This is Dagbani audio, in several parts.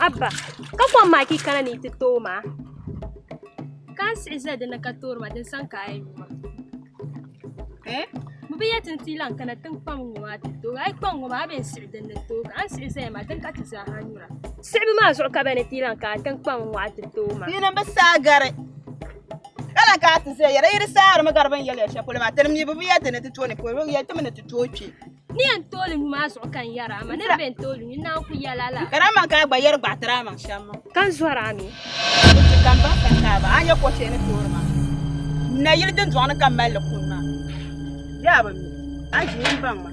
Abba, ka kom maa ki kana ni yi ti tooi maa? Ka n siɣi zali dinni ka toori maa, din sani ka a yi nyu maa. Eh? Bɛ bi yɛli ti ni ti yi lan kana ti ni kpaŋ ŋɔ maa ti tooi. A yi kpaŋ ŋɔ maa, a bee n-siɣi dinni tooi. A ni siɣi zaya maa, dini ka ti zaaha nyura. Siɣibu maa zuɣu ka bɛ ni ti yi lan kana ti ni kpaŋ ŋɔ maa ti tooi maa. Tinim bi saai gari, ka lan kana ti zaya yɛra yi di saarimi gari bɛ ni yɛli ya shɛli polo maa. Tinim mi bɛ bi yɛli ti ni ti tooi ni polo, bɛ yɛli ti mi ni ti tooi kpe. Ni yɛn tooi li nyu maa zuɣu ka n yɛri a maa, ni di bɛ n tooi li nyu, n naan ku yɛl a la. Ka di amaŋ ka a gba yɛri gbaɣitiri a maŋ shɛm maa. Ka n zɔri a mi. Di chɛ ka m baŋ sani ka a ba, a nya ko shɛli ni toori maa. Nayili dundɔŋ ni ka m mali li kuni maa. Bee a bi mi? A ʒi n baŋ ma.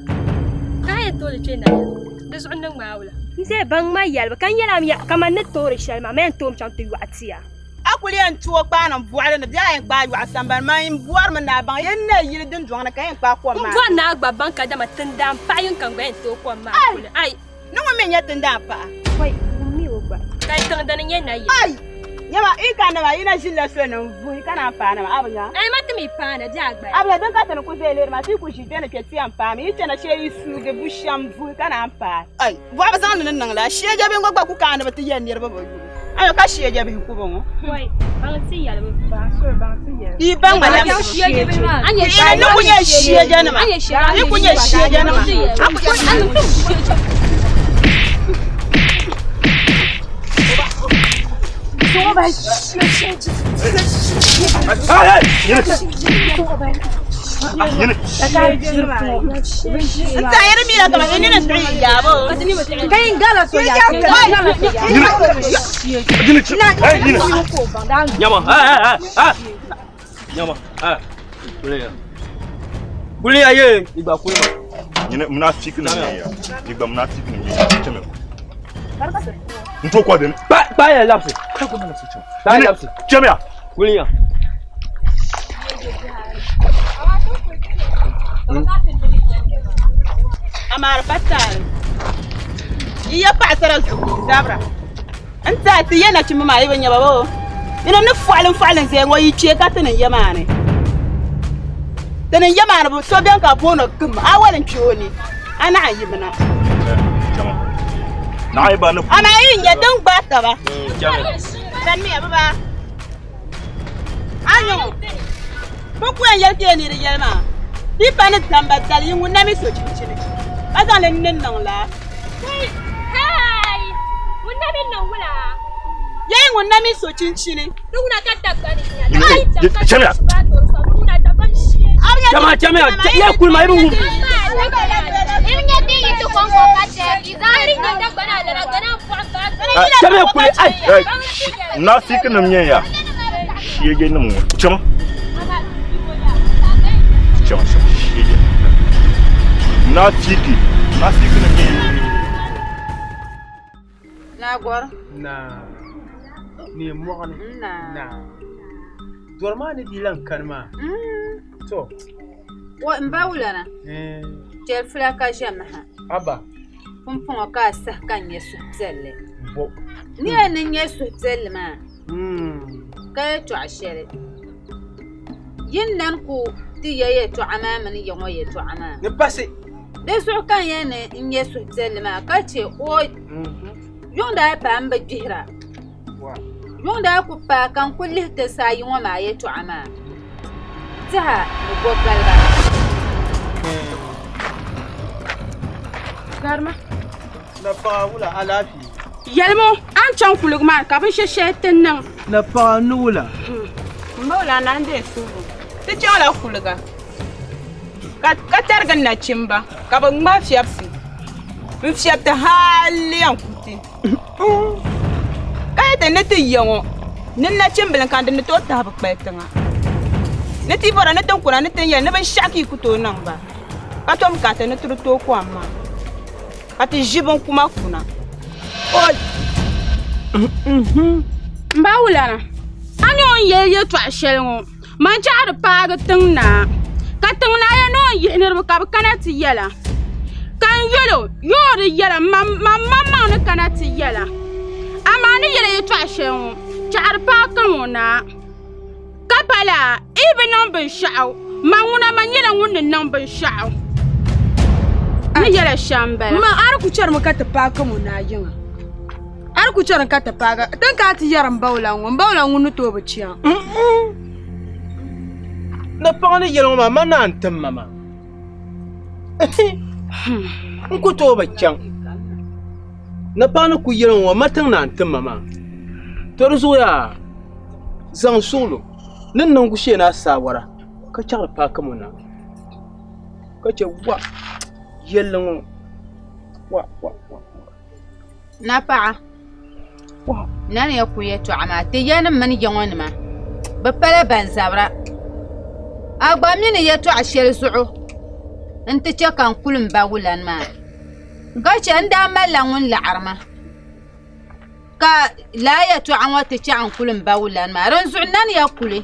Ka a yɛn tooi li kpe nayili, di zuɣu niŋ ma a wula? N dee baŋ ma yɛlibu, ka n yɛl a mi kaman ni toori shɛli maa, ma yɛn toomi chaŋ ti yɔɣi ti a. A kuli yɛn tooi kpaanim bɔɣili ni bee a yɛn kpaai yɔɣu sambani? Man n bɔrimi ni a baŋ yɛn nayili dundɔŋ ni ka yɛn kpaai kom maa. M bɔri ni a gba baŋ kadama tindaan paɣa yini kam gba yɛn tooi kom maa kuli. Ai! Ni ŋun mi nyɛ tindaan paɣa? Wai, ŋun mi o gba. Ka yi tiŋdini nyɛ nayili. Ai! Nyama, yi kanna maa, yi na ʒinila soli ni n-vuhi ka naan paai na maa, a bi nya? Ai, ma ti mi paana, bɛ a gba. A bi nya, din ka ti ni ku zaya lihiri maa, ti yi ku ʒi bɛ ni kpe ti yɛn paami, yi chana shee yi suugi bu shɛm vuhi ka naan paai. Ai! Bɔɣu bi zaŋ li ni niŋ la, shiejabihi ŋɔ gba ku kaani bi ti yɛli niriba bi yubu. Ayo ka shiejabihi ku bɔŋɔ. Yi baŋ ma lamsi. Yi ni ku nyɛ shiejanima. Yi ku nyɛ shiejanima. Nyama, eh, eh, eh. Nyama, eh. Kuliya. Kuliya ye, igba kuliya. Nyine munafiki nim nyɛ ya. Igba munafiki nim nyɛ ya. Chɛmɛ. N to kɔ dini. Kpa kpa ya lapsi. Kpa ya lapsi. Chɛmɛ ya. Kuliya. Amaa di pa taali. Yi ya paɣasara zuɣu zabira. N tiɛha ti ya nachimba maa yi bi nya ba boo. Yi ni fɔɣilim fɔɣilim zaya ŋɔ yi kpee ka ti ni ya maa ni. Ti ni ya maa ni so beni ka booni kim a wali n-kpe o ni a naɣi yimina. Amaa yi nya din gbaai taba. Sanimiya bɛ baa. A nya ŋɔ bɛ ku yɛn yɛli ti ya ni di yɛli maa di pa ni damba dali yi ŋun na mi so chinchini ka zaŋ li ni niŋ laa. Yɛi ŋun na mi so chinchini. Chama chama ya kulma ibu wum. Chama ya kuli ai. Munafiki nim nyɛ ya. Shege nim ŋɔ. Chama. Chama chama shege. Munafiki. Munafiki nim nyɛ ya. Naa gɔri. Naa. Ni mɔɣuni. Naa. Naa. Dɔri maa ni dii lan kani maa. To. Wa n ba wulana. Chɛli fula ka ʒɛmi ha. Abba. Pumpɔŋɔ ka a sahi ka n nya suhupiɛlli. Bo. Ni yɛn ni nya suhupiɛlli maa ka yɛtɔɣa shɛli. Yi ni lan ku ti ya yɛtɔɣa maa mini ya ŋɔ yɛtɔɣa maa. Ni pasi. Di zuɣu ka n yɛn ni n nya suhupiɛlli maa ka chɛ o yuŋ daa paai m bi gbihira. Yuŋ daa ku paai ka n ku lihi ti saa yi ŋɔ maa yɛtɔɣa maa. Tɛha ni gɔgaliba. Garima. Napaɣa wula alaafee. Yɛlimo a ni chaŋ kuligi maa ni ka binshɛ shɛli ti niŋ. Napaɣa ni wula. M ba wula naa n-deei suhigu. Ti chaŋla kuliga ka tarigi nachimba ka bɛ ŋma fiɛbisi n-fiɛbi ti hali yɛn ku ti. Ka yi ti ni ti ya ŋɔ ni nachimbila n-kani din ni tooi tahi bɛ kpali tiŋa. Ni ti bɔra ni ti kuna ni ti yɛli ni binshɛɣu ka yi ku tooi niŋ ba ka tom ka ti ni ti di tooi kom maa ka ti ʒi binkuma kuna. M ba wulana, a ni o ni yɛli yɛtɔɣ shɛli ŋɔ, man chaɣ di paagi tiŋ naa, ka tiŋ naa yɛn ni o ni yihi niriba ka bɛ kana ti yɛl a. Ka n yɛl o, Yoo di yɛla, man maŋmaŋ ni kana ti yɛl a. Amaa a ni yɛli yɛtɔɣ shɛli ŋɔ, chaɣ di paagi kam o naa. Ka pa laa, yi bi niŋ binshɛɣu, man ŋuna man nyɛla ŋun ni niŋ binshɛɣu. N ni yɛl a shɛm m-bala. Ma, a di ku chɛrimi ka ti paagi kam o naa yiŋa. ku chɛri ka ti paagi tin ka a ti yɛri n ba o lan ŋɔ n ba o lan ŋun ni tooi bi chaŋ. Ni paɣa ni yɛli ŋɔ maa ma naan tim ma maa n ku tooi bi chaŋ ni paɣa ni ku yɛli ŋɔ ma tiŋ naan tim ma maa to di zuɣu yaa zaŋ suɣulo ni niŋgu shee ni a saawara ka chaŋ paai kamona ka chɛ wa yɛlli ŋɔ wa wa wa. Napaɣa, nani ya ku yɛtɔɣa maa, ti yanim mini ya ŋɔ nima bɛ pala ban zabira. A gba mi ni yɛtɔɣa shɛli zuɣu nti chɛ ka n kuli m ba wulani maa, ka chɛ n daa malila ŋun laɣiri ma, ka lala yɛtɔɣa ŋɔ ti chɛ n kuli m ba wulani maa. Dinzuɣu nani ya kuli.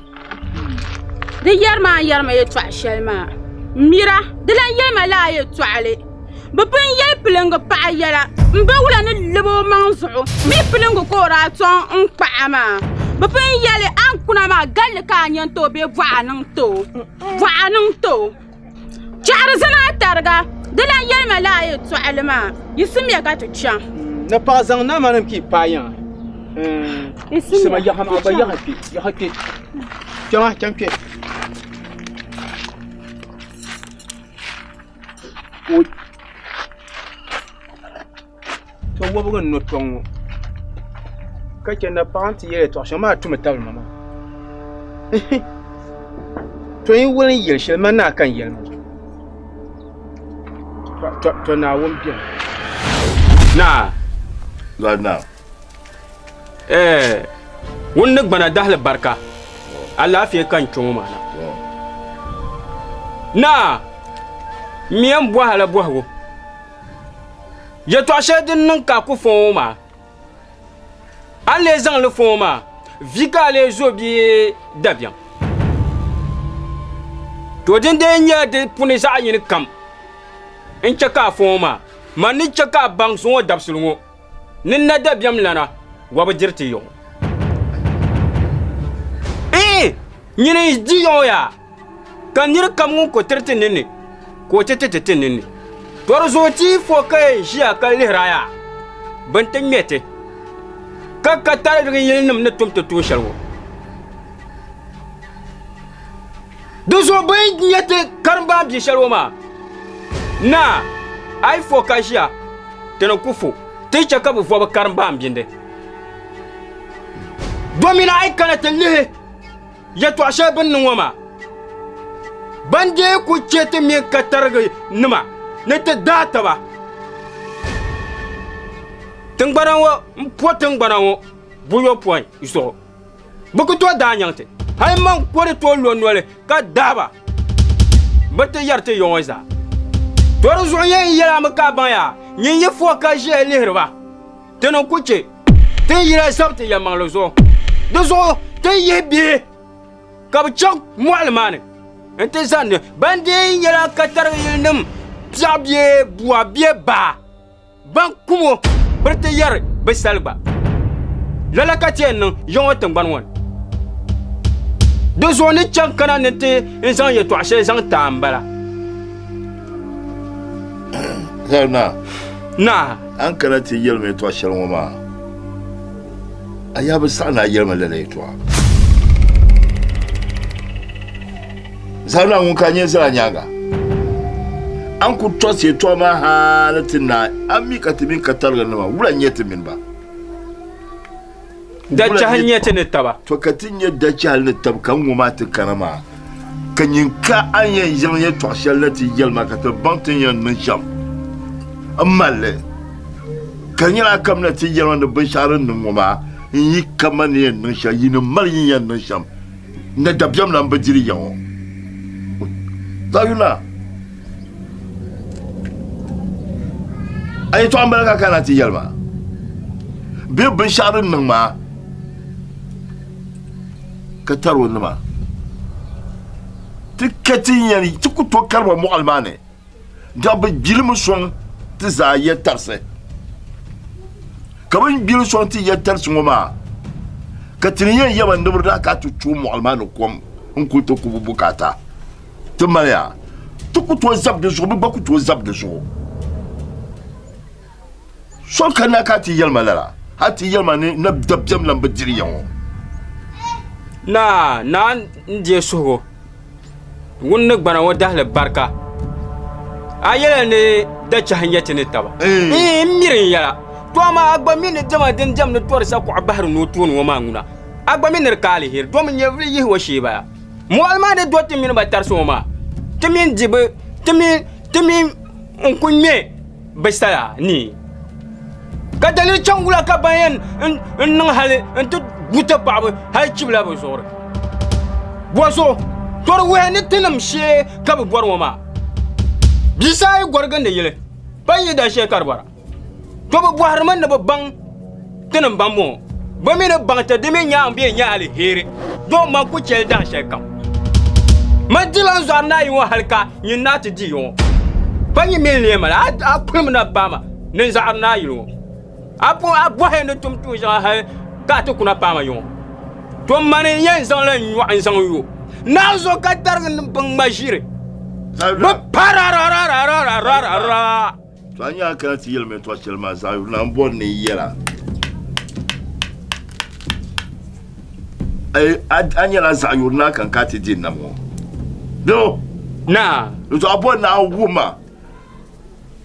Di yɛri ma a ni yɛri ma yɛtɔɣa shɛli maa, mira, di lan yɛli ma lala yɛtɔɣili. Bɛ pun yɛli pilingi paɣa yɛla, m ba wula ni lab o maŋ zuɣu mi pilingi ka o daa tɔŋ n-kpahi a maa. Bɛ pun yɛli a ni kuna maa galli ka a nya n-ti o bee bɔɣa niŋ ti o, bɔɣa niŋ ti o. Chɛɣiri zani a tariga, di lan yɛli ma lala yɛtɔɣili maa, yiɣisimiya ka ti chaŋ. Ni paɣ zaŋ naamanim ka yi paai yiŋa. Yiɣisimiya ti chaŋ. Yaha kpe, kpɛma chaŋ kpe. To wɔbigu n no tɔŋ ŋɔ ka chɛ napaɣa ni ti yɛli yɛltɔɣa shɛŋa maa tumi tabili ma maa to yi wuli n yɛli shɛli man naa ka n yɛli maa to Naawuni biɛni. Naa. Lord naa. Ɛɛ ŋun ni gbana dahili barika alaafee ka n kpe ŋɔ maa na. Naa, m mi yɛn bɔhi a la bɔhigu. Yɛtɔɣ shɛli din niŋ ka a ku fɔŋ ŋɔ maa, a ni lee zaŋ li fɔŋ ŋɔ maa, vi ka a lee zo bee dabiɛm? To din dee nyɛla di puni zaɣ yini kam n-chɛ ka a fɔŋ ŋɔ maa, man ni chɛ ka a baŋ zuŋɔ dabisili ŋɔ. Ni na dabiɛm lana wa bi diri ti yiŋ. Iin! Nyini n-di yiŋ yaa, ka nir kam ŋun ku tiri ti ninni, ka o ti ti ti ti ninni. To di zuɣu ti yi fo ka yɛn ʒiya ka lihir a yaa, bɛ ni ti ŋme ti, ka ka tarigi yilinim ni tum ti tuun shɛli ŋɔ. Di zuɣu bɛ yi nya ti karimbaan bia shɛli ŋɔ maa, Naa, a yi fo ka ʒiya, ti ni ku fo, ti chɛ ka bɛ vɔbi karimbaan bindi. Domina a yi kana ti lihi yɛtɔɣ shɛli bɛ ni niŋ ŋɔ maa, ban dee ku chɛ ti mini katariginima ni ti daai taba. Tiŋgbana ŋɔ m-po tiŋgbana ŋɔ buyopɔin zuɣu. Bɛ ku tooi daa nyaŋ ti. Hal man ko ni tooi lo noli ka daa ba, bɛ ti yɛri ti ya ŋɔ zaa. To di zuɣu yɛn yɛl a mi ka a baŋ yaa, nyin yi fo ka ʒiya lihiri ba, ti ni ku chɛ ti ni yila zab ti yɛlimaŋli zuɣu. Di zuɣu ti ni yihi bihi ka bɛ chaŋ mɔɣili maa ni nti zani ni ban dii nyɛla katariga yilinim piɛɣu bee bua bee baa. Ban kum o biri ti yɛri bɛ sali gba. Lala ka ti yɛn niŋ ya ŋɔ tiŋgbani ŋɔ ni. Di zuɣu ni chaŋ kana ni ti n zaŋ yɛtɔɣ shɛli zaŋ ti a m-bala. Hɛl naa. Naa. A ni kana ti yɛli ma yɛtɔɣ shɛli ŋɔ maa, a yaa bi saɣi ni a yɛli ma lala yɛtɔɣa. Zahim ŋun ka nyɛ zala nyaaŋa. A ni kul tɔɣisi yɛtɔɣa maa hal ti naai, a mi ka ti mini katariginima wula n-nyɛ ti mini ba? Dachɛhi n-nyɛ ti ni taba. To ka ti nyɛ dachɛhili ni tab ka ŋ-ŋɔ maa ti kana maa, ka nyin ka a ni yɛn zaŋ yɛtɔɣ shɛli na ti yɛli ma ka ti baŋ ti ni yɛn niŋ shɛm m-mal li, ka di nyɛla a kamina ti yɛli ma ni binshɛɣu din niŋ ŋɔ maa n-yi ka ma ni yɛn niŋ shɛli, yi ni mali yi ni yɛn niŋ shɛm. N dabiɛm lan bi diri ya ŋɔ. Zaɣ yuna, a yɛtɔɣa m-bala ka a kana ti yɛli ma bee binshɛɣu din niŋ maa ka tar o nima. Ti ka ti yɛn ti ku tooi kari ba mɔɣili maa ni, dama bɛ gbirimi sɔŋ ti zaa ya tarisi. Ka bɛ ni gbiri sɔŋ ti ya tarisi ŋɔ maa, ka ti ni yɛn yɛba ni bɛ daa ka ti tooi mɔɣili maa ni kom n-kuli ti ku bɛ bukaata. Ti maliya, ti ku tooi zabi di zuɣu, bɛ gba ku tooi zabi di zuɣu. So kanna ka ti yɛli ma lala. Hal ti yɛli ma ni na dabiɛm lan bi diri ya ŋɔ. Naa, naa n-deei suhigu ŋun ni gbana ŋɔ dahili barika. A yɛla ni dachahi n-nyɛ ti ni taba. Iin, m miri n yɛla. To amaa a gba mi ni diɛma din diɛmdi tɔri sakuɣa bahiri noo tooni ŋɔ maa ŋuna. A gba mi ni di ka aliheri domi nyɛvili yihi o shee bala. Mɔɣili maa ni do ti mini ba tarisi ŋɔ maa, ti mi di bi, ti mi, ti mi n-ku ŋme bɛ saya ni. Ka daliri chaŋ wula ka ban yɛn n-niŋ hali nti gu ti paɣiba hali chibila bɛ zuɣuri? Bɔzuɣu tɔri wuhiya ni tinim shee ka bɛ bɔri ŋɔ maa. Bia saa yi gɔri gindi yili, pa yi da shee ka di bɔra. To bɛ bɔhirimi ni bɛ baŋ tinim bambɔŋɔ. Bɛ mi ni baŋ ti di mi nyaŋ bɛ nya aliheri, doo man ku chɛli dahin shɛli kam. Man dila n zɔri naa yi ŋɔ hali ka nyin naa ti di yi ŋɔ. Pa nyin mi n-lee mali a kulimi na paai ma ni n zaɣiri naa yili ŋɔ. A pun a bɔhi ni tum tuun shɛŋa hali ka a ti kuna paai ma yi ŋɔ. To mani n-yɛn zaŋla n nyɔɣu n-zaŋ yo naa zuɣu ka darigi ni bɛ ŋma ʒiri. Bɛ pararararararara. To a nya a kana ti yɛli ma yɛtɔɣ shɛli maa zaɣ yuri na m bɔri ni n yɛl a. A nyɛla zaɣ yuri naa kan ka a ti di nam ŋɔ. Bɛ Naa. N zuɣu a bɔri ni a wuhi ma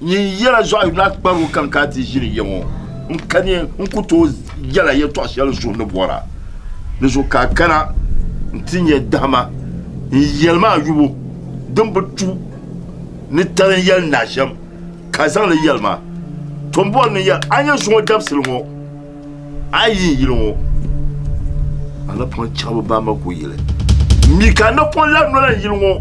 nyin yɛla zaɣ yuri naa kparigu kan ka a ti ʒini ya ŋɔ. N kani n ku tooi yɛla yɛtɔɣ shɛli zuɣu ni bɔra. Di zuɣu ka a kana nti nya dahima n yɛli ma a yubu din bi tu. ni tali n-yɛli naa shɛm, ka zaŋ li yɛli ma, To m bɔri ni yɛli a nya zuŋɔ dabisili ŋɔ, a yi n yili ŋɔ, a napɔŋ chaɣibu baamba ku yili. M mi ka a napɔŋ lahi nola n yili ŋɔ,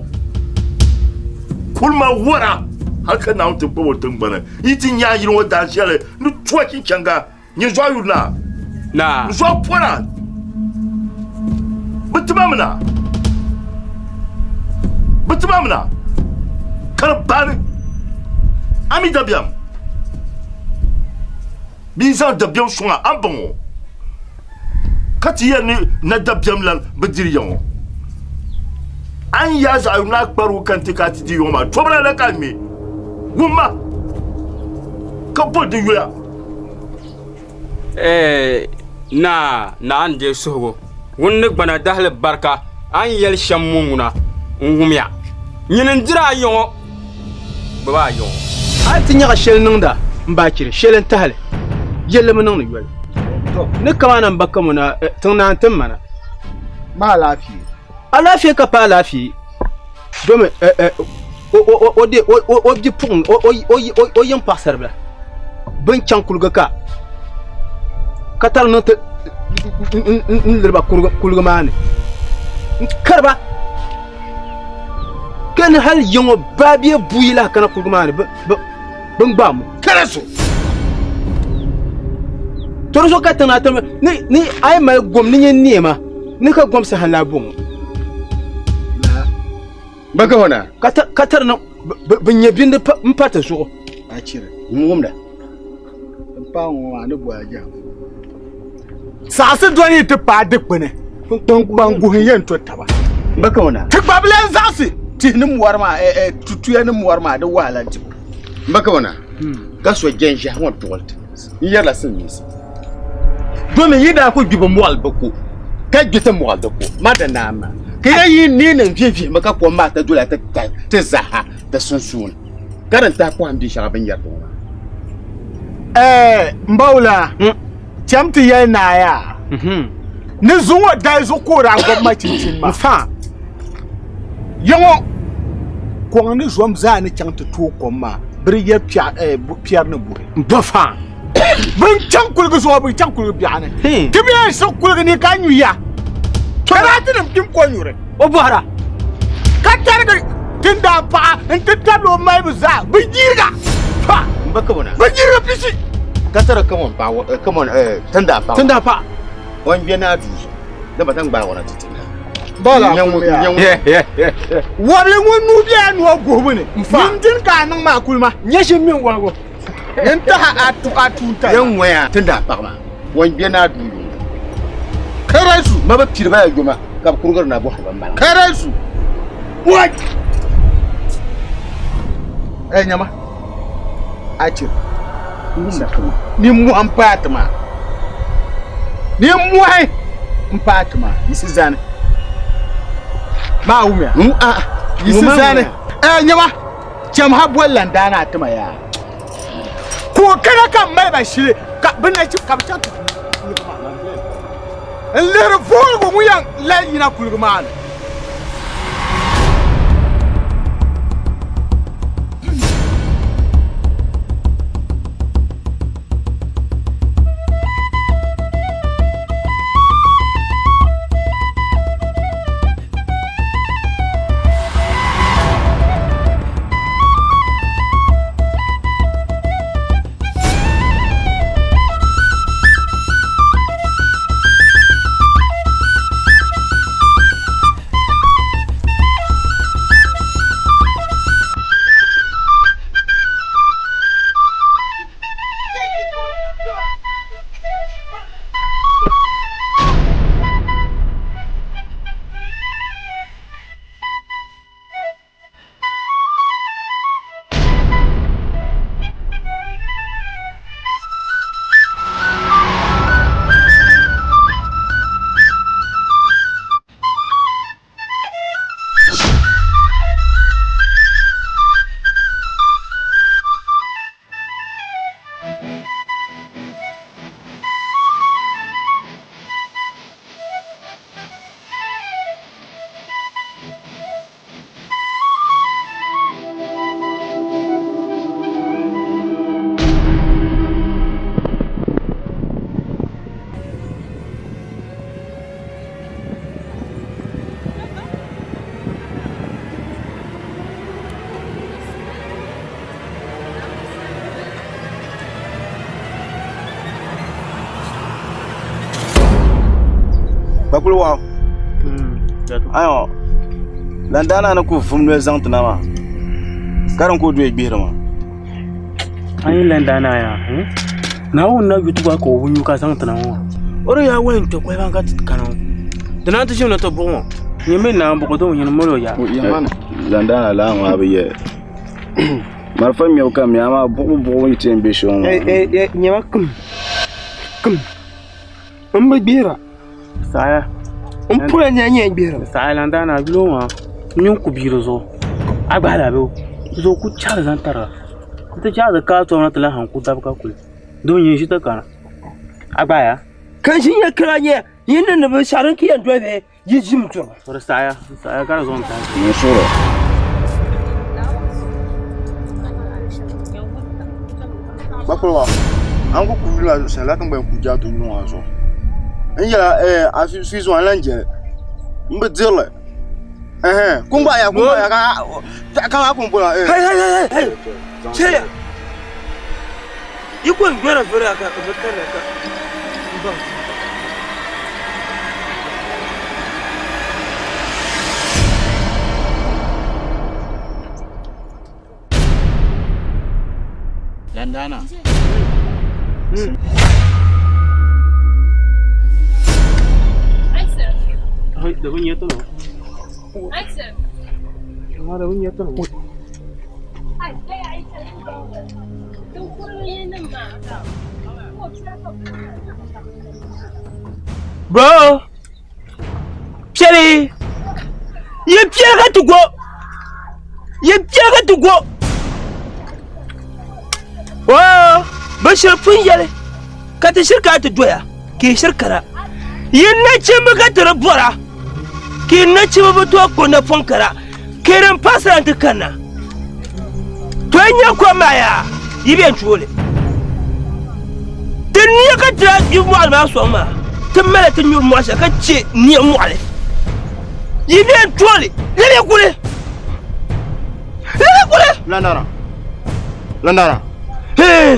kuli ma wara hal ka Naawuni ti kpab o tiŋgbani. N yi ti nya a yili ŋɔ daan shɛli ni tu a chinchɛŋga. Nyɛ zuɣu yuri naa. Naa. N zuɣu pɔra. Bɛ tima mi na. Bɛ tima mi na. Ka di baani. A mi dabiɛm. Bɛ yi zaŋ dabiɛm sɔŋ a, a ni baŋ o. Ka ti yɛli ni na dabiɛm lan bi diri ya ŋɔ. A ni yaa zaɣ yuri ni a kparigu ka n-ti ka a ti di yɔŋ maa, tɔbira la ka a ŋme. Wumma ka boli di yuya. Eeh naa, naa n-deei suhigu ŋun ni gbana dahili barika a ni yɛli shɛm ŋɔ ŋuna n-wumya. Nyini n-diri a ya ŋɔ, gbibi a ya ŋɔ. A yi ti nyaɣi shɛli niŋda m baachiri, shɛli n-tahi li, yɛlli mi niŋdi yoli. Ni kamana m ba Kamuna tiŋ naa n-tim ma na. Ma alaafee. Alaafee ka pa alaafee. Domi o bipuɣiŋ o yiŋ paɣasaribila bin chaŋ kuliga ka ka tari niŋ ti n liriba kuliga maa ni n kariba ka ni hali yiŋɔ baabia buyi lahi kana kuliga maa ni bin gbaai mo Karasu to di zuɣu ka tiŋ naa ni a yi mali gom ni nyɛ neema ni ka gom saha lahi bɔŋɔ Ba ka hona. Ka tari niŋ bi nyɛ bindi m pa ti zuɣu. A chiri. N wumda. N paai ŋɔ maa ni bɔhi jɛhim. Saɣisi dɔni yi ti paai dikpuni, kpaŋ guhi yɛn to taba. Ba ka hona. Ti gba bi lan zaɣisi tihi ni mɔri maa, tuya ni mɔri maa di wahala dibu. Ba ka hona. Ka so jɛnʒɛhi ŋɔ duɣili ti. N yɛrila silimiinsi. Domi yi daa ku gbi bi mɔɣili bi ko, ka gbi ti mɔɣili di ko, ma di naan maa. Ka ya yi neei niŋ vihivihi mi ka kom maa ti dola ti tahi ti zaaha di sunsuuni, ka din tahi pɔhim bia shɛŋa bɛ ni yɛri ti ŋɔ maa. Ɛɛ, m ba wula, cham ti yɛli naa yaa ni zuŋɔ dali zuɣu ka o daa gɔbi ma chinchini maa. Ya ŋɔ kɔŋ ni zom zaa ni chaŋ ti tooi kom maa, bɛ di yɛri piɛri ni buhi. Bɔ fa? Bɛ chaŋ kuligi zuɣu, bɛ chaŋ kuligi biɛɣu ni. Ti bi yɛn siɣi kuligi ni ka nyu ya. Ka daa ti niŋ kpim konyuri. O bɔhira. Ka tarigi tindaan paɣa nti tabili o malibu zaa, bɛ yiriga. Fa! M ba Kamona. Bɛ yiriga pisi. Ka tarigi Kamon paɣa, Kamon tindaan paɣa. Tindaan paɣa. O ni gbe naa duu zuɣu, dama ti ni gbaag o na ti ti naa. Wɔbili ŋun nuu bela nua guhibu ni, nyin dini ka a niŋ maa kuli ma. Nyɛ ʒim mini wɔligu. Nyin tahi a tuunta. Yɛn ŋɔya tindaan paɣa maa, o ni gbe naa duu yuŋ. Karazu. Ma bi piri ba ya yoma ka bi kurigiri na bɔhiri ba m-bala. Karazu. What? Ɛ nyama, a chɛ. Nimmohi m-paai ti maa. Nimmɔhi m-paai ti ma, yiɣisi zani. Maa wumya. Yiɣisi zani. Ɛɛ nyama, cham ha boli landaana a ti ma yaa. Ka o kana ka m mali ba shili ka bɛ na ka bɛ chaŋ ti kuligi maa n lihiri vuhirigu ŋun yɛn lahi yina kuligi maa ni. Kpakpuli waɣu ayo landaana ni ku vum noli zaŋ ti na maa ka din ku doya gbihiri maa a yi landaana yaa Naawuni na yuti gba ka o bi nyu ka zaŋ ti na ŋɔ o di yaa waya n-kpe koliba ka ti kana ŋɔ di naan ti ʒimi ni ti buɣi ŋɔ nyini mi naawuni buɣi doo nyini mali o yaa Landaana laa ŋɔ a bi yɛ marafa ŋmɛbu ka mi amaa buɣibu buɣibu yi ti yɛn be shɛli ŋɔ maa nyɛma kim kim m bi gbihira saɣaya n pula nyɛ nyɛ gbihira saɣaya landaana a yuli o maa n mini ku bia di zuɣu a gbahila bɛ zuɣu ku chɛri zaŋ tariga n ti chɛri di kaai tom na ti lahi ku dabi ka kuli doo nyɛ ʒi ti kana a gbahaya ka n ʒi nyɛ kira nyɛ yi ni ni binshɛɣu din ti yɛn doli bee yi ʒim turi di saɣaya di saɣaya ka di zuɣu n tahi n suhuri Kpakpuli waɣu a ni ku ku yuli maa zuɣusaa lala ka n gba yɛn ku jaatu yuli maa zuɣu n yɛla a suhi zuɣu a ni lahi jɛli n bi dirili kungbaɣa yaa ka maa kun bɔla chɛya yi ko n gbɛra vuri ka bi karili ka n baŋ Landana. Bro, piɛli yi piɛli ka ti go yi piɛli ka ti go oo bi shiri pun yɛli ka ti shiri kana ti doya ka yi shiri kana yi nachimbi ka ti di bɔra ka yi nachimbi bi tooi kpuɣi napɔŋ kara ka yi din paɣasira n ti kanna to yi nyɛ kom maa yaa yi bɛn tuuli ti nia ka ti daa gbi mɔɣili maa sɔŋ maa ti mali ti nyuri mɔɣu shɛli ka chɛ nia mɔɣili yi bɛn tuuli lɛbi kuli lɛbi kuli Landana Landana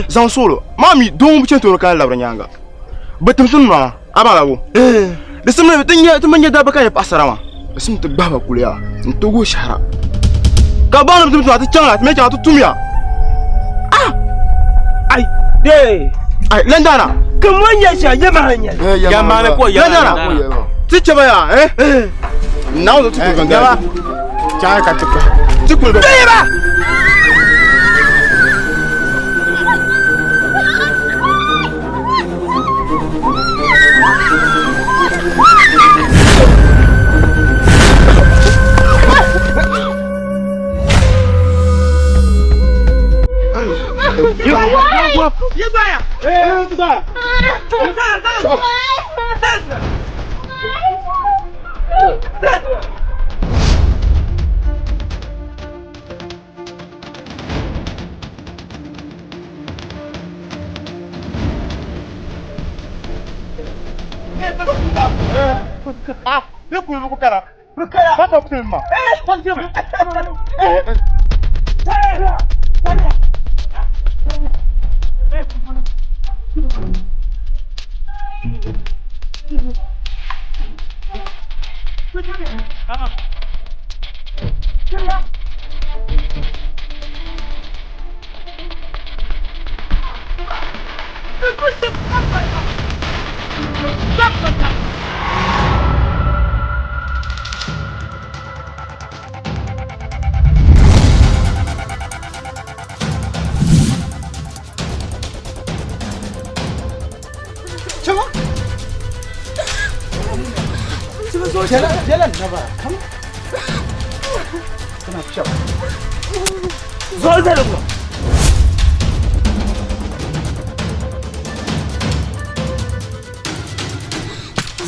zaŋ suɣulo maa mi doo ŋun bi chani tooni ka labiri nyaanga bi tim ti nɔa a baŋ la bo di simdi ti nyɛ ti mi nyɛ dabba ka nyɛ paɣasara maa di simdi ti gbahi ba kuliya n ti wuhi shɛhira ka baŋ ni bi tim ti chaŋ la ti mi chaŋ ti tumya ah ai dee ai landana ka mo nyɛ shɛ yɛ maa nyɛ yamani ko landana ti chɛba ya eh naawuni ti kuli ganga chaŋ ka ti gbahi ti kuli ba Ah, ne kuli ku kara. Papa pima.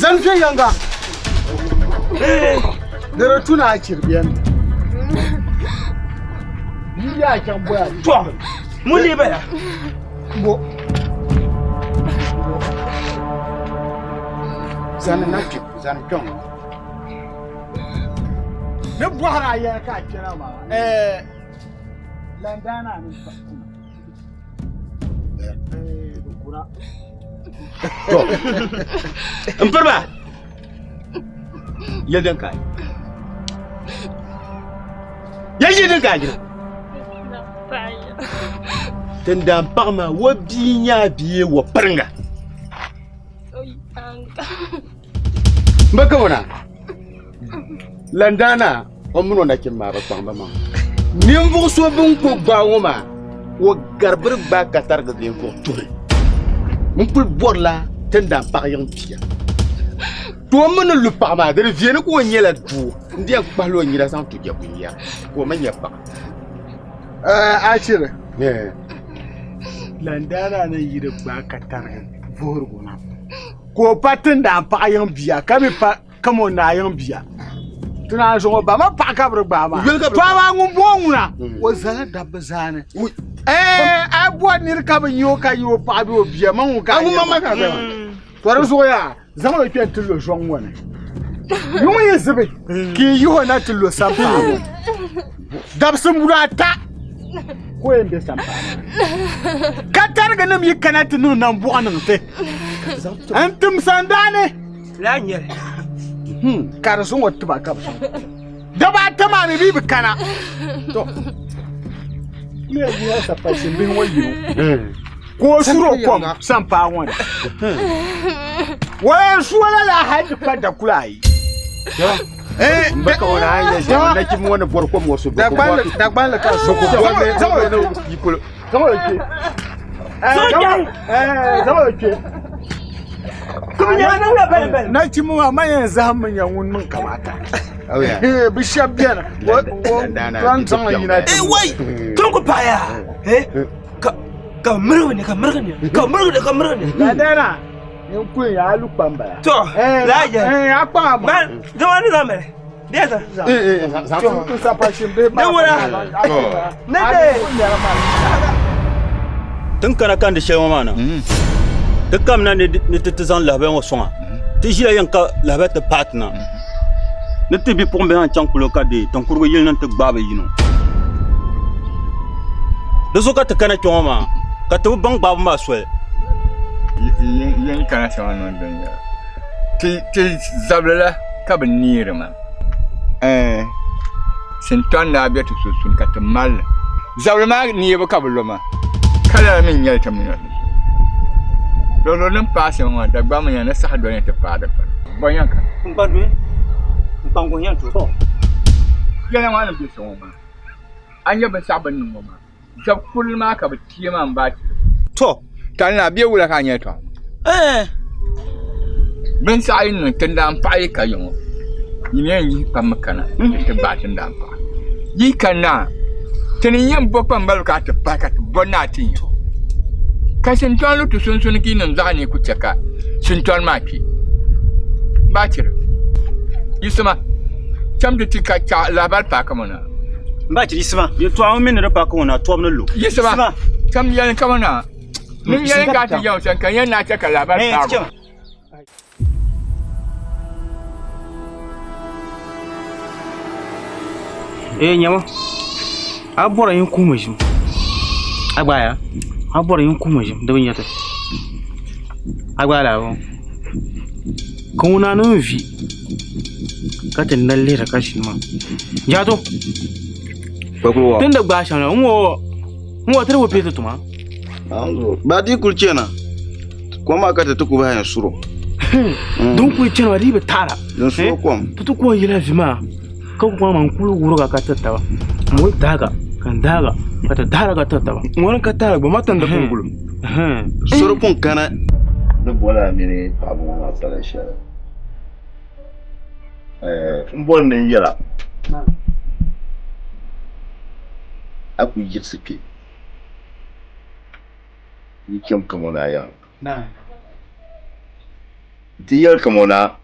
Zani viɛnyɛliŋga ni di tu ni a chiri bɛni yi yaa chaŋ bɔya to ŋun lee bala bo zani na kpɛ zani kpɛ ŋɔ ni bɔhiri a yɛli ka a kpɛna maa ɛɛ landaana ni pa To, n piriba yɛli din ka yɛli shɛli din ka a jina tindaan paɣa maa o bia nyɛ a bia wa piringa n ba kawuna Landaana o mini o nachimba maa bi kpaŋ bɛ maŋa. Ninvuɣ so bɛn ku gbaai ŋɔ maa, o garibiri gbaai ka tarigi ninvuɣ tuhi. N kul bɔrila tindaan paɣ yiŋ bia. To o mi ni lu paɣ maa, di di viɛli ka o nyɛla doo n-di yɛn kpahila o nina zaŋ ti Jɛkunia ka o mi nyɛ paɣa. Ashiri, Landaana ni yi di gbaai ka tarigi vuhirigu na, ka o pa tindaan paɣ yiŋ bia ka mi pa kama o naa yiŋ bia ti naan zuŋɔ ba ma paɣa ka bi di gbaai maa to amaa ŋun bɔŋɔ ŋuna o zala dabba zaani ee a bɔri niri ka bi nyɛ o ka nyɛ o paɣa bee o bia ma ŋun ka a nyɛ ma to di zuɣu yaa zaŋ o kpɛ n ti lo zɔŋ ŋɔ ni yuŋ yi zibi ka yi yihi o na ti lo sampaa ŋɔ dabisi muna ata ka o yɛn bɛ sampaa maa ka tarigi nim yi kana ti niŋ nambuɣa niŋ ti n tim sandaani Laa nyɛli. Ka di zaŋ o tiba ka bi zaŋ daba ata maa mi bee bi kana to ne yi sapashin bihi ŋɔ yino ka o suri o kom sampaa ŋɔ ni o yɛn su o la laa hali ti kpa dakula ayi Dagbanli ka so zaŋ o kpe zaŋ o kpe Nachimba maa man yɛn zahim mi nya ŋun niŋ kamata bɛ shɛba beni n zaŋ yina ti wai tun ku paaya ka mirigi ni ka mirigi ni ka mirigi ni ka mirigi ni Ladana n kuli ya alu kpam bala to laaja a kpaŋ a ma zaŋ ni zaŋ mali bɛ zaŋ ne wura ne de Tin kana kandi shɛli ŋɔ maa na ti kamina ni ti ti zaŋ lahabali ŋɔ sɔŋa ti ʒila yɛn ka lahabali ti paai ti na ni ti bipuɣimbihi maa chaŋ polo ka deei tinkurugu yili ni ti gbaai bi yino di zuɣu ka ti kana kpɛ ŋɔ maa ka ti bi baŋ gbaabu maa soli Yin kana shɛŋa niŋ din yɛla ti zabili la ka bi neeri maa Sintɔni daa be ti sunsuuni ka ti mali li. Zabili maa neebu ka bɛ lo maa, ka lala mi n-nyɛ li ti mini o sunsuuni. Luɣuluɣu din paai shɛm ŋɔ, Dagbaŋ mi nya ni saha doli ni ti paai di kpani. Bɔ yɛn ka? Yɛla maa ni be shɛm ŋɔ maa, a nya binshɛɣu bɛ ni niŋ ŋɔ maa, Zab kurili maa ka bɛ tie maa m-baai ti. Tɔ! Tani naa, bɛ wula ka a nyɛ tɔha maa? Binshɛɣu yi niŋ tindaan paɣa yi ka ya ŋɔ, yi ni yɛn yihi kpammi kana nti gbaai tindaan paɣa. Yi yi kanna, ti ni yɛn bo kpambaliba ka a ti pahi ka ti bo naa ti nya. Ka sintɔni lu ti sunsuuni ka yi niŋ zaɣ ni ku chɛ ka sintɔni maa kpi. Baachiri, yiɣisima, cham ti ti ka lahibali paai kamɔna. Baachiri, yiɣisima, yɛtɔɣa ŋɔ mi ni di paai kamɔna tɔbu ni lu. Yiɣisima, cham yɛli kamɔna ni yɛli ka a ti yɛn o sani ka n yɛn naai chɛ ka lahibali paagi o. Eh nyama a bɔra yin kuhimi ʒim a gbaaya a bɔra yin kuhimi ʒim di bi nyɛti a gbaai laa bɔ ka ŋuna niŋ vi ka ti na lihiri ka ʒini maa jaato tin di gbaai shɛm la n ŋɔ ti di bi pii ti tuma Ba di kuli chana kom maa ka ti ti ku bahi suro. Din kuli chana maa di bi taɣara. Din suro kom. Ti ti ku yila vi maa ka ku maa n kuli wuriga ka tiri taba. N kuli daaga ka n daaga ka ti daara ka tiri taba. Ŋɔni ka taara gba ma tandi pun guli. Suri pun kana. Ni bɔla mini paɣaba ŋɔ maa pala shɛli. N bɔri ni n yɛla a ku yiɣisi kpe. Yi cham kamɔna ya. Nti yɛli kamɔna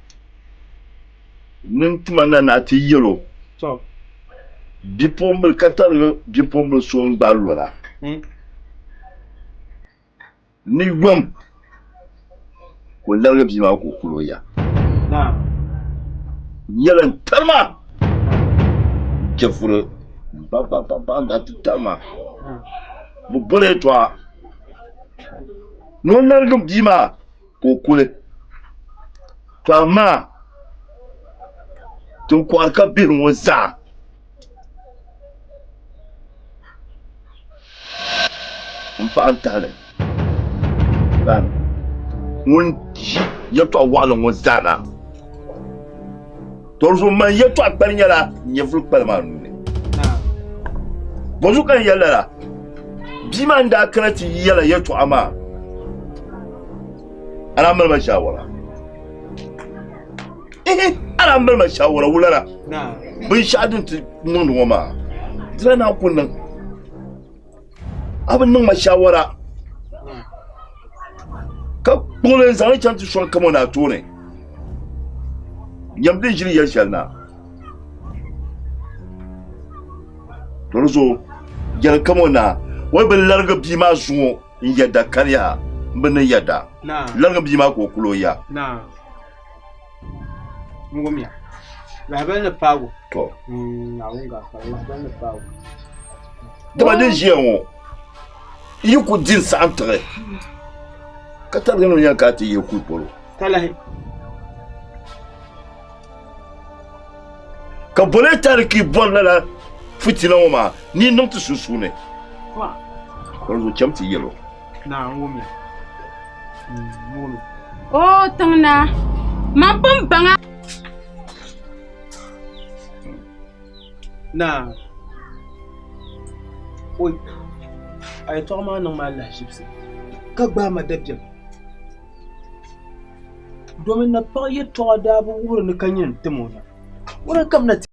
ni n tuma na ni a ti yɛl o bipuɣimbila ka tarigi bipuɣimbila so n-gbaai lɔna ni yom ka o larigi bia maa ka o kul o ya. N-yɛli n tari ma jɛfuri ba n-daa ti tari ma bɛ boli yɛtɔɣa ni o larigi bia maa ka o kuli. To amaa tin kɔɣiri ka bihi ŋɔ zaa. N paɣa n tahili ŋun ʒi yɛltɔɣa waɣanli ŋɔ zaa na to zuɣu man yɛltɔɣa kpali nyɛla nyɛvuli kpali maa nuuni bɔzuɣu ka n yɛli lala bia maa n daa kana ti yɛla yɛltɔɣa maa a daa mali ma shaawara a daa mali ma shaawara wulana binshaɣu din ti niŋdi ŋɔ maa dila naa ku niŋ a bi niŋ ma shaawara ka kpuɣili n zaŋli chaŋ ti sɔŋ kamo naa tooni nyam din ʒiri yɛli shɛli na to di zuɣu yɛli kamo naa o bi larigi bia maa zuŋɔ n yɛda kani yaha n bi niŋ yɛda larigi bia maa ka o kuli o ya N wumya lahibali ni paagu. To. Naawuni gaafara lahibali ni paagu. Dama din ʒiya ŋɔ yi ku di n-saɣim tiɣi ka tarigi ni yɛn ka ti yihi kuli polo. Talahi. Ka boli tariki bɔri lala fitina ŋɔ maa ni niŋ ti sunsuuni. Ka di zuɣu cham ti yɛl o. Naa n wumya. N wumya. Oo tiŋ naa, man pun baŋ a. Naa, oi, a yɛtɔɣa maa niŋ ma lahiʒibisi ka gbaai ma dabiɛm. Domin napaɣ yɛtɔɣa daa bi wuhiri ni ka nyini n-tim o na. O daa kamina ti.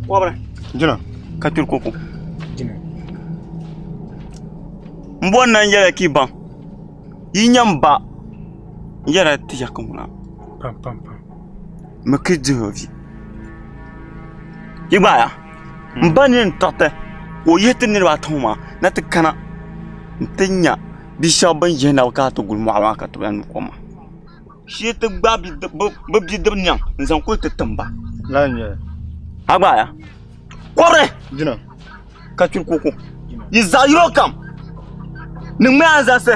Wabra. Jina. Ka turi koko. Jina. N bɔri na n yɛla ka i baŋ yi nya m ba n yɛla ti ya ka ŋuna Pam pam pam. mi ki dihi o vi. Yi gbaaya m ba ni yɛn tiɣiti ka o yihi ti niriba ata ŋɔ maa na ti kana nti nya bia shɛba bɛn yihi na ka ti guli mɔɣili maa ka ti bi lahi nyu kom maa. Shee ti gbaai bɛ bidib niɛm n-zaŋ kuli ti tim ba. A gbaaya kɔbiri ka churi koko yi zaɣ yino kam ni ŋmɛ anzalisi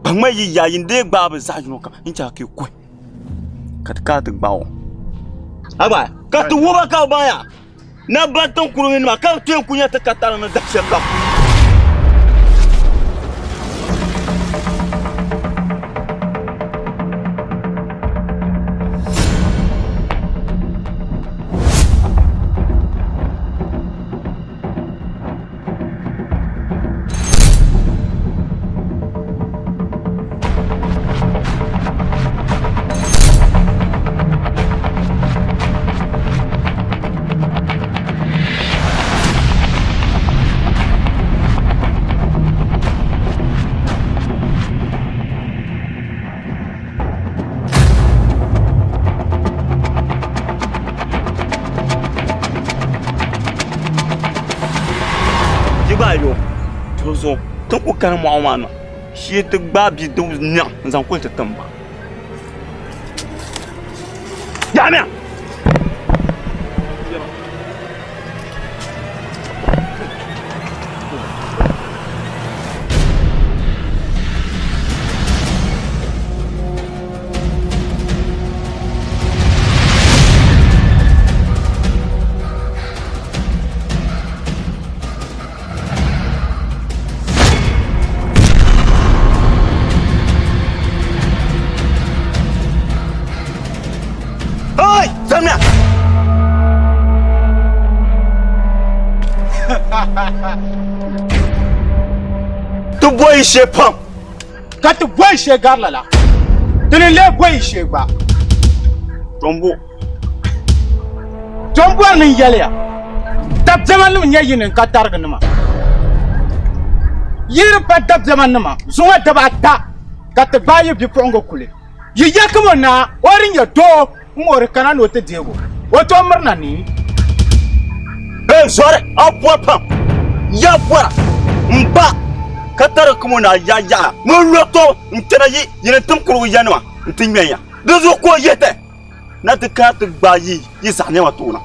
ba ŋmɛ yi yaa yin dee gbaai bɛ zaɣ yino kam n-chɛ ka yi kuhi ka ti kana ti gbaai o. A gbaaya ka ti wuhi ba ka bɛ baŋ ya na ba tiŋ kurili nima ka bɛ tooi ku nya ti ka tariŋ ni dahi shɛli kam. Yi gba yo to zuɣu ti ku kani mɔɣu maa ni shee ti gbaai bidib niɣi n-zaŋ kuli ti tim ba. Yaɣimiya! Hey, Samia! Ti bɔyi shee pam. Ka ti bɔyi shee gari lala. Ti ni lee bɔyi shee gba. Tombo. Tom bɔri ni n yɛli ya, dabiɛmanima n-nyɛ yi ni ka tariginima. Yi di pa dabiɛmanima zuŋɔ daba ata ka ti gbaai yi bipuɣiŋga kuli. Yi yakimo naa o di nyɛ doo m-moori kana ni o ti deeg o, o tooi mirina ni. Hey, zɔri, a bɔri pam, ya bɔra, m ba, ka tari kimo naa ya yaɣa ŋun lo tɔbu n-kpɛna yi yini tim kurugu yanima nti ŋmɛn ya. Di zuɣu ka o yihi ti. Na ti kana ti gbaai yi yi zaɣ nɛma tooi na.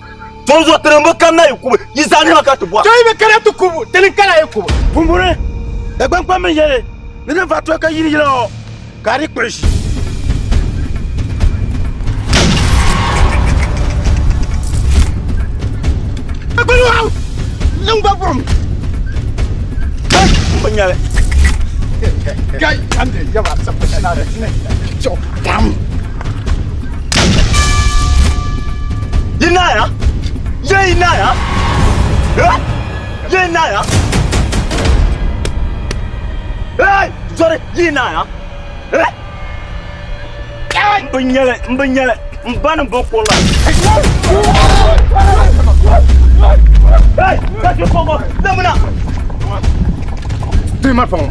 Tɔn zuɣu ti ni bi kanna yi kubu, yi zaɣ nɛma ka ti bɔra. To yi bi kana ti kubu, ti ni kana yi kubu. Pumpuni, Dagbaŋ kpamba n yɛli ni din va tɔi ka yili yila ŋɔ ka a di kpuɣi ʒi. Niŋ ba buɣim. N bi nyɛli. Kai, an de yaba sabta sina da tinai. Dam. Yi naaya? Ye yi naaya? Ye yi naaya? Hey! Zɔri, yi naaya? N bi nyɛli, n bi nyɛli, n ba ni bin kurila. Hey! Ka ti kɔŋɔ, damina! Tiri ma fɔŋɔ.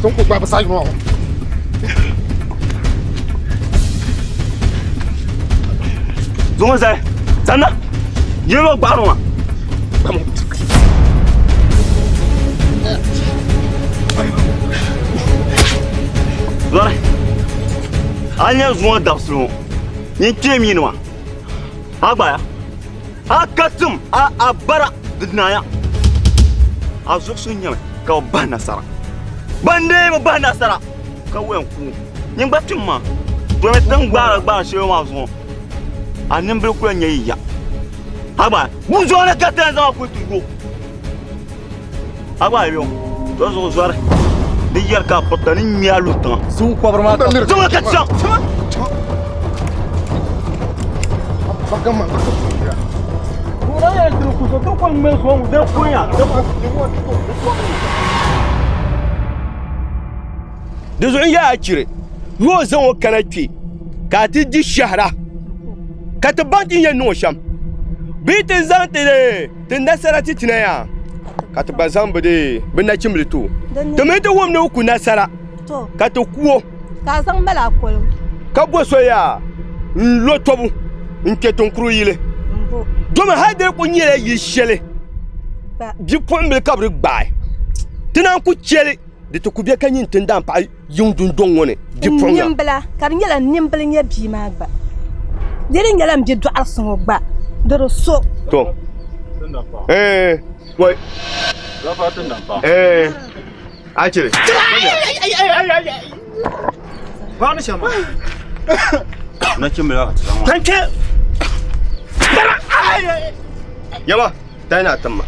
Tun ku gba bi sa yino. Zuŋɔ zali, sanna, yino gbaɣiri ŋɔ. Zɔri, a nyɛ zuŋɔ dabisili ŋɔ, nyin kpee mi nima. A gbaya, a ka tim, a a bara di naaya. A zuɣusu nyɛmi ka bi bahi nasara. Ban dee bi bahi nasara ka wɛn ku. Nyin gba tim ma domi tin gbaara gbaari shɛli maa zuɣu a nimbili kula nyɛ yi ya. A gbaya, bu zuɣu ni ka ti yɛn zaŋ a kuli ti yo. A gba yo, to zuɣu zɔri di yɛri ka a pirita ni ŋme a luhi tiŋa. Zuŋ kɔbiri maa ka. Zuŋ ka chaŋ. Di zuɣu n yaa a chiri yoo zaŋ o kana kpe ka a ti di shɛhira ka ti baŋ ti ni yɛn niŋ o shɛm bee ti zaŋ ti Ti nasara ti tina yaa ka ti gba zaŋ bi nachimbili ti o. Ti mi ti wum ni o ku nasara ka ti ku o. Ka a zaŋ mali a koligu. Ka bo so yaa N lo tɔbu n-kpe tiŋkuru yili. Domi hal di kul nyɛla yil shɛli bipuɣimbila ka bɛ di gbaai. Ti naan ku chɛ li, di ti ku be ka nyin tindaanpaɣa yiŋ dundɔŋ ŋɔ ni bipuɣiŋga. N nimbila, ka di nyɛla n nimbila n-nyɛ bia maa gba. Di di nyɛla m bidɔɣirisi ŋɔ gba, di di so. To, eh, wai, eh, a chiri. Nachimbila ka ti zaŋ maa. Kpe! Yaba, tayi na tim ma.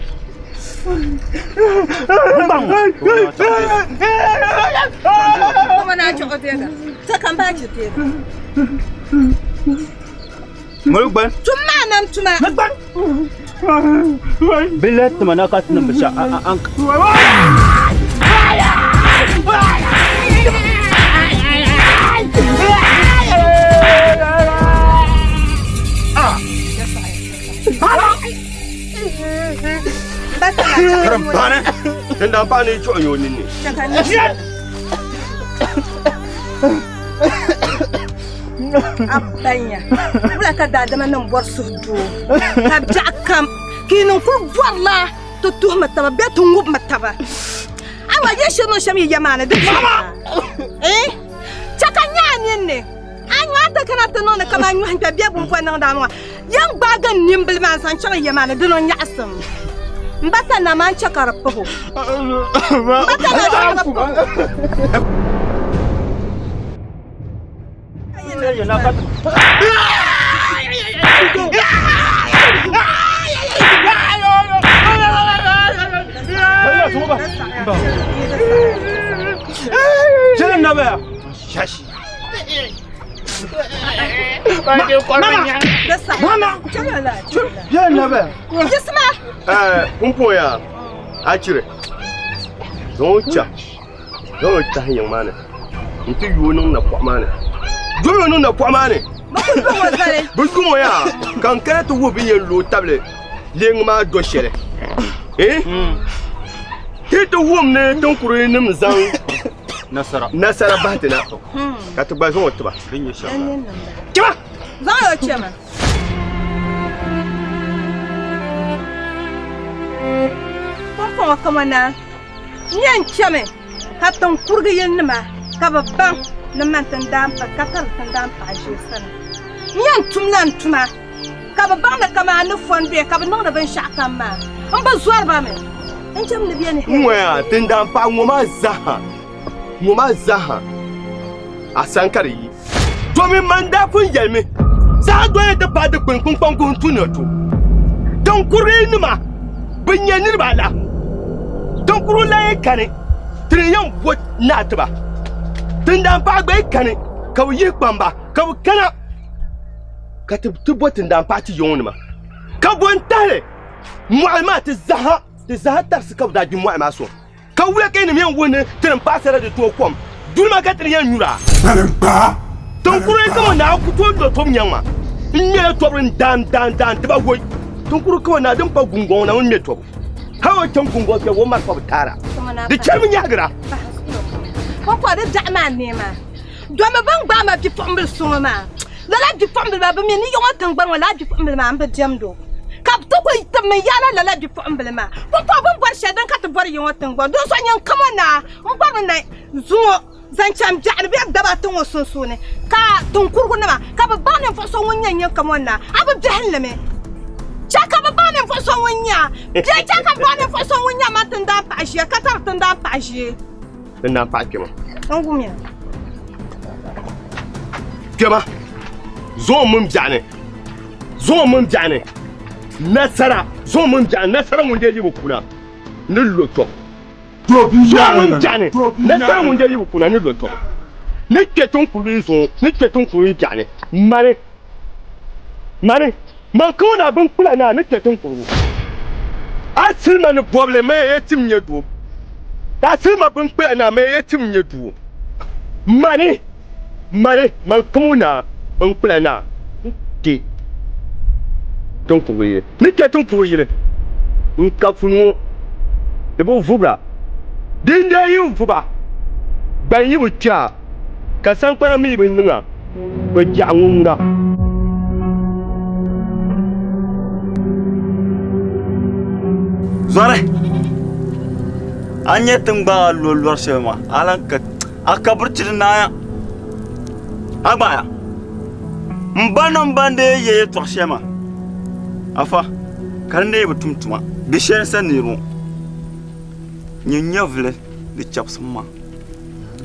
Moli gbani. Tum maa nam tuma. Bi lahi tima na ka ti niŋ binshɛɣu an. Karimbani din daa paai ni chuɣu nyɛ o ninni. Abanya, wula ka daadama nim bɔri suhudoo ka biɛɣu kam ka yi niŋ kuli bɔrila ti tuhimi taba bee ti ŋubimi taba. Awa yi shiri niŋ shɛm yi ya maa ni di tuhi eh chɛ ka nya a ninni a nyu a ti kana ti niŋdi kaman nyɔhi n-kpɛ bee bumbɔni niŋdi a ŋɔ yɛn gbaagi n nimbili maa n-zaŋ chaŋ ya maa ni di niŋ nyaɣisim m ba ta na maa n-chɛ ka di pih o m ba ta na chɛ ka di pih o. Pumpɔŋɔ yaa a chiri zaŋ o chaŋ zaŋ o tahi yiŋ maa ni nti yooi niŋ napɔɣu maa ni. Domi o niŋ napɔɣu maa ni. Bɛ yuŋ o yaa ka n kana ti wuhi bɛ ni yɛn lo tabili leeŋ maa do shɛli. Eh? Ti ti wum ni tiŋkuri nim zaŋ nasara bahi ti na ka ti gba zaŋ o tiba. Chɛma! Zaŋ o chɛma. Pumpɔŋɔ kamana N yɛn chami ka tiŋ kurigi yilinima ka bɛ baŋ ni man tindaanpaɣa ka tari tindaanpaɣa ʒee sani. N yɛn tumla n tuma ka bɛ baŋ ni kaman a ni fɔn doya ka bɛ niŋdi binshɛɣukam maa. M bi zɔri ba mi. N chami ni bɛ ni. N ŋɔya tindaanpaɣa ŋɔ maa zaaha, ŋɔ maa zaaha a sani ka di yi. Domin man daa pun yɛlimi, Saha doya ti paai dikpuni kpunkpaŋ guhi n-tu ni to. Tiŋkurilinima bɛn nyɛ niriba ala, tiŋkurili la yi kani, ti ni yɛn bo naa ti ba. Tindaanpaɣa gba yi kani ka bɛ yihi kpamba ka bɛ kana ka ti ti bo tindaanpaɣa ti yiŋnima, ka bo n-tahili mɔɣili maa ti zaha, ti zaha tarisi ka bɛ daa gbi mɔɣili maa sɔŋ. Ka wula ka yi nim yɛn wuhi ni ti ni paɣisara di tooi kom duli maa ka ti ni yɛn nyura? Tiŋkuri kama naa ku tooi lo tɔbu nyaŋ ma. N ŋmɛla tɔbiri n daan daan daan diba woi. Tiŋkuri kama naa din pa gungɔŋ na ŋun ŋmɛ tɔbu. Hal o chaŋ gungɔŋ kpɛbu o malifa bi taara. Di chɛrimi nyahigira. Pumpɔŋ di daɣu maa neema domi bɛ ni gbaai ma bipuɣimbila so ŋɔ maa. Lala bipuɣimbila maa bɛ mi ni yiŋɔ tiŋgbani ŋɔ lala bipuɣimbila maa m-bi diɛmdi o. Ka bɛ ti kuli tibimi n-yaala lala bipuɣimbila maa. Pumpɔŋ bɛ ni bɔri shɛli din ka ti bɔri yiŋɔ tiŋgbani. Dinzuɣu nyin kam o naa m-bɔrimi ni zuŋɔ zaŋ chaŋ biɛɣuni bee daba ati ŋɔ sunsuuni ka tiŋkurugunima ka bɛ baŋ ninvuɣ so ŋun nyɛ nyin kam o naa. A bi biɛhim li mi. Chɛ ka bɛ baŋ ninvuɣ so ŋun nyɛ a. Bee chɛ ka bɛ baŋ ninvuɣ so ŋun nyɛ man tindaan paɣ ʒee ka tari tindaan paɣ ʒee. Tindaan paɣ kpɛma. N wumya. Kpɛma, zuŋɔ mini biɛɣuni. Zuŋɔ mini biɛɣuni nasara zuŋɔ mini biɛɣuni nasara ŋun dee yi bi kuna ni lo tɔbu. Zuŋɔ mini biɛɣuni nasara ŋun dee yi bi kuna ni lo tɔbu. Ni kpe tiŋkuli zuŋɔ ni kpe tiŋkuli biɛɣuni mani mani man ka o na bin kpula naa ni kpe tiŋkuligu. A silima ni bɔbili maya ya tim nyɛ doo ka a silima bin kpula naa maya ya tim nyɛ doo mani. Mali man kamo naa n kpula naa n-kpe tiŋkubu yili. Ni kpe tiŋkubu yili n ka puni ŋɔ di bi vubira. Dindee yi vuba gban yi bi kpe a ka saŋkpana mi bi niŋ a bɛ biɛɣu ŋɔ ŋuna. Zɔri, a nyɛ tiŋgbaa a lo lɔri shɛli maa, a lan ka a ka birichi di naaya. A gbaaya. M ba ni m ba n-dee ye yɛtɔɣ shɛli maa, afa, ka di nee bi tum tuma bɛ shɛli sa niriba ŋɔ. Nyin nyɛvili di chabisim maa.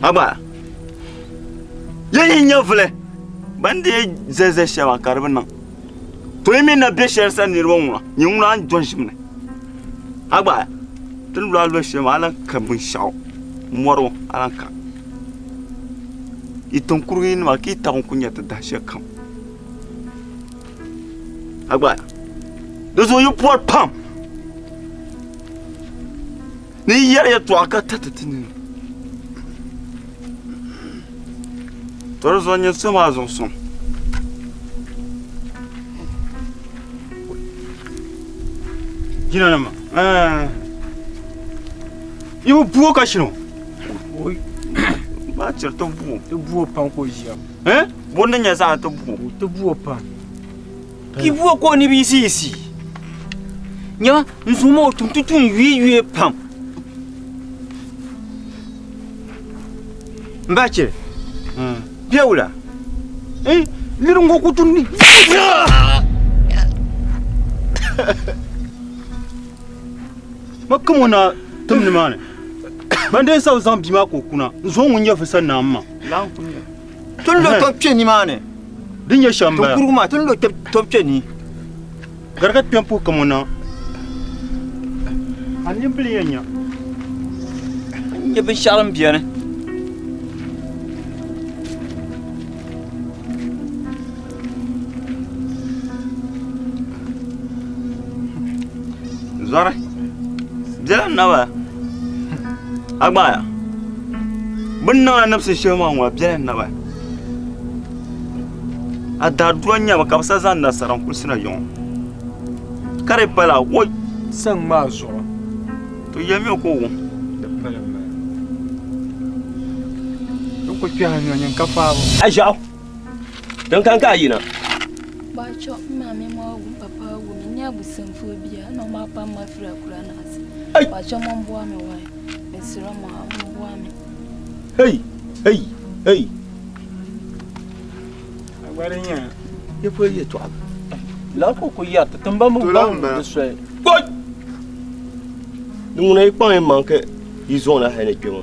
A gbaaya. Yi yi nyɛvili ban dee zali zali shɛli maa ka di bi niŋ. To yi mi na be shɛli sa niriba ŋuna, nyin ŋuna a ni dɔni ʒim ni. A gbaaya. Ti ni lo a luɣ shɛli maa a lan ka binshɛɣu mɔri ŋɔ a lan ka. Yi tiŋkurigi nima ka yi taba n-kuli nyɛ ti dahi shɛli kam. A gba di zuɣu yi pɔri pam ni yi yɛri yɛtɔɣa ka tiriti ti nini. To di zuɣu nyini so maa zuɣu suŋ. Jinanima, yi bi buo ka shini o. Ba chiri ti buo. Ti buo pam ka o ʒiya. Eh? Bo ni nyɛ zaɣa ti buo. Ti buo pam. Ki buo ka o ni bi yisi yisi. Nya n zuŋ maa o tum ti tum yuei yuei pam. N ba chiri. Bɛ wula? Eh? Niri ŋɔ ku tum ni. Ma kamo na tim nimaani. Ban dee sa zaŋ bia maa ka o kuna n zaŋ ŋun nyɛ vi sani na m ma. Ti ni lo tɔbu kpe nimaani. Din nyɛ shɛm m-bala. Ti kurugu maa, ti ni lo tɔbu kpe ni. Gariga kpɛm puhi kamo na. A nimbili yɛn nya. N nya binshɛɣu din beni. Zɔri biɛla naba a gbaaya bɛ ni niŋ a nibisi shɛli maa ŋɔ biɛla naba a daadua nyɛba ka bɛ sa zaŋ nasara n-kulisi na yiŋɔ ka di pala woi Saŋ maa zuɣu. To yɛlimiya o ka o wum. Di pala m-bala. Di ku kpɛhi nyo nyin ka faabu. Aʒiɛɣu. Din kan ka a yina. Bacho, m maame ma wu, m papa wu, me nyɛ abusuafoɔ bi a, ɛna ɔmo apam ma afiri akura no ase. Bacho mo mboa me wae, mesrɛ mo a, mo mboa me. Hey, hey, hey. Agbari nya. Yi polo yɛltɔɣa. Lala ka o ku yɛri ti timba mi baŋ di soli. Kpɔi! Di ŋuna yi kpaŋ yi maŋ ka yi zaŋ na hali ni kpe ŋɔ.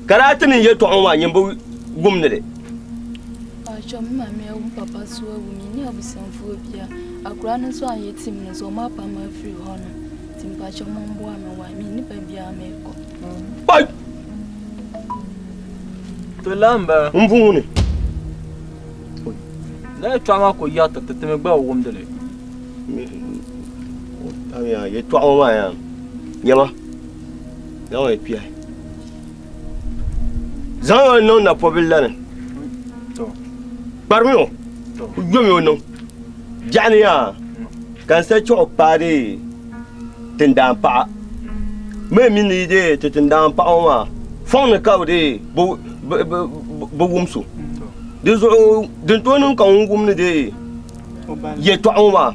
Ka daa ti niŋ yɛltɔɣa ŋɔ maa nyin bi wumdi li. Pacho, me maame awu, me papa so awu, me nni abusuafoɔ bia. Akwadaa no nso anyɛ team no so ɔmo apam me afiri hɔ nom. Nti mpakyɛw mo mboa me wai, me nni baabi a mekɔ. Kpɔi! To laamba. M buuni. Lala yɛltɔɣa maa ka o yɛri ti ti ti mi gba bi wumdi li. Yɛltɔɣa ŋɔ maa yaa nyama zaŋ o kpiɛhi zaŋ o niŋ napɔbil la ni kparimi o yomi o niŋ biɛɣuni yaa ka n sa chuɣu paai tindaan paɣa mi mi ni dee ti tindaan paɣa ŋɔ maa fɔŋ ni ka bi dee bi wumso di zuɣu din tooi niŋ ka ŋun wum ni dee yɛltɔɣa ŋɔ maa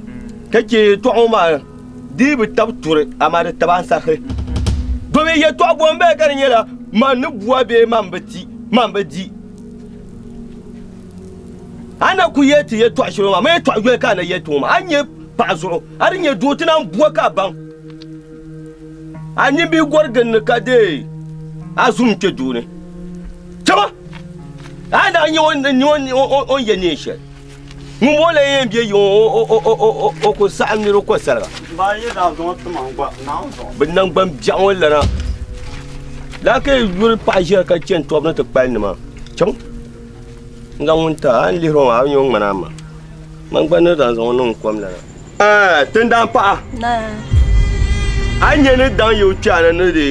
ka chɛ yɛltɔɣa ŋɔ maa dii bi tabi turi amaa di tabi ansarisi domi yɛltɔɣa bom bee ka di nyɛla man ni bua bee man bi ti man bi di a na ku yɛli ti yɛltɔɣa shɛli maa ma yɛltɔɣa yoli ka a na yɛli ti ŋɔ maa a ni nyɛ paɣa zuɣu a di nyɛ doo ti naan bua ka a baŋ a nimbihi gɔri gindi ka deei a zum kpɛ doo ni chama a na nyɛ o ni yɛ neen shɛli Ŋun ŋɔ lee yɛn be yiŋ o ku saɣim niriba kɔsaliga. Bɛ naŋgban biɛɣu ŋɔ lana laa ka yi yuri paɣa ʒiya ka chani tɔbu ni ti kpali nima. Chaŋ n zaŋ ŋun ti a, a ni lihiri o maa a bi nya o ŋmani a ma. Man gba ni daa zaŋ o niŋ n kom lana. Tindaan paɣa, a ni nya ni daŋ yi o kpe a ni ni di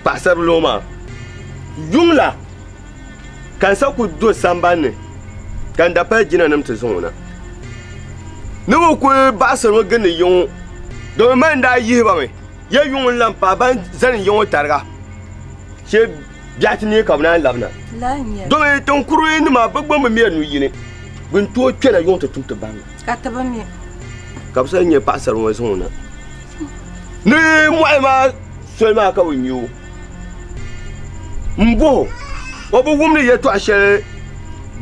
paɣisaribila ŋɔ maa yuŋ la. Ka n sa ku do samban ni, ka n dapali jinanim ti zaŋ o na. Ni bɛ kul baɣisirimi gindi ya ŋɔ, domi man daa yihi ba mi ya yuŋ n-lan paai ban zani ya ŋɔ tariga shee biɛɣu ti neei ka bɛ naan labina. Domi tiŋ kurili nima bɛ gba bi miri nu yini, bɛ ni tooi kpɛna yuŋ ti tum ti baŋ. Ka ti bi mi. Ka bɛ sa nyɛ paɣasari ŋɔ zaŋ o na. Ni mɔɣili maa soli maa ka bɛ nya o. M bɔh o, o bi wumdi yɛtɔɣ shɛli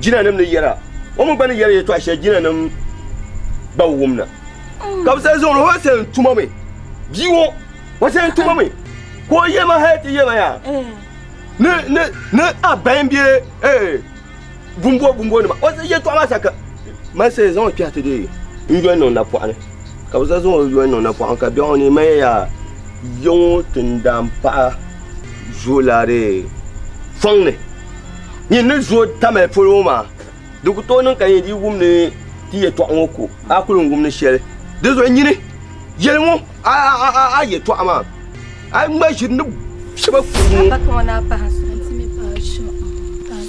jinanim ni yɛra, o mi gba ni yɛri yɛtɔɣ shɛli jinanim gba bi wumda. Ka bɛ sa zaŋ o o sani tuma mi, bia ŋɔ, o sani tuma mi, ka o yɛli ma hali ti yɛli ma yaa, ni ni ni a ba m-be bumbo bumbo nima, o yɛtɔɣa maa sa ka man sa zaŋ o kpɛhi ti dee n yoli niŋ napɔɣu ni, ka bɛ sa zaŋ o yoli niŋ napɔɣu ni ka biɛɣu ni man yaa ya ŋɔ tindaanpaɣa zoola dee fɔŋ ni nyin ni zooi tamali polo ŋɔ maa di ku tooi niŋ ka nyin dii wum ni ti yɛtɔɣa ŋɔ ko a kuli n wumdi shɛli di zuɣu nyini yɛli ŋɔ a yɛtɔɣa maa a ŋma ʒiri ni shɛba kuri ŋɔ.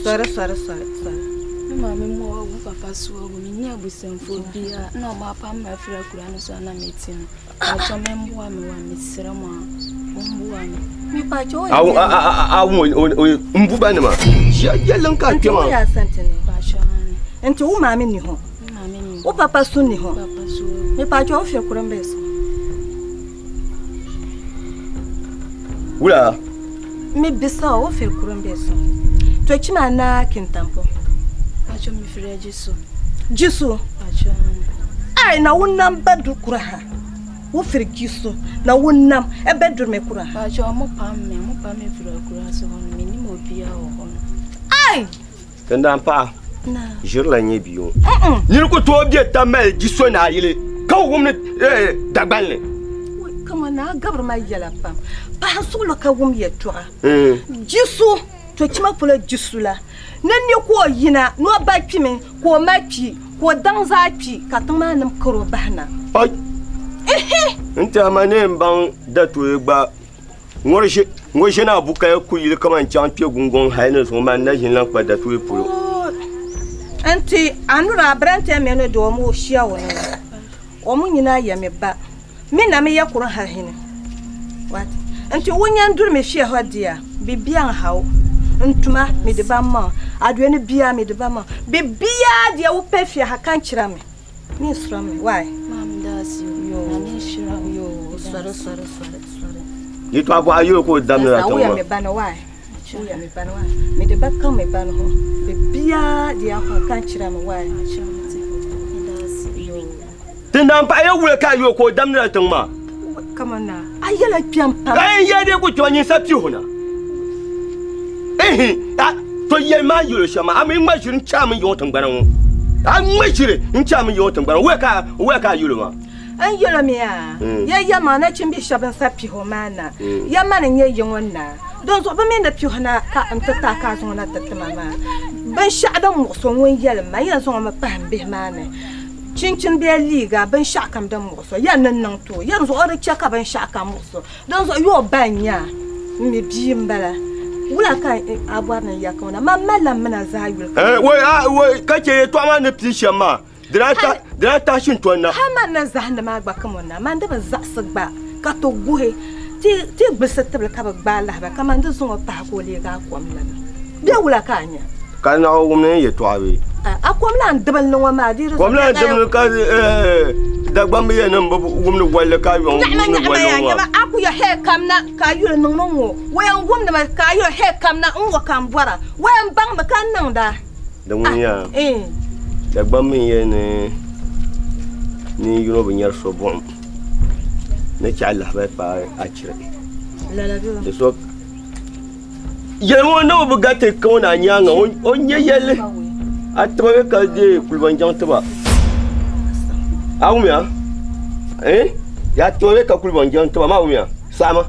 Sorry, sorry, sorry, sorry. Me maame mu ɔwu papa so awu me ni abusuafoɔ biara na ɔmo apam me afiri akura no so a na mete no. Pakyɛ mo mboa me wa mesrɛ mo a mo mboa me. Me pakyɛ o Awo a a a awo o mbu ba nima. Yɛlli ka Nti kpɛma. wo yɛ asantene. Pakyɛ ane. Nti wo maame ni hɔ. Me maame ni hɔ. Wo papa so ni hɔ. Papa so awu. Me pakyɛ wo fie koro mbɛ so. Wula. Me bisa wo fie koro mbɛ so. To kyima na kintampo. Pakyɛ me firi agye so. Gye so. Pakyɛ ane. Ai na wo nam bɛdu koro ha. Wo firi gye so na wo nam ɛbɛduru me koro ha. Pakyɛ ɔmo pam me, ɔmo pam me firi akura so hɔ no, me nim obiara wɔ hɔ no. Ai! Tindan paɣa ʒirila nyɛ bia o. Niri ku tooi be tamali ji so ni a yili ka wum ni Dagbanli. Kama naa gabiri ma yɛla pam. Paɣa suɣulo ka wum yɛltɔɣa. Ji so to chima polo ji su la ni ni ka o yina ni o ba kpimi ka o ma kpi ka o daŋ zaa kpi ka tiŋ maa nim kari o bahi na. Oi! N tɛha ma ni n baŋ datooi gba ŋɔ ʒe na bukaya kuyili kaman chaŋ kpe gungɔŋ hali ni zuŋɔ maa n na ʒini lan kpa datooi polo. Nti anura aberanteɛ mɛ no de wɔn ɔhyia wo no wɔn nyinaa yɛ me ba me na meyɛ koro ha hene wate nti wonya nduru me fie hɔ deɛ a biribiara nha wo ntoma mede ba ma wo aduane biara mede ba ma wo biribiara deɛ wopɛ fie ha ka nkyerɛ me me nsuro me why Maame da ase o. Yoo Nyame nhyira wo. Yoo sɔre sɔre sɔre sɔre. Yɛtɔ abɔ ayɛ ko damina Sasa tɔn woyɛ ma. me ba no why Woyɛ me ba no a, mede bɛka me ba no ho. Biribiara deɛ akɔ ka kyerɛ me wae. Tindan paɣa yɛ wula ka yo ka o damdila tiŋ maa. Kama na, a yɛla kpɛm pam. Ka n yɛ de ku kpɛma nyini sa pihu na. Ehi, a to yɛli maa yɛlo shɛm maa, a mi ŋma ʒiri n-chaami yiŋɔ tiŋgbana ŋɔ. A ŋma ʒiri n-chaami yiŋɔ tiŋgbana ŋɔ. Wula ka a yɛlo maa? N yɛlo mi yaa, ya yɛmaŋ nachimbihi shɛba n-sa pihu maa na. Ya mani n-nyɛ yiŋɔ naa. Dinzuɣu bɛ mi ni pihi na ka n ti ti a ka a zaŋ o na ti ti ma maa. Binshɛɣu din muɣis o ŋun yɛlim ma, n yɛn zaŋ o mi pahi m bihi maa ni. Chinchini bee liiga, binshɛɣukam din muɣis o, yɛn ni niŋ ti o. Yɛn zuɣu o di chɛ ka binshɛɣukam muɣis o. Dinzuɣu yo o ba n-nyɛ a, m mi bia m-bala. Wula ka a bɔri ni n ya ka o na? Man malila m mina zaa yuli ka. Wai, ka chɛ yɛtɔɣa maa ni pii shɛm maa, di daa tahi shintɔni na. Hal man ni zahindi maa gba kam o na, man di bi zaɣisi gba ka ti guhi ti gbilisi tibili ka bi gbaai lahabali kaman di zaŋ o pahi ka o leegi a kom la mi. Bɛ wula ka a nya? Ka naɣ wum ni n yɛtɔɣa bee? A kom la n dibinli ŋɔ maa di di Kom la n dibinli ka Dagbamba yɛn ni m bi wumdi bolli ka yɔŋ Nyaɣima wumdi nyaɣima bolli yaa ŋɔ nyama maa. a ku yɛ hee kam na ka a yuli niŋmi ŋ-ŋɔ o yɛn wumdi mi ka a yuli hee kam na n-ŋɔ ka m bɔra o yɛn baŋmi ka n niŋda. Di ŋun yaa Dagbamba mi yɛli ni nin yino bi nyari so buɣim ni chɛ a lahabali paai a chiri. Di so yɛli ŋɔ ni o bi gariti ka o na nyaaŋa o nya yɛlli a tiba bɛ ka deei kulibanjaŋ tiba a wumya eh ya tiba bɛ ka kulibanjaŋ tiba maa wumya saɣima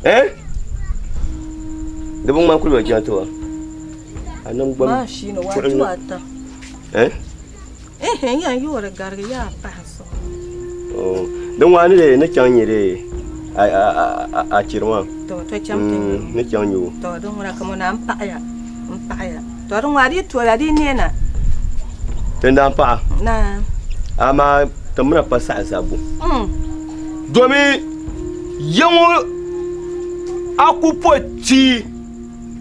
Eh? Di bi ŋmani kuli ba jɛn tiba. A niŋ gbam Maa shi ni chuɣu waati ni. ata. Eh? Eh, yan yoori garigi yaa pahi so. Oh, din ŋɔ ni de ni chaŋ nyɛ de a a a a chiri maa. To to chaŋ ti nyɛ. Ni chaŋ nyɛ o. To din ŋuna ka mo na n paɣaya n paɣaya. To din ŋɔ a di tola di neena. Tindaan paɣa. Na. Amaa ti mina pa saɣa zabbu. Domi ya ŋɔ a ku po tia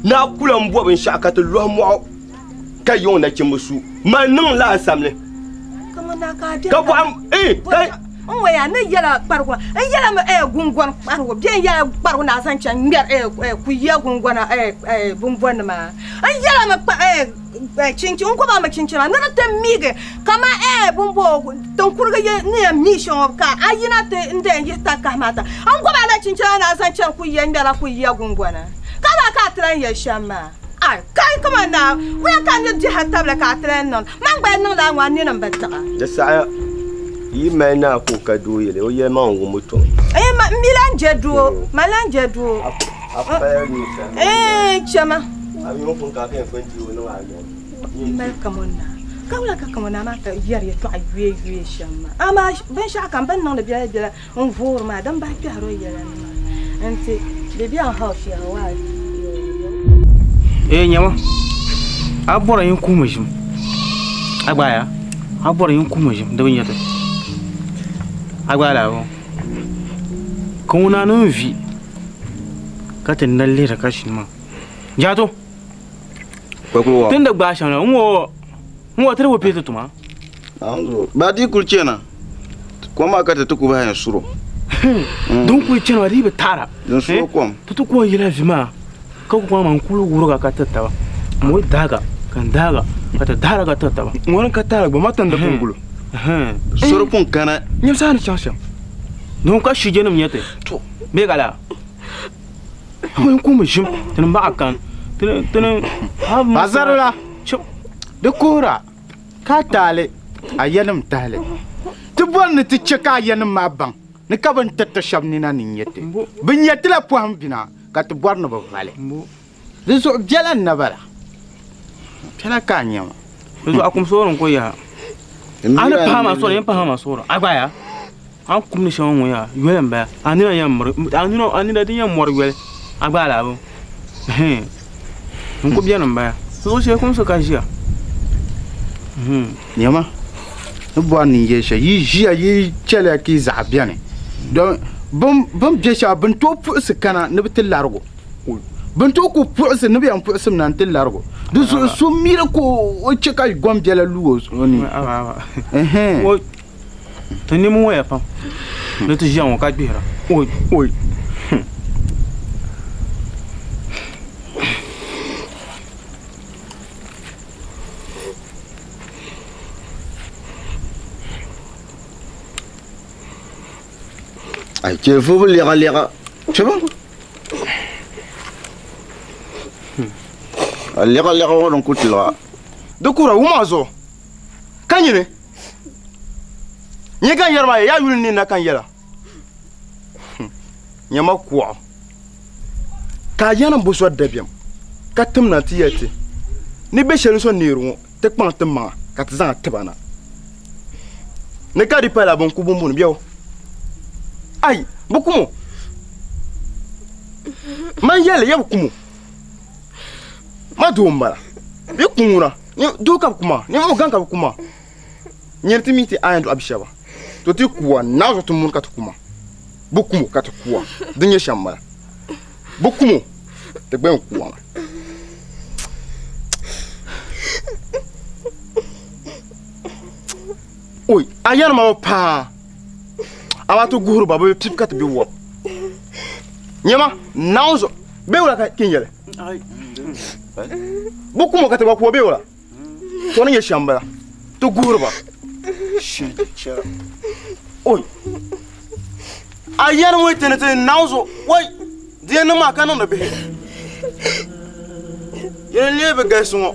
ni a ku lan bo binshɛɣu ka ti lɔhi mɔɣu ka yiŋ nachimba su, mali niŋ la a samli. Ka bɔhim, eh, ka N waya ni yɛla kparigu n yɛla mi eh, gungɔni kparigu bɛ n yɛla kparigu na zaŋ chaŋ ŋmɛri eh, eh, kuyiya gungɔna eh, eh, bumbɔnima n yɛla mi kpa eh, eh, chinchin n gɔba mi chinchina ni di ti miigi kaman eh, bumbo tinkurigi yi ni yɛn mi shɛŋa ka a yina ti n dɛn yihi takahi maa ta n gɔba la chinchina na zaŋ chani kuyiya ŋmɛrila kuyiya gungɔna ka maa ka a ti lan yɛli shɛm maa ai kai kaman naa wula ka n ni dihi a tabili ka a ti lan niŋ Man gba niŋla a ŋɔ a nini m-bi tiɣi. Di saɣiya, yi mali naa ka o ka doo yɛli, o yɛlimaŋli wumbu tɔŋ. Ɛɛn m mi lan je doo, man lan je doo. A paya ninsal. Ɛɛn chama. A mi o pun ka a ka yɛn pun deei o niŋ a yɔŋ. M mali kamɔn naa. Ka wula ka kamɔn naa maa ti yɛri yɛtɔɣa yuei yuei shɛm maa? Amaa binshɛɣu kam bɛ ni niŋdi biɛla biɛla n voori maa din bahi kpɛhiri o yɛla ni maa nti di bɛ n hao shɛhi waa. Ee nyama a bɔra yin kuhimi ʒim a gbaaya a bɔra yin kuhimi ʒim di bi nyɛti a gbaai laa ka ŋuna niŋ vi ka ti na lihiri ka ʒini maa jaato tin di gbaai shɛm la n ŋɔ n ŋɔ ti di bi pii ti tuma Ba di kuli chana kom maa ka ti ti ku bahi suro. Din kuli chana maa di yi bi taara. Din suro kom. Ti ti ku yila vi maa ka ku maa n kuli wuriga ka tiri taba. Mo daaga ka n daaga ka ti daara ka tiri taba. Ŋɔni ka taara gba ma tandi pun gulo. Sori pun kana. Nyɛmsa ni chaŋ shɛm. Don ka shijenim nyɛ ti. Bee ka laa. Ŋun ku mi ʒim tini baɣa kan tini. Azarila di kuhira. Ka a taali a yanim tahili. Ti bɔri ni ti chɛ ka a yanim maa baŋ ni ka bɛ ni tiriti shɛb nina ni nya ti. Bɛ nya ti la pɔhim bina, ka ti bɔri ni bɛ va li. Di zuɣu biɛla n-na bala. Biɛla ka a nya ma. Di zuɣu a kum suhuri n-ku yaha. A ni pahi ma suhuri, yɛn pahi ma suhuri. A gba ya, a ni kumdi shɛŋa ŋɔ yaa, yoli m-bala. A nina yɛn miri, a nina, a nina din yɛn mɔri yoli. A gba alabu. N ku beni m-bala. Zuɣu shee kumsi ka ʒiya. Nyama, ni bɔri ni n yɛli shɛli, yi ʒiya yi chɛliya ka yi zaɣa beni. Domi bɛ ni be shɛba, bɛ ni tooi puɣisi kana ni bɛ ti larigi o. Bɛ ni tooi ku puɣisi ni bɛ yɛn puɣisimi na nti larigi o. Di zuɣu so miri ka o chɛ ka gom biɛla lu o ni. Ti nini ŋɔya pam ni ti ʒiya ŋɔ ka gbihira. Oi! Oi! Ai chɛ vubu lɛga lɛga chɛba a lɛga lɛga ŋɔ din ku tiliga. Di kuhira wum a zuɣu ka nyini. Nyɛ ka n yɛri maa yaa yuli ni na ka n yɛla nyama kuɣu ka a yɛnim bo sori dabiɛm ka tim na ti yɛli ti ni bɛ shɛli so neeri ŋɔ ti kpaŋ ti maŋa ka ti zaŋ tiba na ni ka di pala bin ku bumbuni bɛo ai bi kumo man yɛli ya bi kumo ma doo n bala bɛ ku ŋuna doo ka bi kuma ninvuɣu gaŋ ka bi kuma Nyini ti mi ti a yɛn dɔɣi bi shɛba, to ti kuwa naa zuɣu ti muni ka ti kuma, bɛ kumo ka ti kuwa, di nyɛ shɛm m-bala. Bɛ kumo ti gba yɛn kuwami. Oi, a yɛri ma bi paai, amaa ti guhiri ba bɛ bi pib ka ti be wɔb. Nyama, Naawuni zuɣu, bee wula ka n yɛli? Bɛ kumo ka ti gba kuwa bee wula? To ni nyɛ shɛm bala ti guhiri ba oi a yɛni ŋɔ ti ni ti naŋ zuɣu oi di yɛn niŋ maa ka niŋdi bihi yɛn lee bi galisi ŋɔ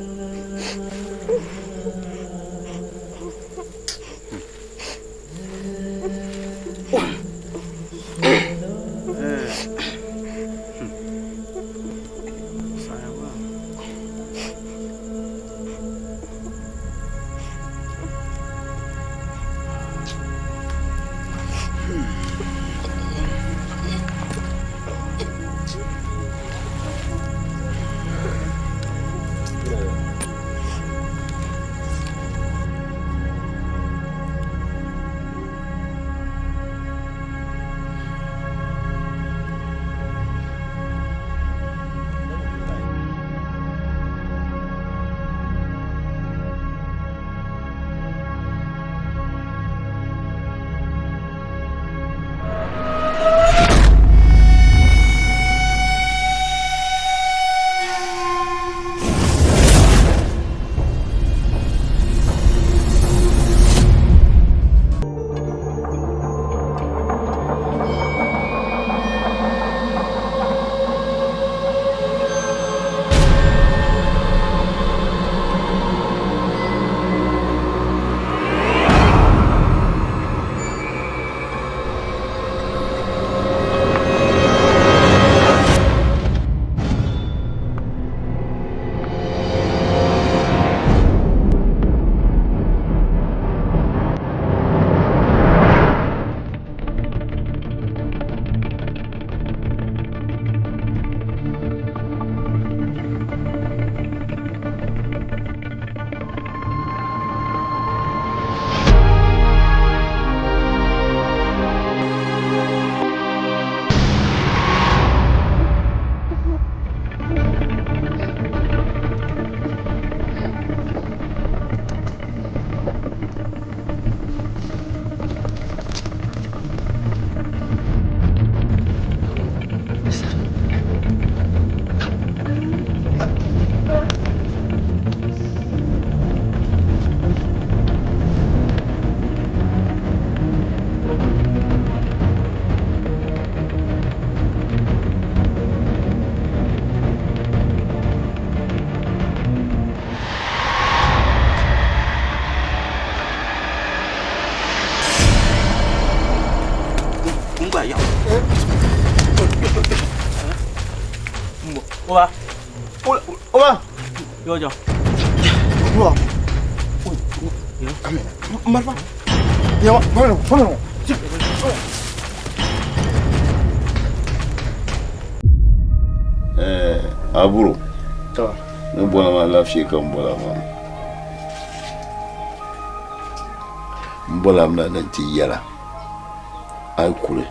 Oba. Oba. Yo jo. Oba. Marfa. Yawa, bana, bana. Eh, aburo. To. Ne bɔla ma lafiya ka n bɔla maa. N bɔla mi na ni ti yɛla. A yi kuli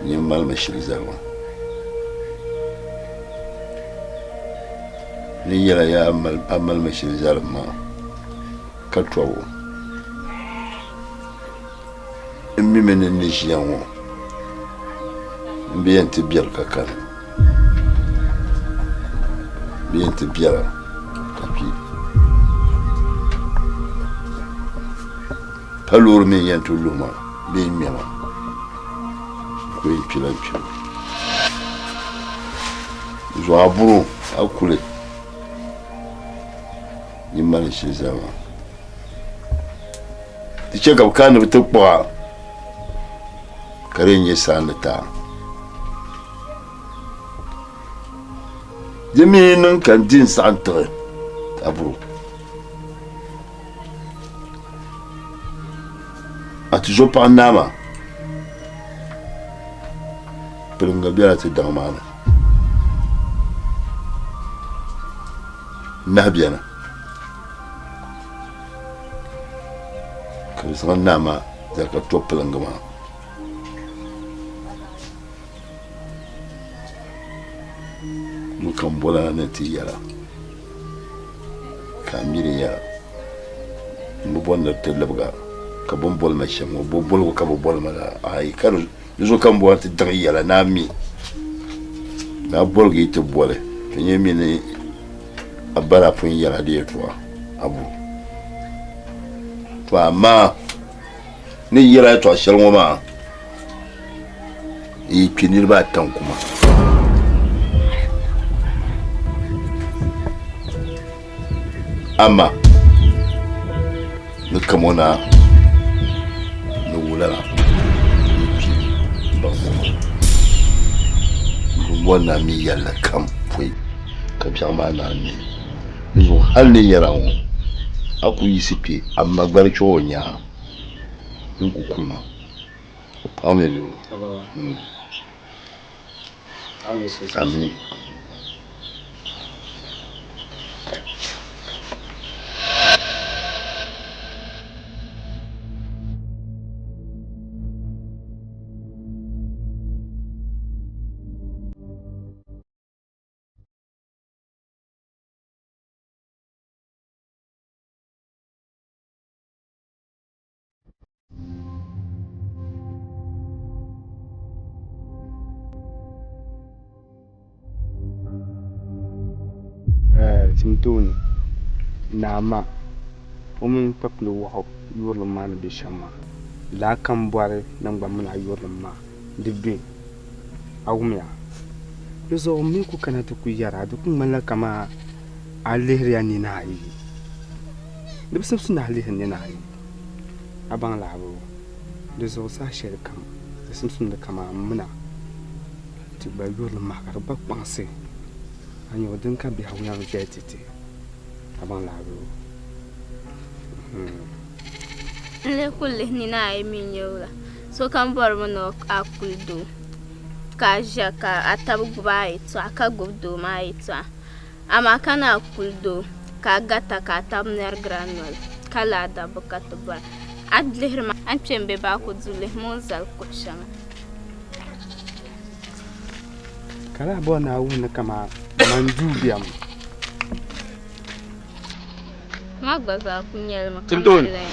nyin malimi shili zaligu. Ni yɛla yaa a malimi shili zaligu maa ka tɔbu. N mimi ni n ni ʒiya ŋɔ m bi yɛn ti biɛri ka kani. M bi yɛn ti biɛra ka kpi. Pa loori mi n-yɛn ti luhi ma bee n-ŋme ma, n ku yɛn kpila n kpibu. Zuɣu a buru a kuli nyin mali n shili zali maa. Di chɛ ka bɛ kana ni bɛ ti kpuɣ a, ka di yɛn nyɛ saa ni ti a. Di mi yi niŋ ka n di n saɣim tiɣi a buru. A tizɔpaɣa naa maa piringa bela ti daŋ maa ni. Nahi beni ka bɛ zaŋ naa maa zali ka to piringa maa. Ŋun kam boli a na ti yɛla ka a mi di yɛla m bi bɔri ni di ti libigi a ka bɛ ni boli ma shɛm ŋɔ bo boligu ka bɛ boli ma la ayi ka di zuɣu ka m bɔri ti daŋ yɛla ni a mi ni a boligi yi ti boli ti nyɛ mi ni a ba daa pun yɛla di yɛltɔɣa a bo to amaa ni yɛla yɛltɔɣa shɛli ŋɔ maa n yi kpi niriba ata n kuma ama ni kamona ni wulana ni kpi ban kuma n bɔri ni a mi yɛlli kam pɔi ka biɛɣu maa naan ne di zuɣu hali ni yɛra ŋɔ a ku yiɣisi kpe a ma gbali chɛ o nyaa n ku kuma Amin. Tim tooni naa ma o mini kpakpili waɣu yurilim maa ni be shɛm maa laa kam bɔri naŋgban mini a yurilim maa di be a wumya di zuɣu m mi ku kana ti ku yɛra di ku ŋmanila kaman a lihiriya nina ayi di bi simsi ni a lihiri nina ayi a baŋ lahibu di zuɣu saha shɛli kam di simsimdi kaman m mina ti gba yurilim maa ka di gba kpaŋsi a nya o din ka biɛhigu yɛn viɛli ti ti a baŋ lahibu. N lee ku lihi nina ayi mi n-nyɛ wula? Sokam bɔrimi ni a kuli doo ka a ʒiya ka a taba gbubi a yɛtɔɣa ka gbubi doo maa yɛtɔɣa. Amaa ka ni a kuli doo ka a garita ka a taba nɛrigira noli ka lala dabba ka ti bɔra. A lihiri ma a ni kpe m-be baako duu lihimi o ni zali kuɣ shɛŋa. Ka lahi bɔri ni a wuhi ni kaman man duu bemi. Maa gba zaa ku nyɛli mi ka Timtooni. mali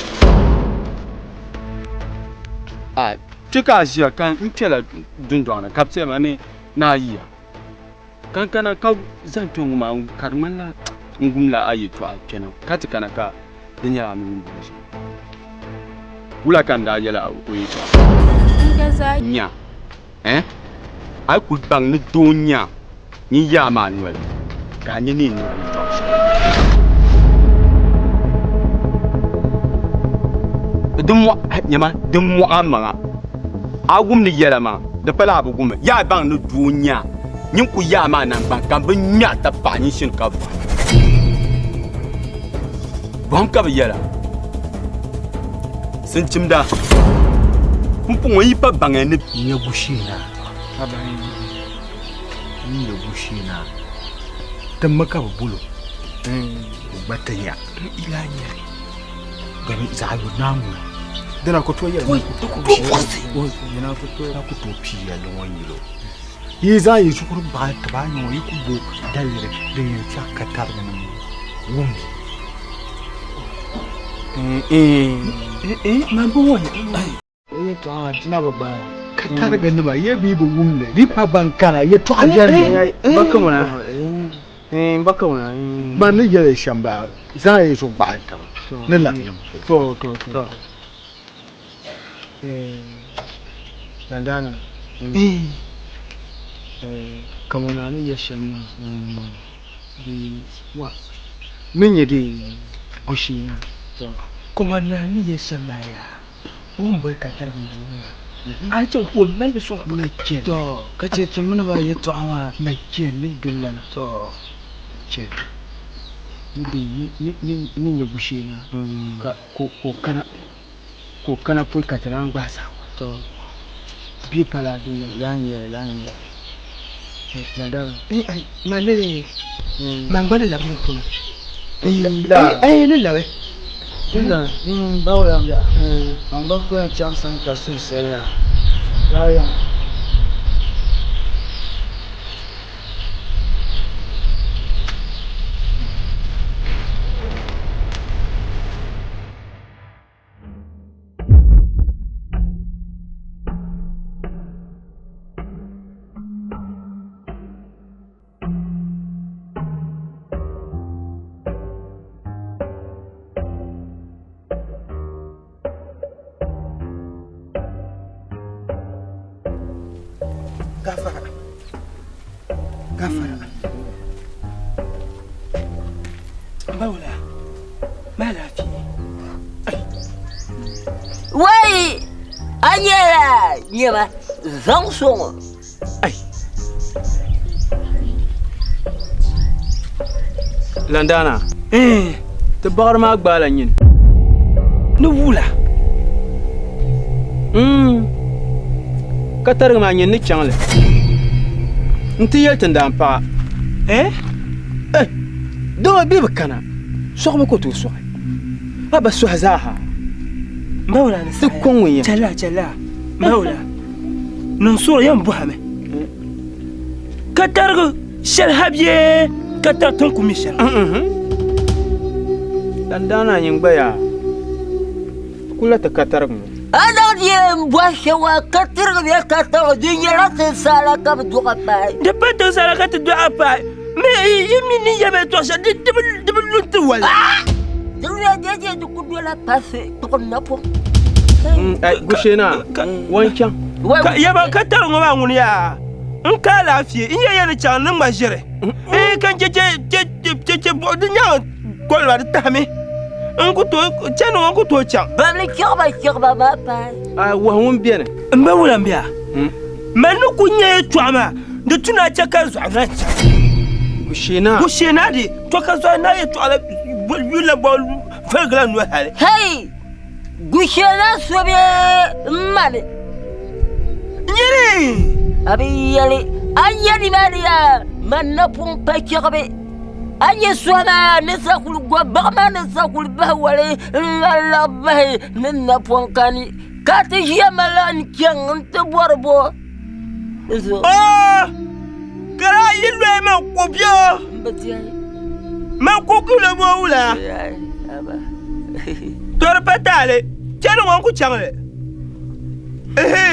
A kpe ka a ʒiya ka n kpɛla dundɔŋ ni ka bɛ ti ma ni ni a yiya ka n kana ka zani kpe ŋɔ maa ka di ŋmanila n wumla a yɛltɔɣa kpɛna ka ti kana ka di nyɛla a mini ŋun bɔŋɔ ʒiya. Wula ka n daa yɛl a o yɛltɔɣa? N gba zaa. Nya, eh? A yi kul baŋ ni doo n-nya nyin yaa maa noli, ka a nya ni yi niŋ yɛtɔɣ shɛli. Di mɔɣ, nyama, di mɔɣ a maŋa. A wum ni yɛla maa, di pala a bi wum li. Yaa baŋ ni doo n-nya Nyin ku yaa maa naŋgban ka m bi ŋme a tapaɣa nyin shini ka bɔhim. Bɔhim ka bɛ yɛla. Sinchimda, pumpɔŋɔ yi pa baŋya ni. N-nyɛ Gushee-naa. N-nyɛ Gushee-naa. Timmi ka bɛ bol o, o gba ti nya. Domi zaɣ yuri naa ŋuna. Dina ku tooi yɛli na ku tooi pii yɛlli ŋɔ nyili o. Yi zaŋ yi zuɣuri gbaai tiba ayi ŋɔ yi ku bo daliri din yɛn chɛ ka tariginim wum li. Yɛtɔɣa maa ti na bi gbaai. Ka tariginima ya mi bi wum li, di pa ban kana yɛtɔɣa viɛlli. Man ni yɛli shɛm baa, zaŋ yi zuɣu gbaai taba ni laɣim. Dandana, kaman a ni yɛli shɛm maa, di wa mi nyɛ di gushee maa. Kaman a ni yɛli shɛm maa yaa. O ni boli ka tariga ŋɔ maa, a ni chaŋ ka o mali li sɔŋ a chɛ. Tɔ! Ka chɛ ti mini ba yɛtɔɣa maa na chɛ ni doli Tɔ! Chɛ ni ni nyɛ gushee maa ka ka o kana ka o kana pɔi ka ti naan gbahi saɣim. Tɔ! Bɛ pala di lala n-nyɛ li lala n-nyɛ li. Dandana. Man ni man gba ni labi ŋɔ polo. Ɛɛh ni labi. Bawula man gba ku yɛn chaŋ sani ka suhi sali yaa. Gafara. Gafara. Bawula. Ma lafiya. Wai a nyɛla nyɛma zaŋ sɔŋ o. Landana, ti baɣiri maa gbaala nyini. Ni wula? Ka tarigi maa nyini ni chaŋ li nti yɛli tindaan paɣa. Eh? Dama bɛ bi kana, sɔɣibu ka o tooi sɔɣi. A ba sɔhi zaaha. Mbawula ni Ti kɔŋ ŋun yɛn. Chɛli a, chɛli a. Mbawula. Niŋ suɣuri yɛn bɔhimi ka tarigi shɛli ha bee ka tari ti ni ku mi shɛli. Sandaana nyin gba yaa kula ti ka tarigi ŋɔ. A niŋ di yɛn bɔhi shɛŋa ka tirigi bee ka tarigi di nyɛla tinsaala ka bɛ dɔɣi paai. Di pa tinsaala ka ti dɔɣi paai. Mi yi mi ni yɛ bɛ tɔɣi shɛli di bi lu ti wali. Di luya jeje di ku dola pasi kpuɣim napɔŋ. Gushena, wan chaŋ. Yaba ka tari ŋɔ maa ŋuni yaa n ka alaafee n yɛ yɛli chaŋ ni ŋma ʒiri n ka che che che che buɣu di nyaŋ koliba di tahimi n ku tooi chani ŋɔ n ku tooi chaŋ. Babili chɛɣiba chɛɣiba maa paai. A wahu ŋun beni. M ba wula m bia. Mali ni ku nya yɛtɔɣa maa di tu ni a chɛ ka zuɣu na chaŋ. Gushena. Gushena di to ka zuɣu na yɛtɔɣa la yulila bɔ valigila noli hali. Hei! Gushena so bee m mali. Nyini! A bi yɛli a nya nimaani yaa man napɔŋ pa chɛɣibi. A nya suhi maa ni sa kuli gɔbi baɣa maa ni sa kuli bahi wali n-lan laɣi bahi ni napɔŋ kani. Ka ti ʒiya ma la n-chaŋ nti bɔri bo zuɣu. Oo! Ka daa yi loyi man ko bɛ o. Man ko ku lo bo wula. To di pa taali, chani ŋɔ n-ku chaŋ li. Ehe!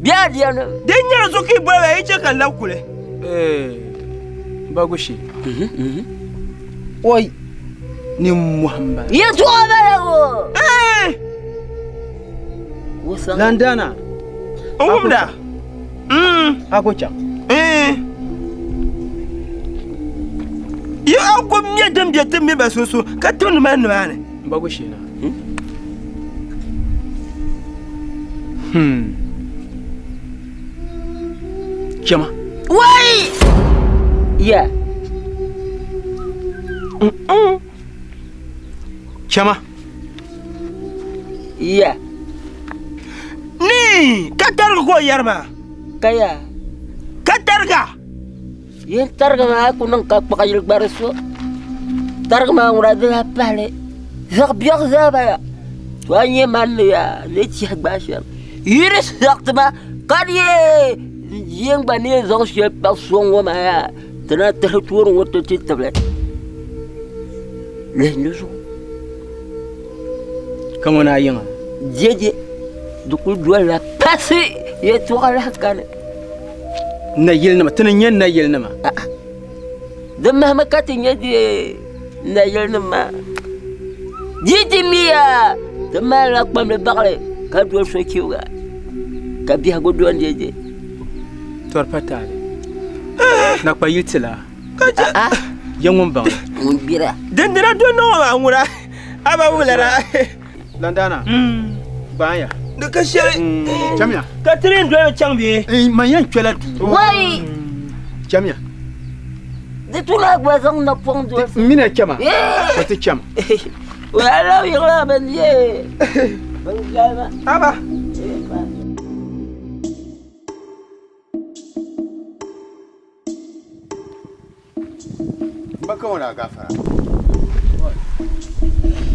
Bɛ a diɛmdi. Din nyari zuɣu ka yi boli ba yi chɛ ka n labi kuli. Bagushi. Oi! Nimmohi m-bala. Yɛtɔɣa bala ŋɔ. Landana. N wumda. A ku chaŋ. Yi a ku nya din be ti mini ba sunsuuni ka tim nimaani nimaani. M ba Gushina. Chama. Wai! Ya. Chama. Ya. Ni ka tariga ka o yɛri maa. Ka ya. Ka tariga. Yin tariga maa ku niŋ ka kpaɣa yili gbari so. Tariga maa ŋuna di lahi pahili. Zaɣ biɛɣu zaa bala. To a nyɛ man ni yaa ni chihi gbaai shɛm. Yi di saɣiti ma ka di yee yin gba ni zaŋ shɛli pa so ŋɔ maa yaa ti na tihi toori ŋɔ ti ti tibili. Lihi ni zuɣu. Ka ŋɔ naa yiŋa? Jeje di kuli dolila pasi yɛltɔɣa lahi kani. Nayilinima, ti ni nyɛ nayilinima. Di mahimi ka ti nyɛ di nayilinima maa. Di ti miya ti malila kpamli baɣili ka doli sochibga ka biɛhigu dɔni dede. Tɔri pa taali. Nakpa yili ti laa. Ya ŋun baŋ. Ŋun gbira. Dindina dɔni ŋɔ maa ŋuna a ba wulana. Landana. Gbaanya. Di ka shɛli. Chamiya. Ka ti ni doli chaŋ bee. Man yɛn kpɛla duu. Wai! Chamiya. Di tuna gba zaŋ napɔŋ doli. N mini a chama. Ka ti cham. Wala yiɣila bin ye. Bin galima. Aba. Ba ka wana gafara.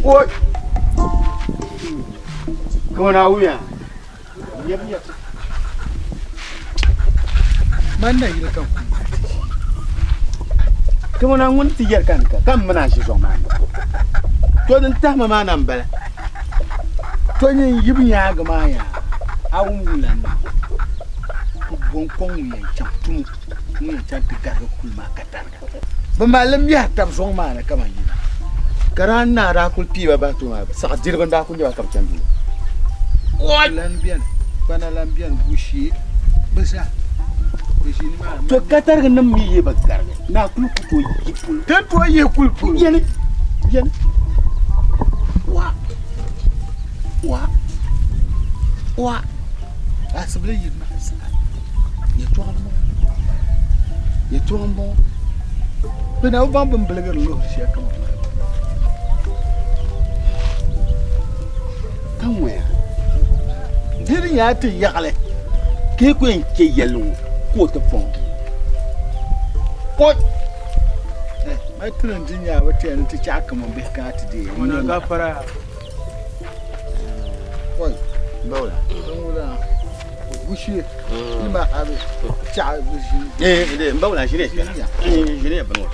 Oi! Ka wana wuya. Yep yep. Man na yili ka Ka wana ŋun ti yɛri ka ka ka m mina ʒi zuɣu maa ni. To din tahima maa na m-bala. To nyin yibu nyaagi maa yaa a wum wula na bɔn kɔŋ ŋun yɛn chaŋ tumu ŋun yɛn chaŋ ti garigi kuli maa ka tariga. Bɛ mali li mɛhi tab zɔŋ maa ni kaman yina. Ka daa naa daa kuli pii ba bahi tooi maa, saɣ diriba n-daa kuli nyɛ ba ka bɛ chani duu. Lan beni, kpana lan beni, gushee, bɛ zaa bɛ ʒi nimaani. To ka tarigi nim mi yi bi garigi, naa kuli ku tooi yi polo. Ti ni tooi yihi kuli polo. Yɛli, yɛli. Wa, wa, wa. Asibili yiri maa zaa yɛltɔɣa m-bɔŋɔ, yɛltɔɣa m-bɔŋɔ. Bɛ na bi baŋ bɛ ni biligiri luɣ shɛli kam maa. Ka ŋɔya. Di di nyɛla ti yaɣili ka yi ku yɛn chɛ yɛlli ŋɔ ka o ti fɔŋ o. Mali ti ni di nyɛla bɛ ti yɛn ni ti chaɣi kaman bihi kana ti deei. Ŋuna gafara. Oi, Bawla. Bawla. Gushie. Ni ma habe. Chaɣi bi ʒini. Eh, eh, Bawla ʒini ya. Ʒini ya bini.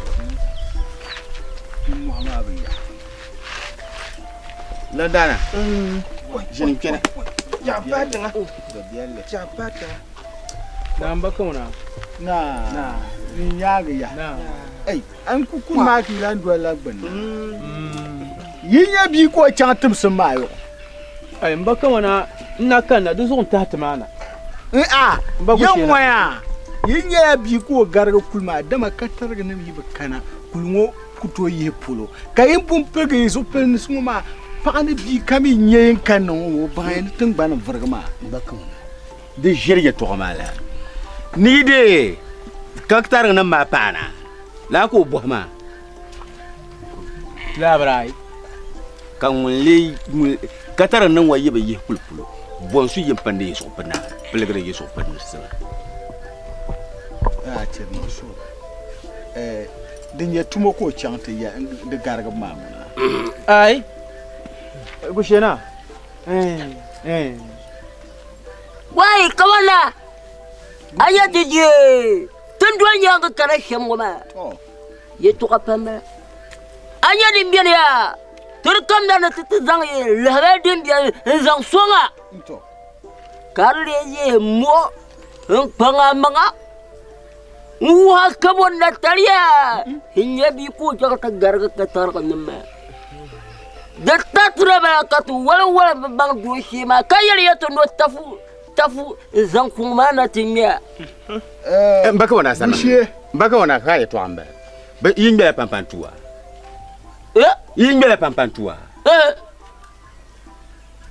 Ni maa bi ya. Landana. Ʒini kpɛna. Japa tiŋa. Japa tiŋa. Na n ba kaŋuna. Na. Na. Ni nyaagi ya. Na. Ei, an ku ku maa ki lan doli la gbunni. Yi nya bia ka o chaŋ timsim maa yɔɣu. Ai n ba kaŋuna n na kanna di zuɣu n tahi ti maa na. N a N ba ya Gushee na. ŋɔya yi nyɛla bia ka o garigi kuli maa dama ka tariginim yi bi kana kuli ŋɔ ku tooi yihi polo ka yi pun pirigi yi zuɣupilinsi ŋɔ maa paɣa ni bia kam yi nya yin kanna ŋɔ o baŋya ni tiŋgbani n virigi maa. N ba kaŋuna di ʒiri yɛtɔɣa maa la ni yi deei ka tariginim maa paana laa ka o bɔhi maa. Laabirayi. Ka ŋun lee ŋun ka tariginim ŋɔ yi bi yihi kuli polo bɔ n-su yi m-pindi yi zuɣu pina piligiri yi zuɣu pinisi maa. A chɛ niŋ so din nyɛ tumo ka o chaŋ ti ya di garigibu maa ŋuna. Ai Gushena. Wai kamana a yɛ di je tindoli nyaaŋa kana shɛm ŋɔ maa yɛtɔɣa pam bala a nya din beni yaa ti di kamina ni ti ti zaŋ lahibali din beni n-zaŋ sɔŋ a ka di lee yɛ mɔɣu n-kpaŋ a maŋa n-wuhi a kabɔn na taliya n-nya bia ka o chaŋ ti garigi ka tarigi nim maa di taritila bala ka ti wali wali bi baŋ dooshee maa ka yɛli ya ti no tafu tafu n-zaŋ kuŋ maa na ti ŋmɛ a. N ba ka wana sana. N ba ka wana ka yɛtɔɣa m-bala. Bɛ yi ŋmɛla pampantua. Yi ŋmɛla pampantua.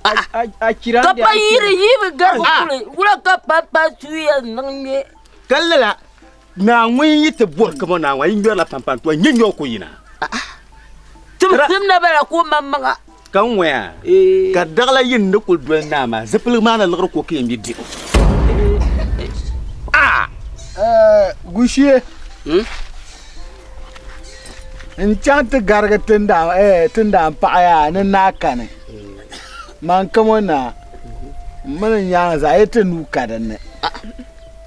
Ka pa yiri yi bi garigi kuli wula ka pampantua yɛn niŋ ŋmɛ. Ka lala Naa ŋun yi ti bɔri kama naa ŋɔ, a yi ŋmɛrila pampani to nyɛ nyɛ o ku yina. Tim tim na bala ka o maŋmaŋa. Ka n ŋɔya ka daɣila yi ni kuli doli naa maa, zipiligu maa ni liɣiri ka o ka yɛn bi di o. Gushie, n chaŋ ti garigi tindaan paɣa yaa ni naa kani. Man kamo naa, m mini n nyaanga zaa yi ti nuu ka dinni.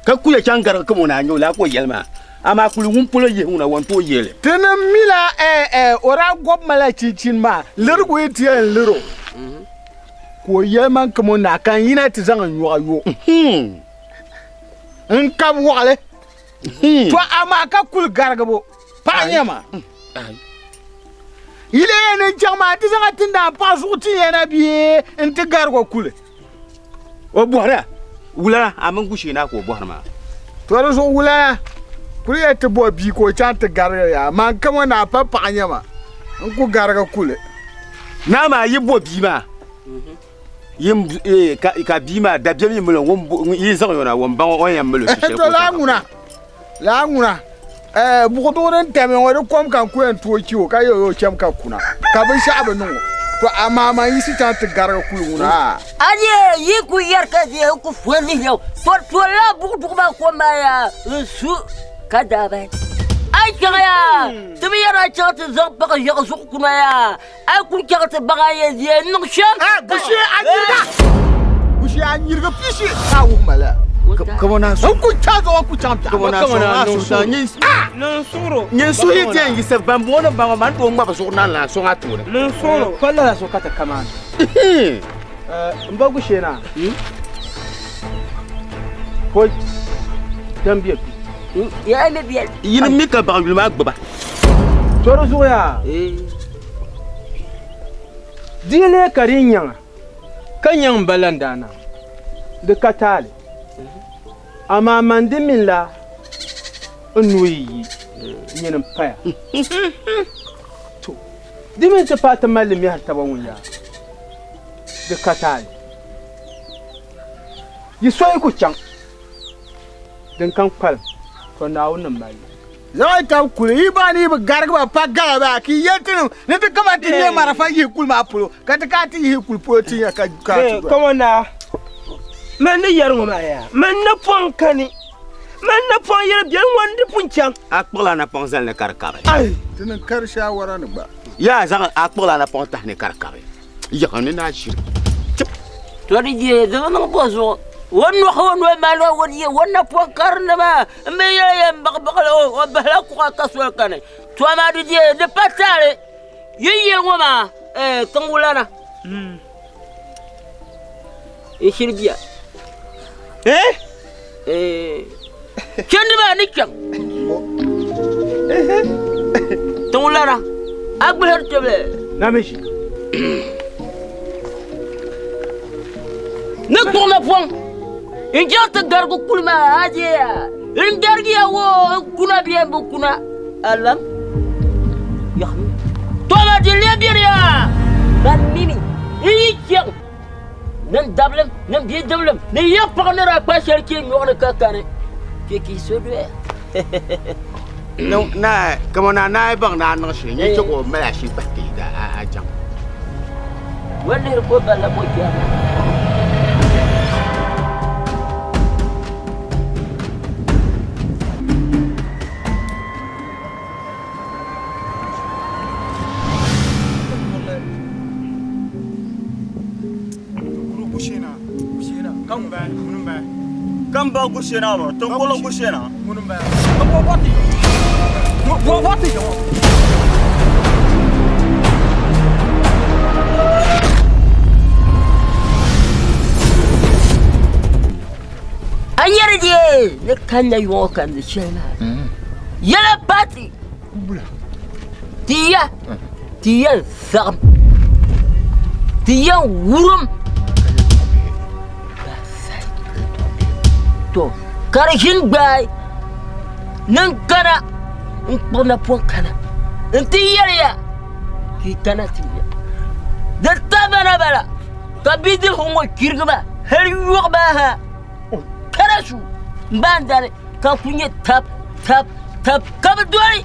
Ka kuya chaŋ garigi kamo naa nyɛ o laa ka o yɛli maa, amaa kuli ŋun polo yihi ŋuna o ni tooi yɛli. Tinim mila o daa gɔbi ma la chinchini maa lirigu yi ti yɛn lir o, ka o yɛli man kamo naa ka n yina ti zaŋ n nyɔɣu yo n kab wɔɣili. To amaa ka kuli garigibu paɣa nyɛ ma. Yi lee yɛn ni chaŋ maa ti zaŋ a tindaan paɣa zuɣu ti ya na bee n-ti garig o kuli? O bɔhiri a, Wula a mini Gushee naa ka o bɔhiri maa? To di zuɣu wula kuli ya ti bo bia ka o chaŋ ti garigi ya? Man kama naa pa paɣa nyɛ ma, n ku garigi kuli. Naa maa yi bo bia maa, yin ka bia maa dabiɛm yi mali o, ŋun yi zaŋ o na, o ni baŋ o ni yɛn mali o shɛli To laa ŋuna, laa ŋuna, buɣuduɣu din tamya ŋɔ di kom ka n ku yɛn tooi chɛ o ka yɛl o cham ka kuna ka binshɛɣu bi niŋ o. To amaa man yiɣisi chaŋ ti garigi kuli ŋuna aa. A ni yi ku yɛri ka di ku fo lihiya o, to to laa buɣuduɣu maa kom maa yaa n su ka daa bahi. A yi chaŋ yaa, ti bi yɛri a chaŋ ti zaŋ paɣ ʒiɛɣu zuɣu kuna yaa, A yi kuli chaŋ ti baŋ a yɛn yɛn niŋ shɛm. Gushie a nyiriga. Gushie a nyiriga pishi ka a wuhi ma la. N ku chaŋ zuɣu ku chaŋ biɛɣu. Niŋ suɣuro. Nyin suhu yi ti yɛn yiɣisi bambɔŋɔ ni baŋɔ man tooi ŋma bi zuɣu naan lan sɔŋ a tooni. Niŋ suɣuro. Pa lala zuɣu ka ti kamaani. M ba Gushie naa. Pɔi dan be du. Ya mi biɛli. Yini mi ka baɣa yuli maa gbuba. To di zuɣu yaa. Di yi lee ka di nyaŋa ka nyaŋ m ba Landaana, di ka taali. Amaa man di mini la n nuu yi yi, nyini m-paya. To, di mi nti paai ti mali li mɛhiri taba ŋun yaa, di ka taali. Yi so yi ku chaŋ, din kam kpalim, to Naawuni ni mali li. Zaŋ tab kuli yi ba ni yi bi garigi ba pa gala baa ka yi yɛli tinim ni ti kama ti ŋme marafa yihi kuli maa polo ka ti kana ti yihi kuli polo ti nya ka ka ti Come on now. Man ni yɛri ŋɔ maa yaa, man napɔŋ kani, man napɔŋ yɛli biɛli ŋɔ n-di pun chaŋ. A kpuɣila napɔŋ zali ni ka di kabi. Ti ni kari shaawara ni gba. Yaa zaŋ a kpuɣila napɔŋ tahi ni ka di kabi. Yaha ni naa ʒiri. To di je di bi niŋ bɔ zuɣu o nɔhi o noli mali o ni o napɔŋ karindi maa n mi yɛli yɛn baɣibaɣili o o bahila kuɣa ka soli kani to amaa di je di pa taali yi yɛli ŋɔ maa tiŋ wulana n shiri bia chandi maa ni chaŋ tiŋ wulana a gbihiri tibili Namiji. Ni kpuɣi napɔŋ n chaŋ ti garigi kuli maa ajeya n garigiya wo n kuna bee n bi kuna alam yaɣimi tɔba di lee beni yaa ban mimi n yi chaŋ ni n dabilim ni n bidibilim ni n yɛn paɣi ni daa kpa shɛli kpe nyɔɣu ni ka kani kpe so doya. Na kama na naai baŋ ni a niŋ shɛli nyɛ chɛ ka o mali ashili pahi ti a chaŋ. Wani lihiri ka o balila bɔ kpɛma. Kan ba gushena ba, to kolo gushena. A nyɛri di ni kanna yɔŋɔ kandi shɛli maa yɛla paati ti ya ti yɛn saɣim ti yɛn wurim to ka di ʒini gbaai ni n kana n kpuɣi napɔŋ kana n ti yɛli ya ka yi kana ti nya di tabana bala ka bidibisi ŋɔ chirigi ba hali yɔɣi ba ha kara su n ba n dani ka ku nyɛ tab. Tab tab ka bi doli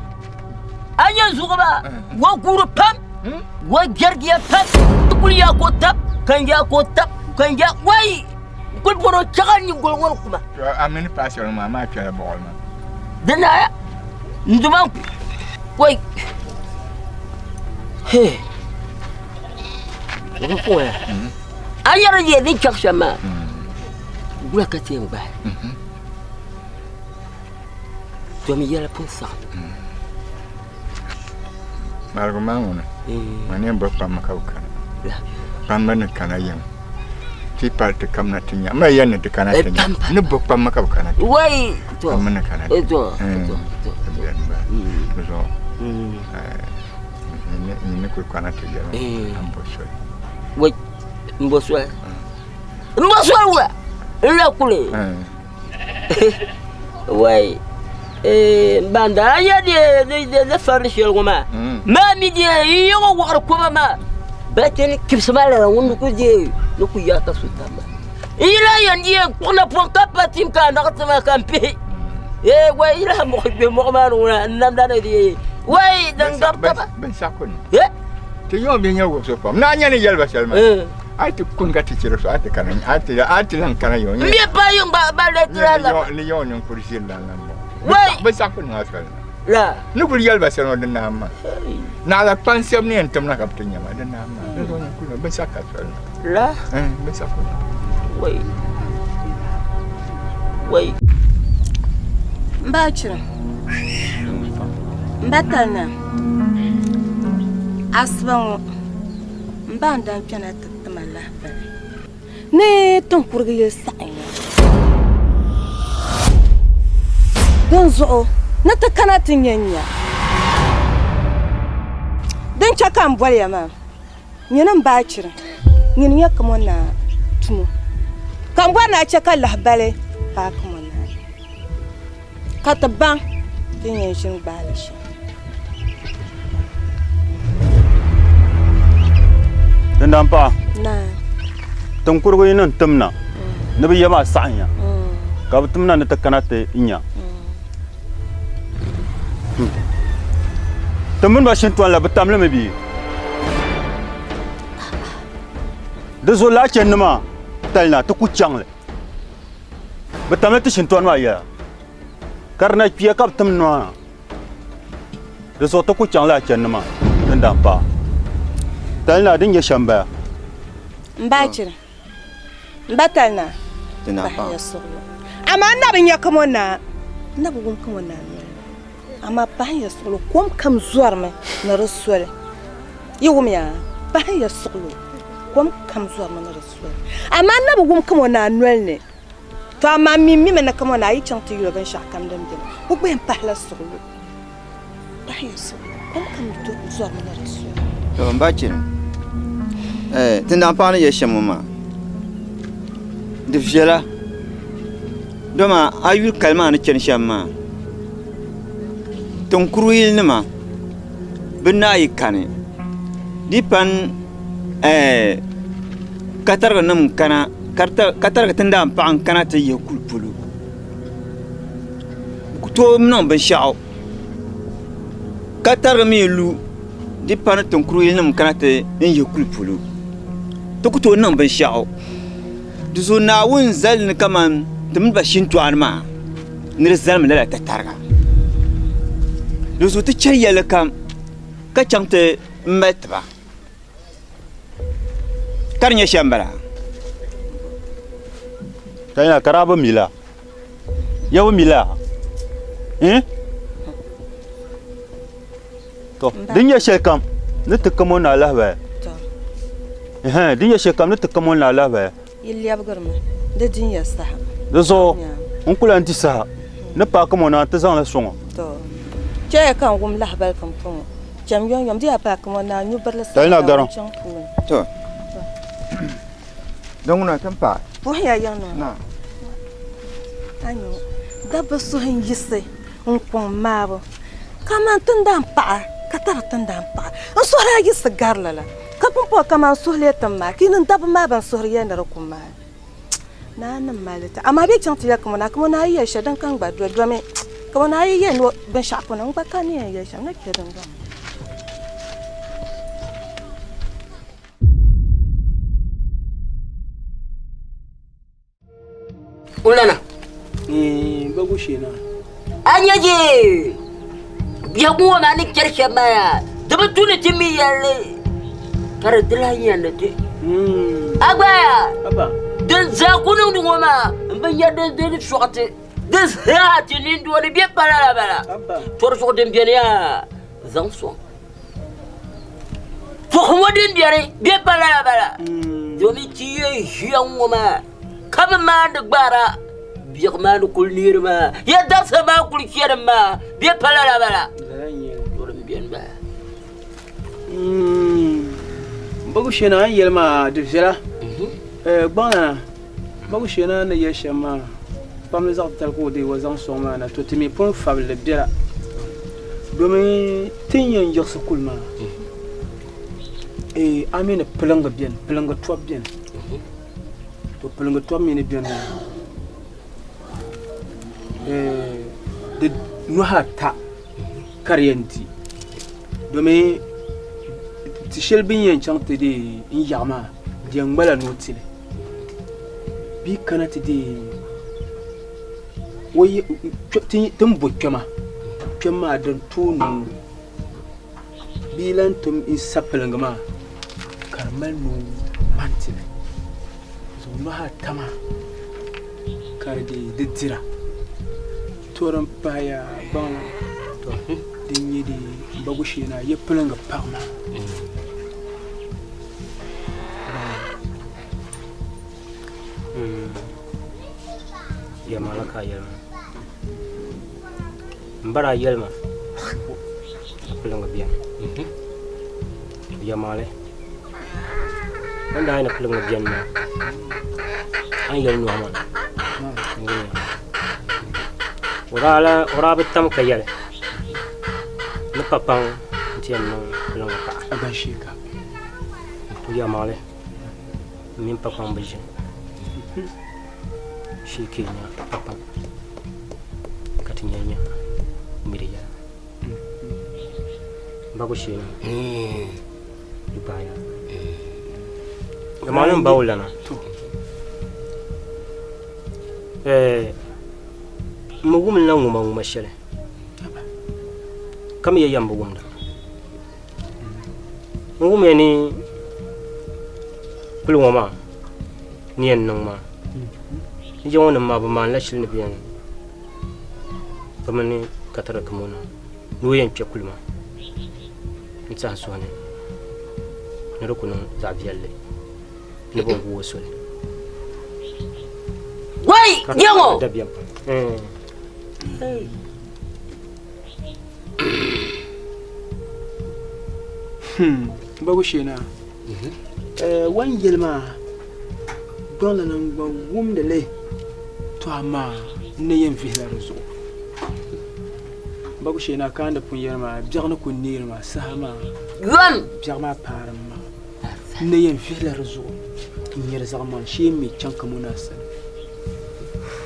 a nyɛ zuɣu maa wa guuri pam wa jɛrigiya pam ti kuli yaa ka o tab ka n yaa ka o tab ka n yaa wai n kuli bɔri o chaɣa nyingoli ŋɔ ni kuma. To a mini paɣa shɛli maa maa kpɛla buɣili maa. Di naaya n duma wai hee di puɣiya a yɛri yɛ din chaɣ shɛm maa wula ka ti yɛn gbahi. Domi yɛla pun saɣim. Maligu maa ŋuni ma ni bi kpamma ka bi kana kpamba ni kana yiŋ ti pali ti kamina ti nya ma yɛn ni ti kana ti nya ni bi kpamma ka bi kana ti kpamba ni kana ti zuɣu ni kuli kana ti yɛli n bo soli wai n bo soli n bo soli wula n la kuli wai ban daa yɛ di fabili shɛli ŋɔ maa maa mi di yi ŋɔ wɔɣiri koba maa ba ti ni kibisi maa lala ŋun ni ku deei ni ku yaa ka so tam maa n yi lahi yɛn di yɛn kpuɣi napɔŋ ka pa tim ka a naɣ ti ma ka n pihi ee wai yi lahi muɣi kpe mɔɣu maa ni ŋuna n namda ni di wai din gabi taba binshɛɣu ku ni ti yɔn bɛ nyɛ wuhiso pam naa nyɛ ni yɛli ba shɛli maa A ti kun ka ti chiri so a ti kana a ti a ti lan kana yɔ. N bɛ pa yiŋ ba ba le tira la. Ni yɔ ninkuri ʒiri lan lan bɔ. Wai. Bi saɣi ku niŋ a soli na. La. Ni kuli yɛli ba shɛli ŋɔ di naam maa. Naɣila kpan shɛba ni yɛn tim na ka bi ti nya ma di naam maa. Di zuɣu ninkuri bi saɣi ka soli na. La. Bi saɣi ku niŋ. Wai. Wai. M ba chira. M ba talina. Asiba ŋɔ. M ba n-daa kpɛna ti ti ma lahibali ni tiŋkurigi yili saɣinya. Dinzuɣu ni ti kana ti nya n-nya. Din chɛ ka m boli ya maa, nyini m ba Achiri, nyini n-nyɛ Kamonaa tumo, ka m bɔri ni a chɛ ka lahibali paai Kamonaa. Ka ti baŋ ti ni yɛn ʒini gbaai li shɛm. Tindaanpaɣa, Naa. tiŋkurugu yi niŋ tim na ni bɛ ya maa saɣim ya, ka bɛ tim na ni ti kana ti nya. Ti mini ba shintɔni la, bɛ tam li mi bee? Di zuɣu lala chandi maa tali na ti ku chaŋ li. Bɛ tamla ti shintɔni maa yɛla, ka di na kpiya ka bɛ tim nɔhi na. Di zuɣu ti ku chaŋ lala chandi maa tindaanpaɣa. Talina din nyɛ shɛm m-bala. M ba chira, m ba Talina, Tindaanpaɣa. pahiya suɣulo. Amaa n na bi nya Kamonaa, n na bi wum Kamonaa noli. Amaa pahiya suɣulo, kom kam zɔrimi ni di soli. Yi wumya? Pahiya suɣulo, kom kam zɔrimi ni di soli. Amaa n na bi wum Kamonaa noli ni. To amaa m mi mimi ni Kamonaa yi chaŋ ti yuli binshɛɣukam din beni, o gba yɛn pahila suɣulo. Pahiya suɣulo, kom kam zɔrimi ni di soli. To m ba chira, eh, tindaanpaɣa ni yɛli shɛm ŋɔ maa, di viɛla. Dama a yuli kali maa ni chani shɛm maa, tiŋkuru yilinima bɛ naa yi kani, di pani eh, katariginima n-kana, katarigi tindaanpaɣa n-kana ti yihi kuli polo. Bɛ ku tooi niŋ binshɛɣu ka tarigi mi lu di pani tiŋkuru yilinima n-kana ti yihi kuli polo. Ti ku tooi niŋ binshɛɣu. Di zuɣu Naawuni zali ni kaman ti mini ba shintɔɣani maa ni di zalimi lala tatariga. Di zuɣu ti chani yɛlli kam ka chaŋ ti mali ti ba. Ka di nyɛ shɛm m-bala. Tanya ka daa bi mi la? Ya bi mi la? Eh? To, din nyɛ shɛli kam ni ti kam o ni alahabaya. Ɛhɛn, din nyɛ shɛli kam ni ti kam o ni alahabaya. Yi lɛbigirimi, di din ya saha. Di zuɣu n ku lan di saha ni paai kam o ni a ti zaŋli sɔŋ o. To, chɛya ka n wum lahibali pumpɔŋɔ. Cham yomyom, di yaa paai kam o ni a nyu birili saha Talina garim. chaŋ puuni. To, din ŋuna ti ni paai. Puhiya yiŋnima. A nya ŋɔ, dabba suhu n-yiɣisi n-kɔŋ maabu. Kaman tindaan paɣa ka tari tindaan paɣa. N suhuri a yiɣisi gari lala, ka pumpɔŋɔ kaman n suhu lee tim maa, ka yinim dabba maa bɛn suhuri ya ni di ku maai. Naa ni mali ti. Amaa bɛ chaŋ ti yɛli Kamonaa, Kamonaa yi yɛli shɛli din ka n gba do, domi. Ka bɔ ni a yi yɛn ni binshɛɣu puuni n gba ka ni yɛn yɛli shɛm, n ni kpe dundɔŋ ni. Ulana. Bagu sheena. A nya je biɛhigu ŋɔ maa ni chɛri shɛm maa yaa di bi tu ni ti mi yɛlli ka di di lahi yɛn ni ti. A gba yaa din zaa ku niŋdi ŋɔ maa n bi nya din di sɔɣi ti di zaa ti nindoo ni bɛ pala la bala tɔri zuɣu din beni yaa zaŋ sɔŋ. Pɔhim ŋɔ din beni bɛ pala la bala domin ti yɛn ʒiya ŋ-ŋɔ maa ka bi maandi gbaara biɛɣu maa ni kuli neeri maa ya dabisa maa kuli chani maa bɛ pala la bala to din beni bala. Bagu Shena a ni yɛli maa di viɛla Gbaŋlana Bagu Shena ni yɛli shɛm maa kpamli zaɣ titali ka o deei o zaŋ sɔŋ maa na to ti mi pun fabili bela domin ti ni yɛn yiɣisi kuli maa a mi ni piliŋgi beni piliŋgi tɔbu beni to piliŋgi tɔbu mi ni beni maa di nuhi ata ka di yɛn di domin ti shɛli bɛ ni yɛn chaŋ ti deei n yaɣi maa di yɛn ŋmala noo tili bɛ kana ti deei ti ni bo kpɛma kpɛma maa din tooi noo bɛ lahi tom n sa pilingi maa ka di mali noo ŋmani tili zuɣu nuhi ata maa ka di deei di dira to din pahiya gbaŋ din nyɛ di bagu shee na yi pilingi paɣa maa Yɛlimaŋli ka a yɛli ma m ba daa yɛli ma piliŋgi beni yɛlimaŋli o ni daa yɛli ni piliŋgi beni maa a ni yɛli nɔhi maa o daa bi tam ka yɛli ni papaŋ nti yɛn niŋ piliŋgi paɣa yɛlimaŋli M mini pakpaŋ bi ʒini shee ka yi nya pakpaŋ ka ti nya nya miri yɛla. M ba ku shee ni yi gbaai ya. Dama ni m ba o lana. M mi wumlila ŋuma ŋuma shɛli ka mi ya yɛm bi wumda. N wumya ni kuli ŋɔ maa ni yɛn niŋ maa n ya ŋɔ nim maa bi maanila shili ni bɛ yɛn bi mini Katarikimona ni o yɛn kpɛ kuli maa n tiɛhi n suhu ni ni di ku niŋ zaɣ viɛlli ni bi gu o soli Wai, ya ŋɔ! Dabiɛm pam. Hmm, Bagu Sheena, eh, wan yɛli maa gbaŋlana n gba wumdi li to amaa n ni yɛn vihila di zuɣu. Bagu Sheena ka a ni pun yɛli maa biɛɣu ni ku neeri maa saha maa Yom! Biɛɣu maa paari m maa n ni yɛn vihila di zuɣu n nyari zaɣ maŋ shee m mi chaŋ Kamona sani.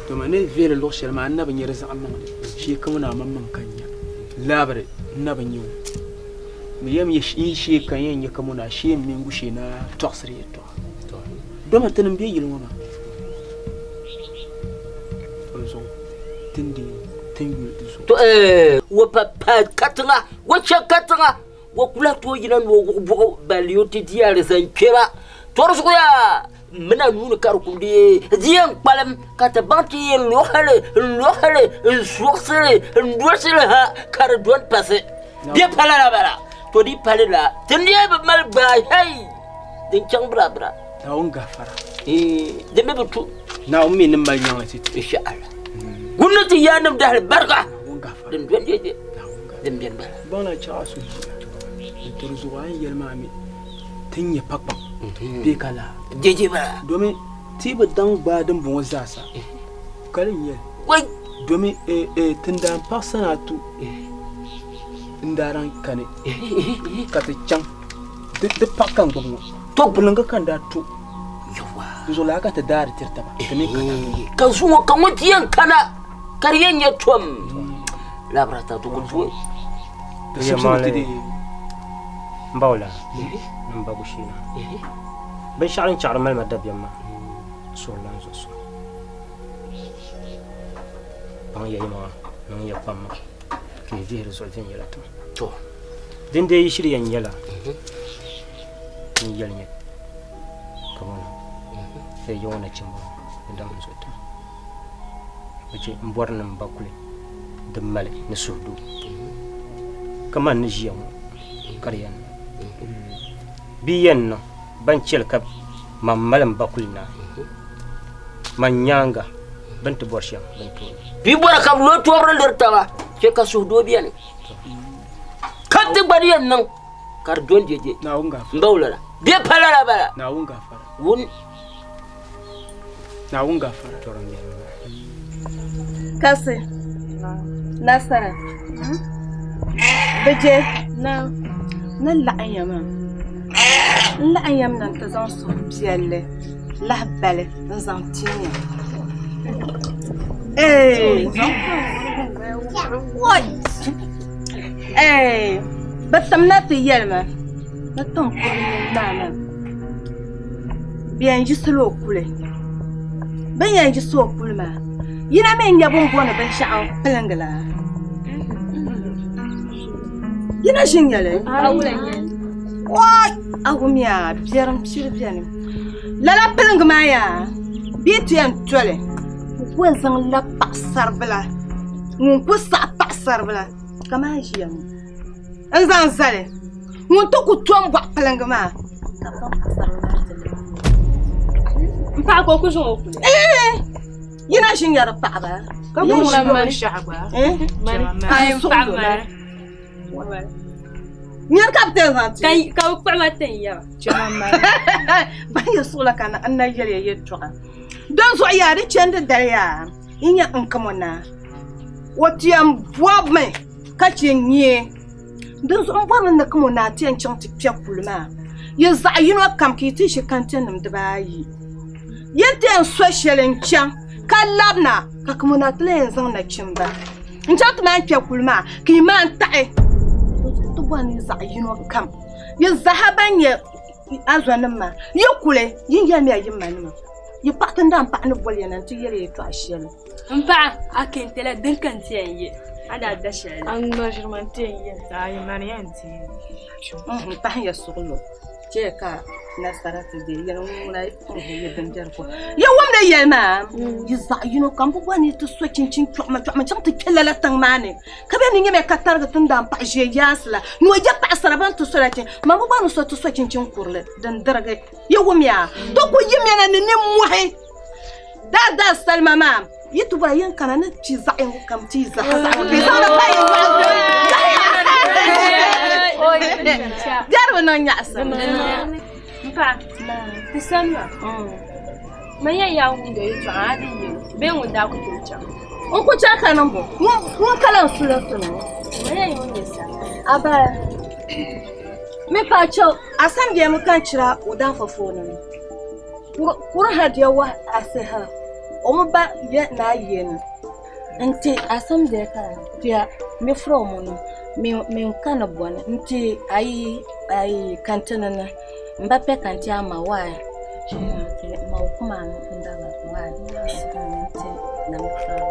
Dama ni vihili luɣ shɛli maa n na bi nya di zaɣ maŋli shee Kamona maŋmaŋ ka n nya labiri n na bi nya o. Mi yɛm yi shee ka n yɛn nya Kamona shee m mini Gushee naa tɔɣisiri yɛtɔɣa. Dama tinim be yili ŋɔ maa di zuɣu ti ni deei ti ni yuli di zuɣu. To eh, o pa pa katiŋa, o chɛ katiŋa, o ku lahi tooi yina ni o wuɣi buɣu balli o ti di alizan kpɛma. To di zuɣu yaa m mina nuu ni ka di kuli deei di yɛn kpalim ka ti baŋ ti yɛn lɔhili n-lɔhili n-suɣisili n-dolisi li ha ka di doli pasi. Bɛ pa lala bala, to di pali la ti ni bi mali gbaai hei din chaŋ birabira. Naawuni gafara. Di mi bi tu. Naawuni mi ni mali nyaŋli ti ti. Insha Allah. Gun ni ti yaannim dahili barika din doli dede din beni bala. Baŋla chaɣ a suhu jia n-ti di zuɣu a ni yɛli maa mi ti ni nyɛ pakpaŋ bee ka laa. Dede bala. Domin ti bi daŋ gbaai dimbɔŋɔ zaasa ka li nyɛli. Domin tindaan paɣ Sanaatu n-daa daŋ kani ka ti chaŋ di paɣ ka n gbubi ŋɔ. To bilingi ka n daa to di zuɣu laa ka ti daari tiri taba ti mini ka Ka zuŋɔ ka ŋɔ ti yɛn kana ka di yɛn nyɛ tom. labira ta di ku tooi. M ba wula ni m ba Gushina. Binshɛɣu din chaɣiri mali ma dabiɛm maa suhurila n zuɣu so. Paŋ ya yimaŋa niŋ ya kpam maa ka yi vihi di zuɣu viɛnyɛla tiŋa. To. Din dee yi shiri yɛn nyɛla n yɛli nyɛ ka bɔ niŋ ka yi ŋɔ nachimba ŋɔ ni daŋ n zuɣu tiŋa. Bɛ chɛ m bɔri ni m ba kuli di mali ni suhudoo ka man ni ʒiya ŋɔ ka di yɛn niŋ. Bɛ yi yɛn niŋ ban chɛli ka man mali m ba kuli naai man nyaaŋa bɛ ni ti bɔri shɛm bɛ ni tooi niŋ. Bɛ bɔra ka bɛ lo tɔbiri liri taba chɛ ka suhudoo beni ka di gba di yɛn niŋ ka di dɔn dɛdɛ m ba wula la bɛ pa lala bala. Wun. Naawuni gafara. Tɔrim beni maa. Kasi, Nasara, bi je ni laɣim ya maa. N laɣim ya mi na nti zaŋ suhupiɛlli lahibali n-zaŋ tin ya. Bɛ timna ti yɛli ma ni tiŋ kurili naa maa. Bɛ yɛn yiɣisila o kuli. Bɛ ni yɛn yiɣisi o kuli maa, yina mi n-nya bɛ ni booni binshɛɣu piliŋgi la. Yina ʒi n-nya li? Wai! A wumya, biɛrim piri beni. Lala piliŋgi maa yaa, bɛ yi ti yɛn toli, bɛ ku yɛn zaŋ la paɣisaribila ŋun ku saɣi paɣisaribila kamani ʒiya ŋɔ. N zaŋ zali ŋun ti ku tom bɔɣu pilingi maa. N paɣa ka o ku zaŋ o kuli. Ee, yi na ʒi nyari paɣaba. Ka ku ŋuna mali shɛhi gba. Ka n paɣa mali. Nyari ka bi ti zaŋ ti. Ka bi kpuɣi ma ti n yaba. Ban yɛ suɣula ka n na yɛli ya yɛltɔɣa. Din zuɣu yaa di chandi dali yaa yi nya n kamo naa. O ti yɛn bɔbimi. ka chɛ nyee. Dinzuɣu m bɔrimi ni kamo naa ti yɛn chaŋ ti kpe kuli maa, yi zaɣ yino kam ka yi ti ʒi kantɛnim dibaayi. Yi ni ti yɛn so shɛli n-chaŋ ka labina ka kamo naa ti lan yɛn zaŋ nachimba n-chaŋ ti maan kpe kuli maa ka yi maan taɣi. Dinzuɣu ti bɔri ni yi zaɣ yino kam yi zaaha ban nyɛ a zɔnim maa yi kuli yin yɛlimiya yi manima yi paɣa tindaan paɣa ni boli ya na nti yɛli ya yɛtɔɣ shɛli. M paɣa, a kente la din ka n-ti yɛn ye, a daa da shɛli la. A ŋma ʒiri ma n-ti yɛn ye, ayi mani yɛn ti ye. M pahi ya suɣulo chɛ ka nasara ti deei yɛli ŋuna ye din be di ko. Yi wumdi yɛli maa, yi zaɣ yino kam bi bɔri ni yi ti so chinchin chɔɣima chɔɣima chaŋ ti kpe lala tiŋ maa ni, ka bɛ ni nyami ka tarigi tindaan paɣ ʒiɛ yaansi la ni o je paɣisara bɛn ti sola chin. Man bi bɔri ni so ti so chinchin kurili din dirigi. Yi wumya, ti ku yimya na ni nimmɔhi. Daadaa salima maa yi ti bɔra yin kana ni ti zaɣ yinga kam ti zaɣ zaɣ ti zaŋdi pa yi nyɔɣu biɛri bi niŋ nyaɣasim M paɣa, ti sani maa, man yɛn yaa wumdi o yɛltɔɣa a di yɛl o bee ŋun daa ku tooi chaŋ. N ku chaŋ ka niŋ bo ŋun ka lan sulinsi ni ŋɔ. Man yɛn ŋun nyɛ sa. A baya mi pa chɛ a sani bɛ mi ka n chira o daanfa fooni ni. Kuri ha deɛ wa ase ha ɔmo ba yɛ n'ayie no nti asɛm deɛ ka deɛ mefrɛ ɔmo no menka no bɔne nti ayi ayi kante no no mbɛpɛ kante ama why nti ma wo kuma no ndaba why nti na mefrɛ ɔmo no nyame nhyira wo.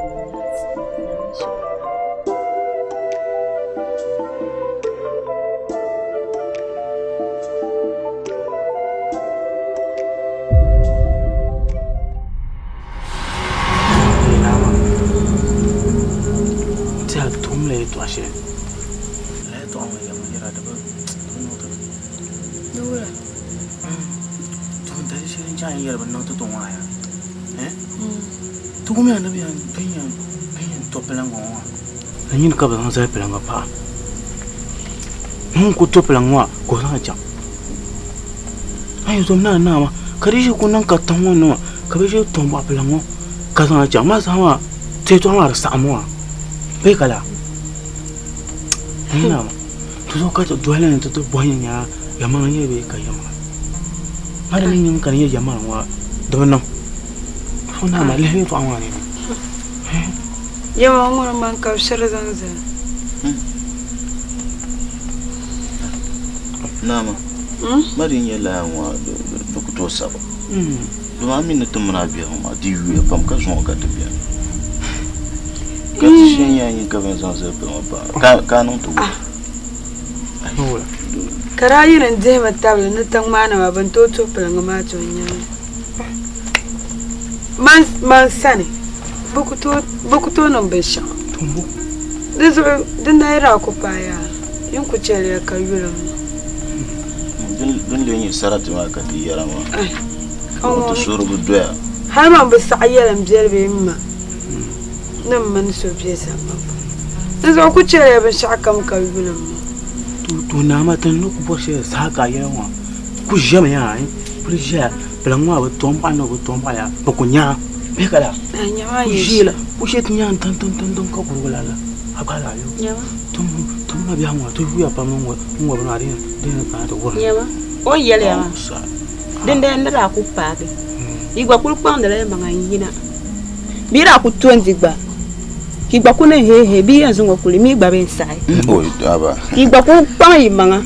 Tumla yɛltɔɣa shɛli lala yɛltɔɣa ŋɔ yɛm yɛra di bi niŋ ti tuuntali shɛli n-chaŋ yɛli bi niŋ ti ti ŋɔ yaa ti wumya ni bɛ yɛn to piliŋga ŋɔ maa. Ni nyini ka bɛ zaŋ zali piliŋga paɣa. Ŋun ku to piliŋga ŋɔ ka o zaŋ chaŋ. A yi zom ni a naa maa ka di ʒi ku niŋ ka tiŋ ŋɔ nima ka bɛ ʒi tom bɔɣu piliŋga ŋɔ ka zaŋ chaŋ maa saha maa ti yɛtɔɣa maa di saɣim maa bee ka laa ni naa maa di zuɣu ka ti doli ni ti ti bɔhi nya yɛlimaŋli n-nyɛ li bee ka yɛlimaŋli maa di mi niŋ ka di nyɛ yɛlimaŋli ŋɔ di bi niŋ so naa maa lihi yɛtɔɣa maa ni. Yɛma ŋuni man ka bɛ shiri zaŋ zali. Naama, ma di nyɛ laya ŋɔ di ku tooi sabi. Domi a mi ni ti mini a biɛhigu maa di yuya pam ka zuŋɔ ka ti beni. Ka ti shee nyɛ a nyin ka bɛn zaŋ zali pili ŋɔ paai ka a niŋ ti wula. Ka daa yi ni dihimi tabili ni tiŋ maa nima bɛn tooi tuhi piliŋga maa to n-nyɛli. Man sani bɛ ku tooi niŋ binshɛɣu. Di zuɣu di nayi daa ku paai yaa, yi ni ku chɛliya ka yuli m ma. Din lee nyɛ sarati maa ka ti yɛra maa, ka ti suhuri bi doya. Hal man bi saɣi yɛli m biɛli bee m ma ni m mini so be zama pam. Di zuɣu ku chɛliya binshɛɣukam ka yuli m ma. To naa maa ti ni ku bɔri shɛli saha ka a yɛli ŋɔ ku ʒɛmi yaa kuli ʒɛya Piliŋ maa bi tom baɣa ni bi tom baɣa yaa bi ku nya bee ka la ku ʒiila ku ʒe ti nyaŋ tin tin tin tin ka kurugu la la a gba la yo tum tum ma biɛhi ŋɔ ti yuya pam n ŋɔ n ŋɔ bini maa din din kana ti wurim Nyama o ni yɛliya maa dindali ni daa ku paagi yi gba kuli kpaŋdila yi maŋa n yina bɛ yi daa ku to n-di gba ka yi gba ku niŋ heehe bɛ yi yɛn zaŋ o kuli mi gba bɛ n saɣi ka yi gba ku kpaŋ yi maŋa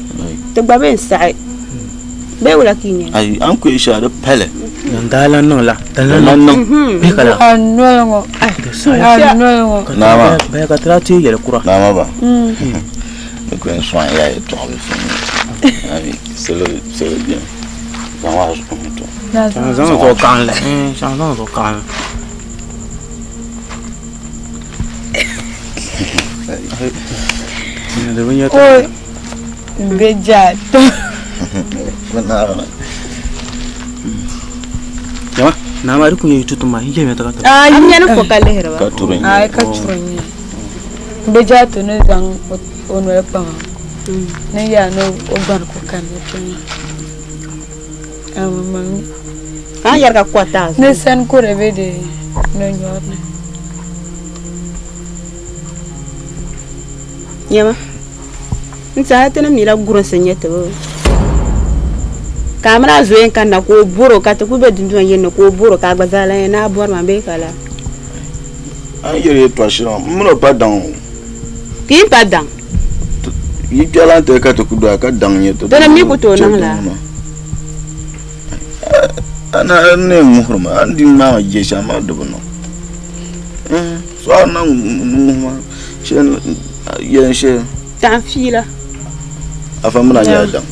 ti gba bɛ n saɣi Bee wula ka yi nya? Ayi, a ni ku yi shɛli di pali. Din daa lan niŋ la, din lan niŋ. Bee ka la? A noli ŋɔ, a noli ŋɔ. Naama. Baya ka ti daa ti yɛli kura. Naama ba. Ni ku yɛn sɔŋ ya yɛtɔɣa bi fini. Ami salo salo beni. Zaŋ wa zuɣu to. Zaŋ zuɣu kaɣinli. Zaŋ zuɣu kaɣinli. Oi, n be jato. Jama, na ma rikun yi tutun ma, yi jami ta ka ta. Ai, Am nyɛli fo ka lihiri ba. Ka turi nyɛ. Ai, ka turi nyɛ. N be jato ni zaŋ o noli kpa maa. Ni yaa ni o gbani ku kanna kpɛ maa. Ama mami. Ka a yɛri ka kɔriti a zuɣu. Ni sani ka o di be di nonyɔri ni. Nyama, n tiɛha ti ni mila gurinsi n-nyɛ ti bi ka a mini a zoya n-kanna ka o bɔr o ka ti kuli be dundɔŋ yini ni ka o bɔr o ka a gba zaa lan yɛli ni a bɔri ma bee ka laa. A ni yɛli yɛtɔɣ shɛli maa, m min o pa daŋ o. Ka yi pa daŋ? Yi kpɛla n-ti ka ti ku doya ka daŋ nyɛ ti. Dina mi ku tooi niŋ laa. A na ni yɛn ŋuhiri ma, a ni di ŋmaai ma je shɛm maa di bi niŋ. So a na ŋuhi ma shɛli yɛn shɛli. Taɣim fiila. Afa mini a nyɛla daŋ.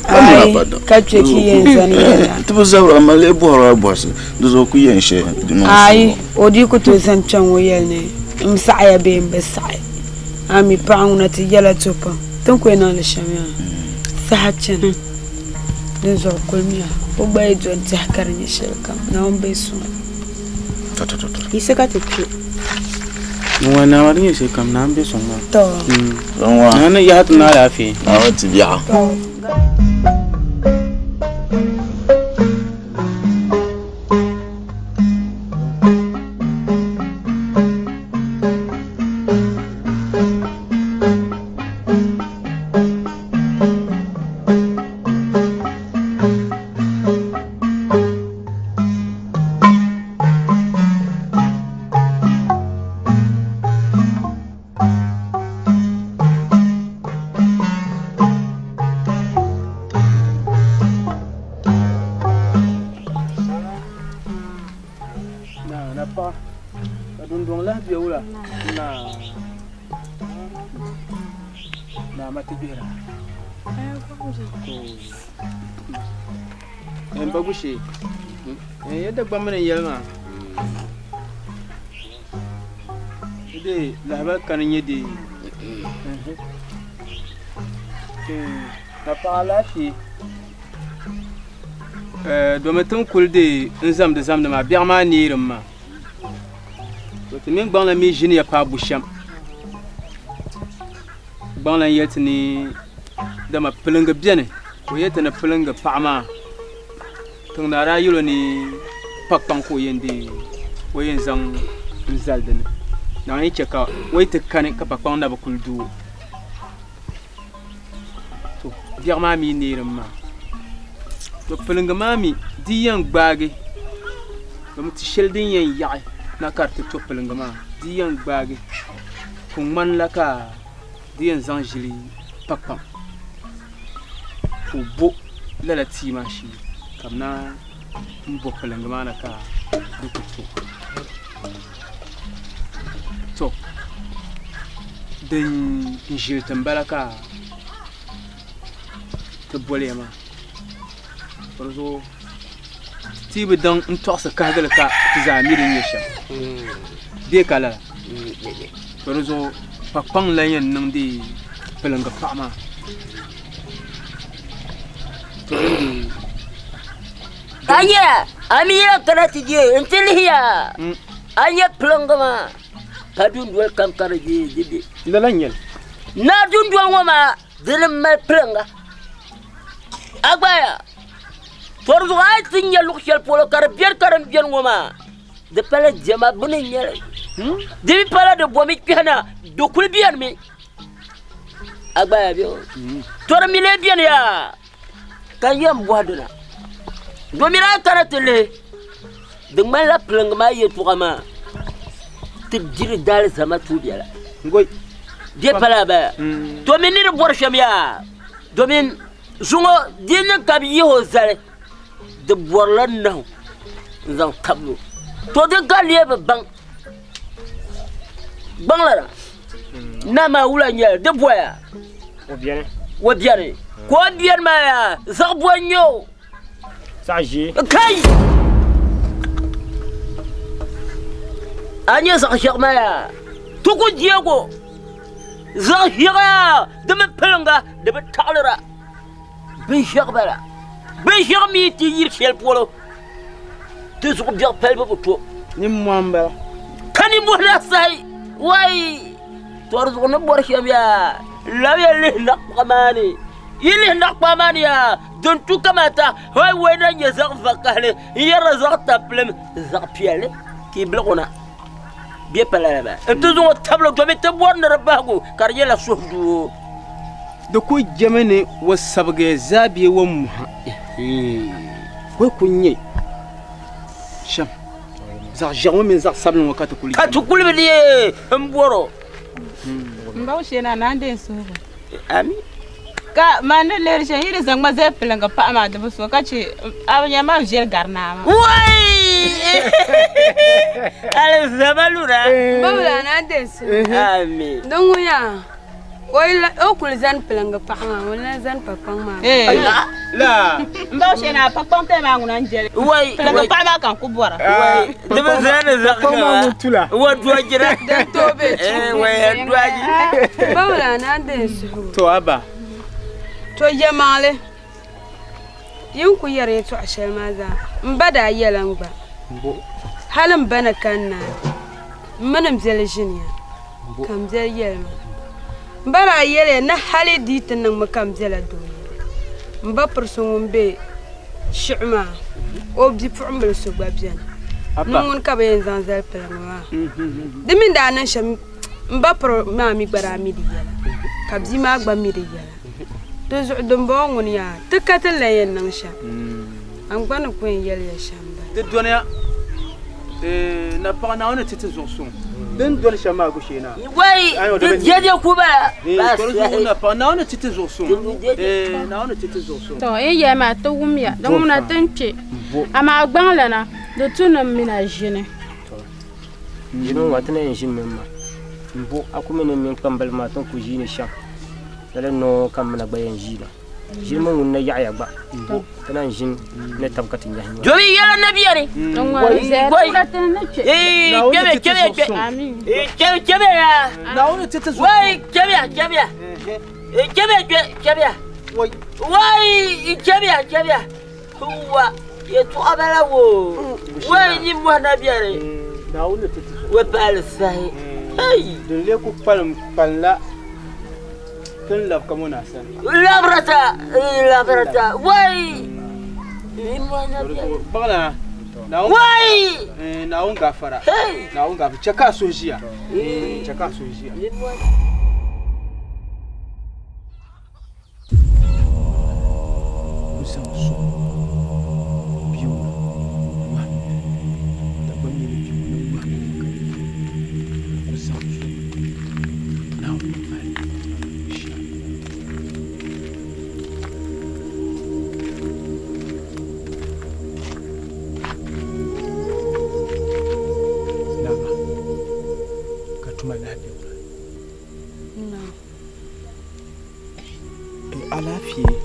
Ai, ka kpe ki yɛn zani yɛla. Ti bi zabira amaa lee bɔhirila bɔhisi di zuɣu ku yɛn shɛli. Ai, o dii ku tooi zani kpɛŋ ŋɔ yɛli ni m saɣiya bee m bi saɣi. A mi paɣa ŋuna ti yɛla to pam. Ti ni ku yɛn niŋdi shɛm yaa saha chana. Dinzuɣu kulimiya o gba yi doli tɛha ka di nyɛ shɛlikam Naawuni be suŋ. Yisa ka ti kpe. Ŋɔ naa di nyɛ shɛlikam Naawuni be suŋ maa. Tɔ. Naa ni yaha ti ni alaafee. Naawuni ti biɛɣu. Na na paɣa ka dundoŋ lahi be wula na na ma ti gbihira n ba gushee yadda gba mini n yɛli maa de lahabali kani nyɛ de ka paɣa alaafee domi ti ni kuli de n zamdi zamdi maa biɛɣu maa neerimi maa to ti mini gbaŋ la mii ʒiniya paai bushɛm gbaŋ la yɛli ti ni dama pilingi biɛni ka o yɛli ti ni pilingi paɣa maa tiŋ naa daa yɛlo ni pa kpaŋ ka o yɛn deei o yɛn zaŋ n zali dinni naawuni yi chɛ ka o yi ti kani ka pa kpaŋ na bi kuli doo to biɛɣu maa mii neerimi maa to pilingi maa mii di yɛn gbaagi domi ti shɛli din yɛn yaɣi. na ka di ti to pilinga maa, di yɛn gbaagi ku ŋmanila ka di yɛn zaŋ ʒili pa kpaŋ ka o bo lala tia maa shee ka bɛ naan bo pilinga maa na ka di ku to. To din ʒili ti m-bala ka ti boliya maa. Di zuɣu ti yi bi daŋ n-tɔɣisi kahigili ka ti zaa mi din nyɛ shɛm bee ka lala? To di zuɣu kpakpaŋ n-lan yɛn niŋdi piliŋga paɣa maa. To din di A nya, a mi yɛn kana ti je nti lihi ya, a nya piliŋga maa pa dundoli kam ka di je di be. Lala n-nyɛ li. Naa dundoli ŋɔ maa Dini m-mali piliŋga a gba yaa tɔri zuɣu a yi ti nya luɣ shɛli polo ka di beni ka din beni ŋɔ maa di pala diɛma bini n-nyɛ li di mi pala di bomi kpɛhi na di kuli benimi a gba yaa bɛ tɔri mi lee beni yaa ka n yɛn bɔhi dina domi daa kana ti lihi di ŋmanila piliŋga maa yɛltɔɣa maa ti diri daalizama tuui biɛla bɛ pala baya domin ni di bɔri shɛm yaa domin zuŋɔ di niŋ ka bɛ yihi o zali di bɔrila nahu n-zaŋ tabili o to di ka lee bi baŋ gbaŋ lana na maa wula n-nyɛli di bɔya o beni ka o beni maa yaa zaɣ bɔ n-nyɛ o Zaɣ ʒiɛ. Kai! A nyɛ zaɣ ʒiɛɣu maa yaa? Ti ku deeg o. Zaɣ ʒiɛɣu yaa di mi pilinga di bi taɣilira. Binʒiɛɣu bala. Binʒiɛɣu mi ti yiri shɛli polo ti zuɣu biɛɣu palibu bi to. Nimmɔhi m-bala. Ka nimmɔhi daa sahi, Wai! Tɔri zuɣu ni bɔri shɛm yaa, labiya lihi naɣikpaɣa maa ni. Yi lihi naɣikpaɣa maa ni yaa, Din tu kamata hal wei na nyɛ zaɣ vakahili n-yɛrila zaɣ tampilim zaɣ piɛlli ka yi bilig o na bɛ pa lala maa nti zaŋ o tabili domin ti bɔri ni di bahigu ka di nyɛla suhudoo. Di ku jɛmi ni o sabigiya zaa bee o muha o ku nyɛ shɛm zaɣ ʒiɛɣu ŋɔ mini zaɣ sabinli ŋɔ ka ti kuli Ka ti kuli bi leei m-bɔr o. M ba Wushee Naa, Naa n-deei suhigu. Ami. Ka man ni lihiri shɛm yi di zaŋ ma zali piliŋga paɣa maa di bi so ka chɛ a bi nya man viɛli gari naa maa. Wai! Alizama lura. Bawula naa deei suhigu. Ami. Din ŋun yaa o kuli zani piliŋga paɣa maa ŋun lan zani pakpaŋ maa. La. M ba Wushee Naa pakpaŋ tali maa ŋuna n-jɛli. Wai! Piliŋga paɣa maa ka n ku bɔra. Wai! Di bi zani zaɣ gaŋa. Wa dɔjira. Din tooi be Wai dɔji. Bawula naa deei suhigu. To a ba. To yɛlimaŋli, yi ni ku yɛri yɛtɔɣ shɛli maa zaa, m ba daa yɛla n gba. Hal m ba ni kani naai, m mini m biɛli ʒiniya, ka m biɛli yɛli ma. M ba daa yɛliya ni hali di yi ti niŋmi ka m biɛla doo yili, m ba piri so ŋun be shiɣu maa, o bipuɣimbila so gba beni, ni ŋuni ka bɛ yɛn zaŋ zali piliŋa maa. Di mi ni daa niŋ shɛm M ba piri maa mi gba daa mi di yɛla, ka bia maa gba mi di yɛla. Dinzuɣu dimbɔŋɔ ŋuni yaa, ti ka ti lan yɛn niŋ shɛm. A ni gba ni ku yɛn yɛli ya shɛm m-bala. Di dɔniya, napaɣa Naawuni ti ti zuɣu suŋ. Din dɔni shɛm maa gushee naa. Wai, di dɛdɛ ku bala. Tɔri zuɣu napaɣa Naawuni ti ti zuɣu suŋ. Naawuni ti ti zuɣu suŋ. Tɔ, n yɛli maa ti wumya, di ŋuna ti ni kpe, amaa gbaŋlana, di tu ni m mini a ʒini. Ʒini ŋɔ ti na yɛn ʒinimi m-ma m-bo a ku mi ni m mini kpambaliba maa ti ni ku ʒiini shɛm lala noo ka m mina gba yɛn ʒiina. Ʒini mi ŋun na yaɣiya gba m-bo ti na n-ʒini ni tab ka ti nyahi nyɔri. Domi yɛla na beni. Wai kpɛmiya kpɛmiya kpɛmiya ya. Wai kpɛmiya kpɛmiya kpɛmiya kpɛmiya wai kpɛmiya kpɛmiya. Wa yɛtɔɣa bala wo wai nimmɔhi na biɛni wai paali sahi hei din lee ku kpalim kpalinla ti ni labi ka mo naa sani labirata labirata wai nimmɔhi na biɛni baŋla wai Naawuni gafara Naawuni gafara chɛ ka a suhu ʒiya chɛ ka a suhu ʒiya N zaŋ sɔɣi biɛŋ na ŋmahi mi Dagbaŋ mini biɛŋ na ŋmahi mi. tuma lahi be ŋuna. Alaafee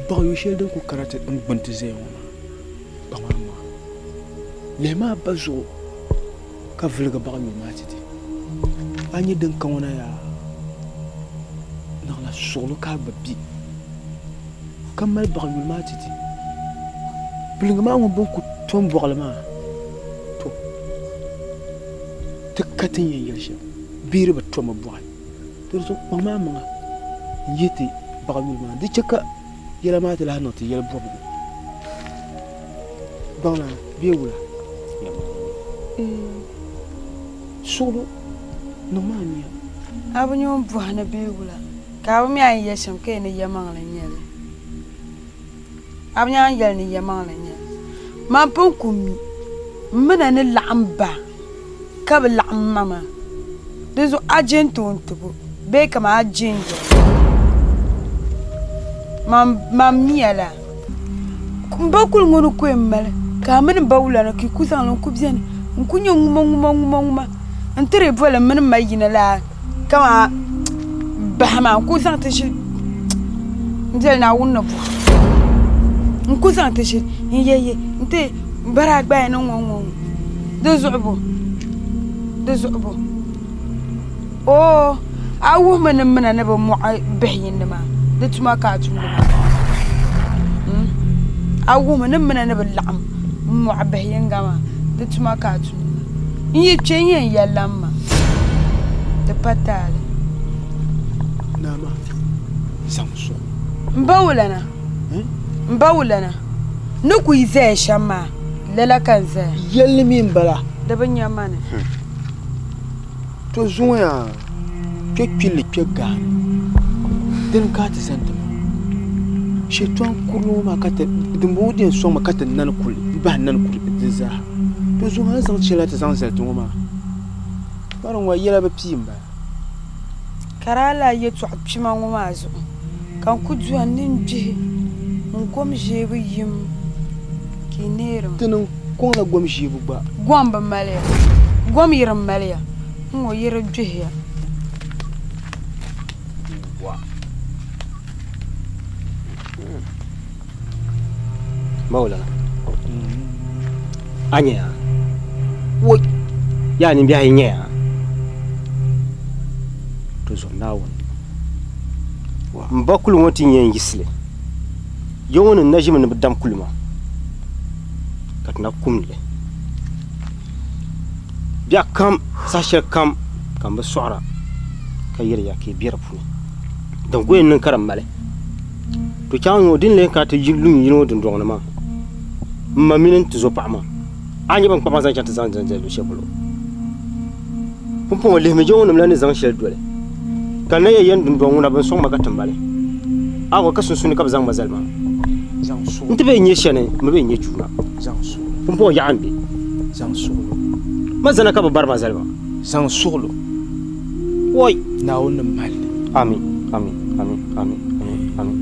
baɣa yu shɛli din ku kana ti n gbuni ti zaya ŋɔ maa kpaŋ a maŋa lihi maa ba zuɣu ka viligi baɣa yuli maa ti ti a nyɛ din ka ŋɔ na yaa naɣila suɣulo ka a gba bi ka mali baɣa yuli maa ti ti pilinga maa ŋun bin ku tom bɔɣili maa to ti ka ti ni yɛn yɛli shɛm bee di bi tomi bɔɣi di zuɣu kpaŋ maa maŋa n yihi ti baɣa yuli maa di chɛ ka yɛla maa ti lahi niŋ ti yɛli bɔbigu Gbaŋlana bee wula suɣulo niŋ maa nia. A bi nya o ni bɔhi ni bee wula ka a bi mi a ni yɛli shɛm ka yɛli ni yɛlimaŋli n-nyɛ li. A bi nya a ni yɛli ni yɛlimaŋli n-nyɛ li. Man pun ku mi m mi na ni laɣim ba ka bi laɣim ma maa. Dinzuɣu a je n-ti o n-tib o bee kaman a je n-yɛli man miya la. M ba kuli ŋɔ ni ko yɛn mali ka a mini m ba wulana ka yi ku zaŋli n-ku beni n-ku nya ŋuma ŋuma ŋuma ŋuma n-ti di boli m mini m ma yina la kaman bahi maa n-ku zaŋ ti ʒili m-beli Naawuni ni bɔhi n-ku zaŋ ti ʒili n-yɛyɛ n-ti bari a gbaya ni ŋɔ ŋɔ ŋɔ di zuɣu bo di zuɣu bo Oo a wuhimi ni mina ni bi mɔɣi bihi yindi maa di tuma ka a tumdi maa hmm? A wuhimi ni mina ni bi laɣim m-mɔɣi bihi yinga maa di tuma ka a tumdi maa n yi kpe n yɛn yɛlila m ma di pa taali. Naama zaŋ suɣu. M ba wulana m ba wulana ni kuli zaya shɛm maa lala ka n zaya. Yɛlli mi m-bala. Di bi nya ma ni. To zuŋɔ yaa kpe kpilli kpe gaani dini ka a ti zani ti ma shɛtɔn kurili ŋɔ maa ka ti dimbɔŋɔ di yɛn sɔŋmi ka ti nani kuli m-bahi nani kuli di zaa to zuŋɔ a ni zaŋ shɛli na ti zaŋ zali ti ŋɔ maa mani ŋɔ yɛla bi pii m-bala. Ka daa lahi yɛtɔɣ kpima ŋɔ maa zuɣu ka n ku duhi n nini gbihi n gom ʒiɛbu yim ka yi neeri ma. Ti niŋ kɔŋla gom ʒiɛbu gba. Gom bi mali ya, gom yi di mali ya, n-ŋɔ yi di gbihi ya. Mawulana, a nya ya? Woi! Yaa nimbiɛhi yi nya ya? To zuɣu Naawuni, m ba kuli ŋɔ ti yɛn yiɣisi li. Ya ŋɔ ni na ʒimi ni bɛ dam kuli maa, ka ti na kumdi li. Biɛɣu kam, saha shɛli kam ka m bi sɔɣira ka yɛri ya ka yi be di puuni. Din ku yɛn niŋ ka di mali. To chaŋ ŋɔ din lee kana ti yi luŋ yino ŋɔ dundɔŋ ni maa, m ma mini n tuzopaɣa maa, a ni nyɛ bɛn kpabi ma zaŋ chaŋ ti zaŋ zali luɣ shɛli polo. Pumpɔŋɔ lihimi jɛŋɔnim la ni zaŋ shɛli doli, ka n na yɛn yɛn dundɔŋ ŋuna bɛn sɔŋ ma ka ti mali. A ŋɔ ka sunsuuni ka bɛ zaŋ ma zali maa. N ti bee n-nyɛ shɛni, m mi bee n-nyɛ juuna. Pumpɔŋɔ yaɣa m-be. Ma zana ka bɛ bari ma zali maa. Woi! Naawuni ni mali li. Ami, ami, ami, ami, ami, ami.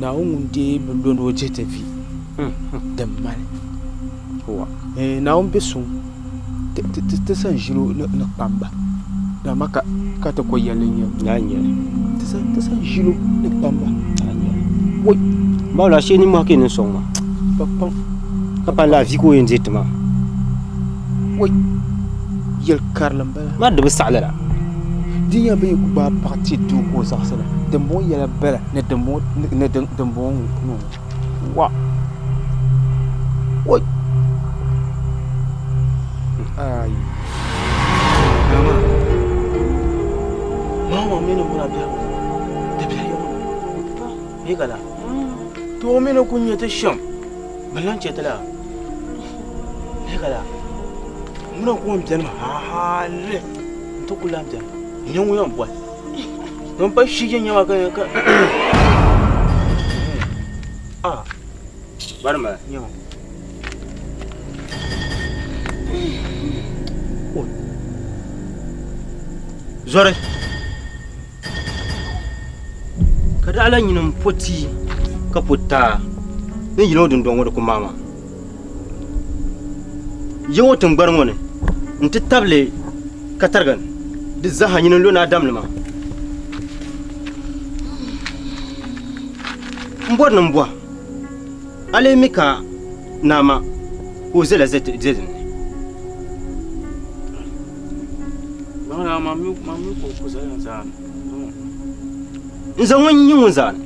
Naawuni ŋun deei bi lo ni o dihi ti vi din mali. Wa. Naawuni be suŋ ti san ʒili o ni kpamba, dama ka ka ti ko yɛlli n-nyɛ li. Lala n-nyɛ li. Ti san ʒili o ni kpamba. Lala n-nyɛ li. Woi! Bawula ashee nimmohi ka yi niŋ sɔŋ ma. Ba kpaŋ. Ka pa lala vi ka o yɛn dihi ti maa. Woi! Yɛl karili m-bala. Maa di bi saɣi lala. Di nyɛla bɛ yi ku gbaai paɣa ti doo ka o zaɣisi li, dimbɔŋɔ yɛla bala ni dimbɔŋɔ ŋɔ. Wa! Woi! Aai! Mama, mama mini muna biɛhigu di biɛhi yɔŋɔ ni. Yi ka la? To o mini ku nyɛ ti shɛm, bɛ lan chɛ ti la. Yi ka la? Muna ku n beni maa hali n ti ku lan beni. N nyɛ ŋun yɛn boli. Din pa shi je nyɛma ka ka ah Bari ma. Nyɛma. Zɔri ka daa lahi nyini m-po tia ka po taa ni yili ŋɔ dundɔŋ ŋɔ di ku maai maa. Ya ŋɔ tiŋgbani ŋɔ ni nti tabili katariga ni. Di zaaha nyini n-lo ni a damli ma. M bɔri ni m bɔhi a lee mi ka naa ma ka o zala ʒe din ni? N zaŋ ŋun nyɛ ŋun zaani,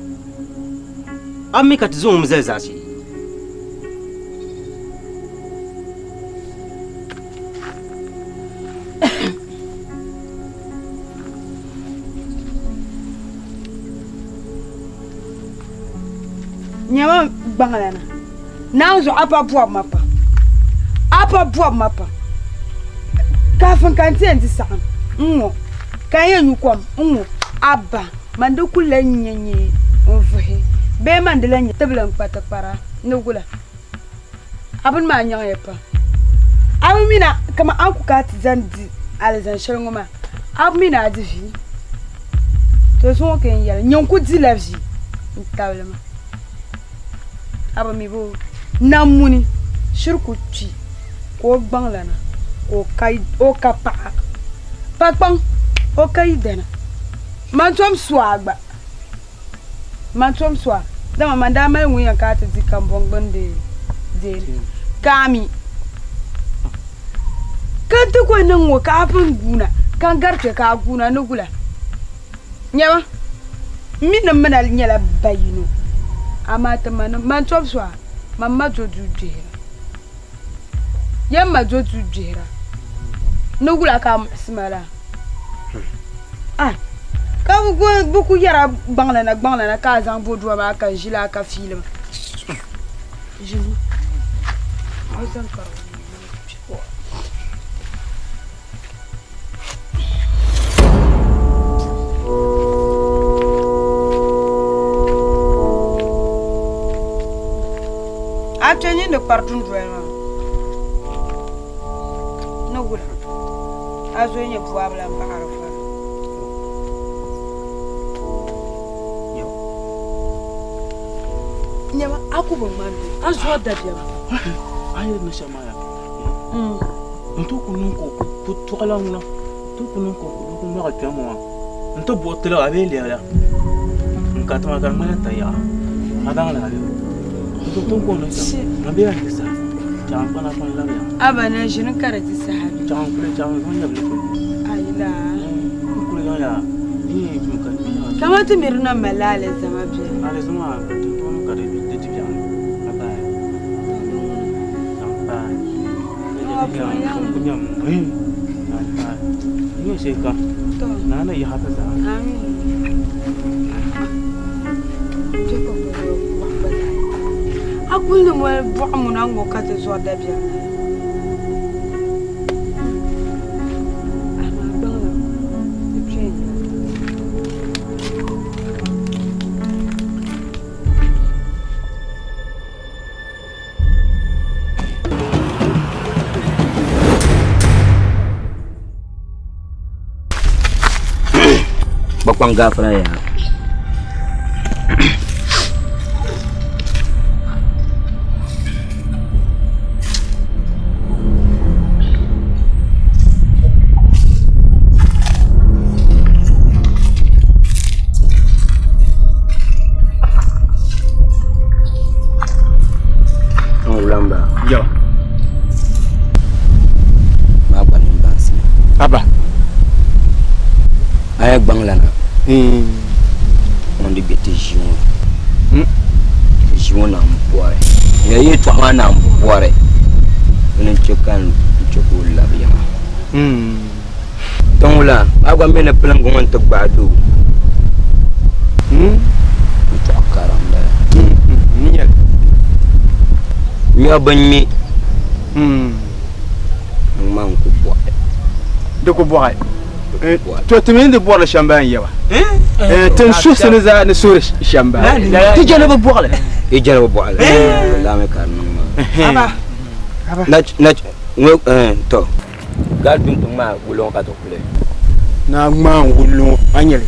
a mi ka ti zaŋ o mi zali zaashee. Nyama gbaŋlana naanzuɣu a pa bɔbi ma pam a pa bɔbi ma pam kaafin ka n ti yɛn di saɣim n ŋɔ ka n yɛn nyu kom n ŋɔ a ba man di kuli lahi nyɛ nyee n vuhi bee man di lahi nyɛ tibili n kpa tikpara ni wula a bini maa nyaŋya pam a bi mi na kaman a ni ku kana ti zaŋ di alizani shɛli ŋɔ maa a bi mi ni a di vi to zuŋɔ ka n yɛli nyin ku dila vi n tabili ma a bi mi boo namuni shiri ku kpi ka o gbaŋlana ka o ka paɣa pa kpaŋ o ka yidana man tom su a gba Man tom so a, dama man daa mali ŋun yɛn kana ti di kambɔŋ gbindi deeni, ka a mi ka n ti ku niŋ ŋɔ ka a pun guuna, ka n gari kpe ka a guuna ni gula. Nyama, m mi ni m min a nyɛla ba yino, amaa ti ma ni man tom so a, man ma do duu gbihira. Yɛm ma do duu gbihira ni wula ka a muɣisi ma laa? Ah, ka bɛ ku yɛra gbaŋlana gbaŋlana ka a zaŋ bodua maa ka n ʒi laa ka fiili ma. Ʒimi. O zaŋ karigu A kpe nyin di kpari dundoli maa ni wula a zo nyɛ buabila m-baɣiri vari. Nyama a ku bi ŋmani a zuɣu dabiɛm. A yi ni shɛm maa ya. N ti ku niŋ ka o ku tɔɣila ŋuna ti ku niŋ ka o ku ŋmɛgi kpɛŋ ŋɔ maa n ti buɣi tiligi a bee lɛbila n ka tiŋa ka di ŋmanila tayaɣa a baŋ la a bee n ti ti ku niŋ shɛm man bee a di saha chaŋ n kpana kpani labiya A ba na ʒini ka di di saha bee? Chaŋ n kuli chaŋ n zaŋ nyɛbili kuli Ayila n kuli zaŋ yaa n yi tum ka Kamani ti miri na mali alizama bɛ. Alizama tintooni ka di di biɛɣu a bahi. A kuli ni moli buɣim ŋuna ŋɔ ka ti zɔri dabiɛm la. Amaa gbaŋ la di kpee nyɛla. Kpakpaŋ gaafara yaa. Aba. A yɛ gbaŋ lana. Ŋun di bɛ ti ʒi ŋɔ. Ʒi ŋɔ na n bɔri. Ya yɛltɔɣa maa na n bɔri. Dini n chɛ ka n chɛ ka o labi ya maa. Tiŋwula, a gba mi ni pilingi ŋɔ nti gbaai doo. Yɛtɔɣ kara m-bala. Nya bɛ ŋme ŋ-ŋma n-ku bɔɣi. Di ku bɔɣi. To ti mi ni di bɔrili shɛm bala n-yɛba. Ti ni suhi ni zaa ni suhiri shɛm bala. Ti je ni bi bɔɣili. Yi je ni bi bɔɣili. Lala mi ka di niŋ maa. Ŋɔ to. Gal dun tiŋ maa wuliŋɔ ka ti kuli. Naa ŋmaa n wuliŋɔ a nyɛli.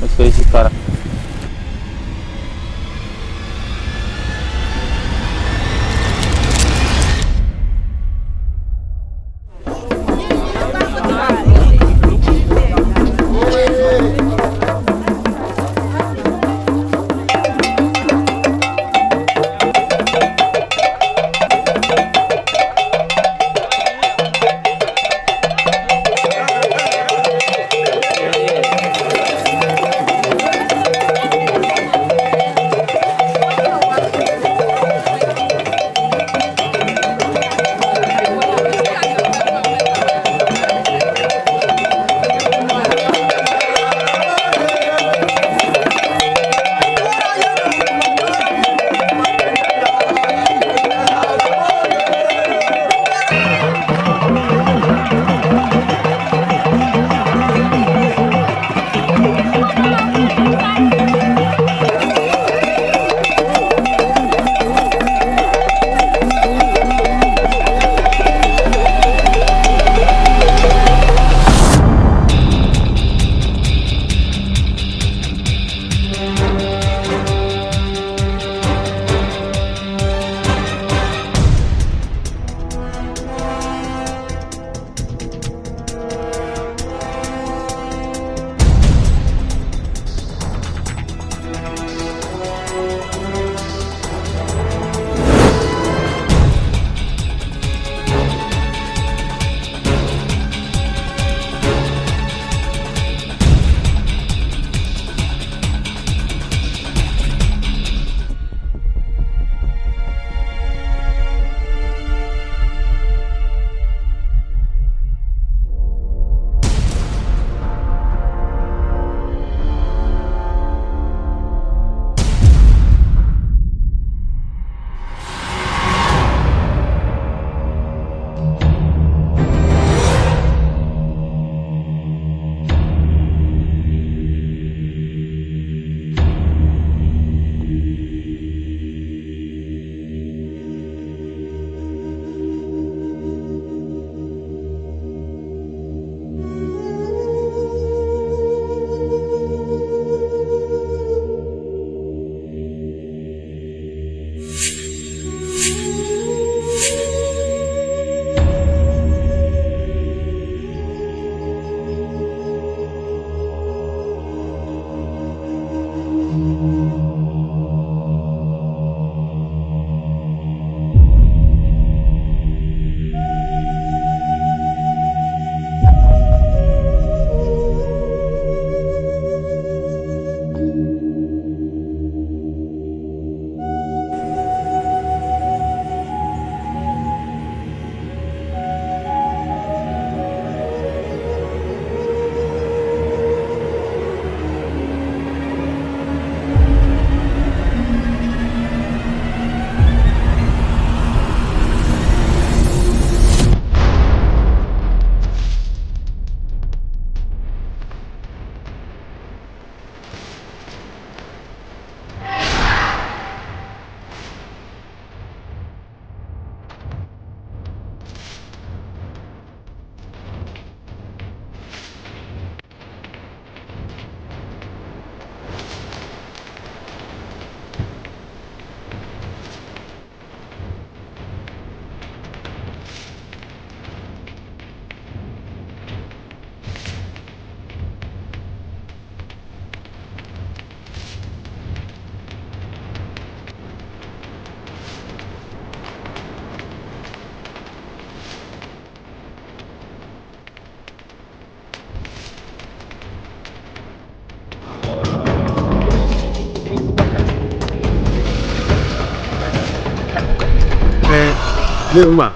Ne ma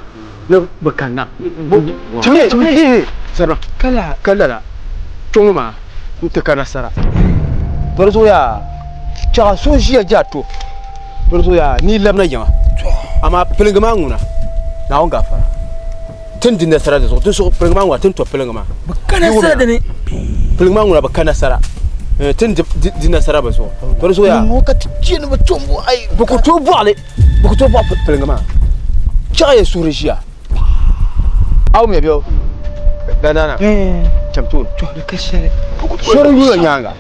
ne bi kanna. Sara kala kala la kpɛŋɔ maa n ti ka nasara. To di zuɣu yaa chɛɣu so ʒiya jaa to to di zuɣu yaa ni yi labina yiŋa amaa pilingi maa ŋuna Naawuni gaafara ti ni di nasara di zuɣu di zuɣu pilingi maa ŋuna ti ni to pilingi maa Bi ka nasara dini. Pilingi maa ŋuna bi ka nasara ti ni di nasara bi zuɣu to di zuɣu yaa ka ti chɛ ni bi tom bɔɣi bi ku tooi bɔɣili bi ku tooi bɔɣi pilingi maa chɛɣu yɛn suhuri ʒiya aw mi bɛ danana cham tooni sori yula nyaanga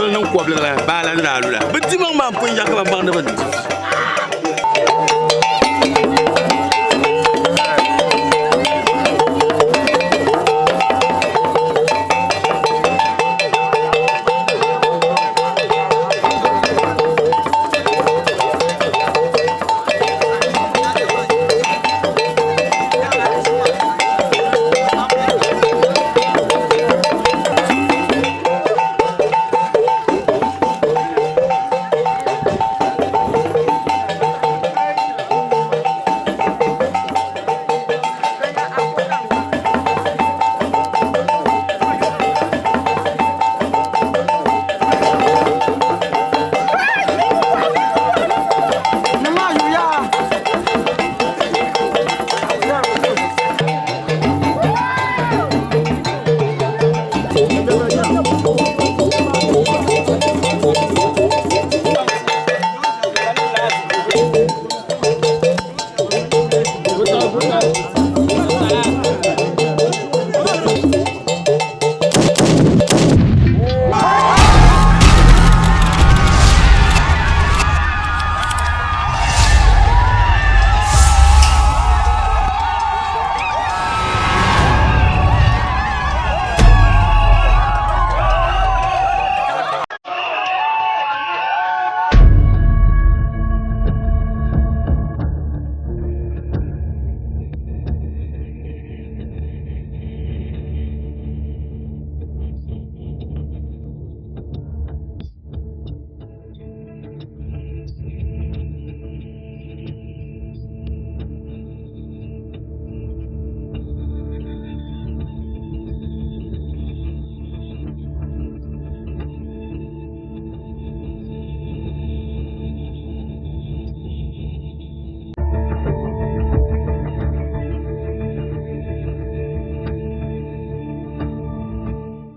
Bili niŋ kɔbili la, baa la ni daa lu la. Bɛ dimaŋ maa m-pun yaɣi ka bɛ baŋ ni bɛ di.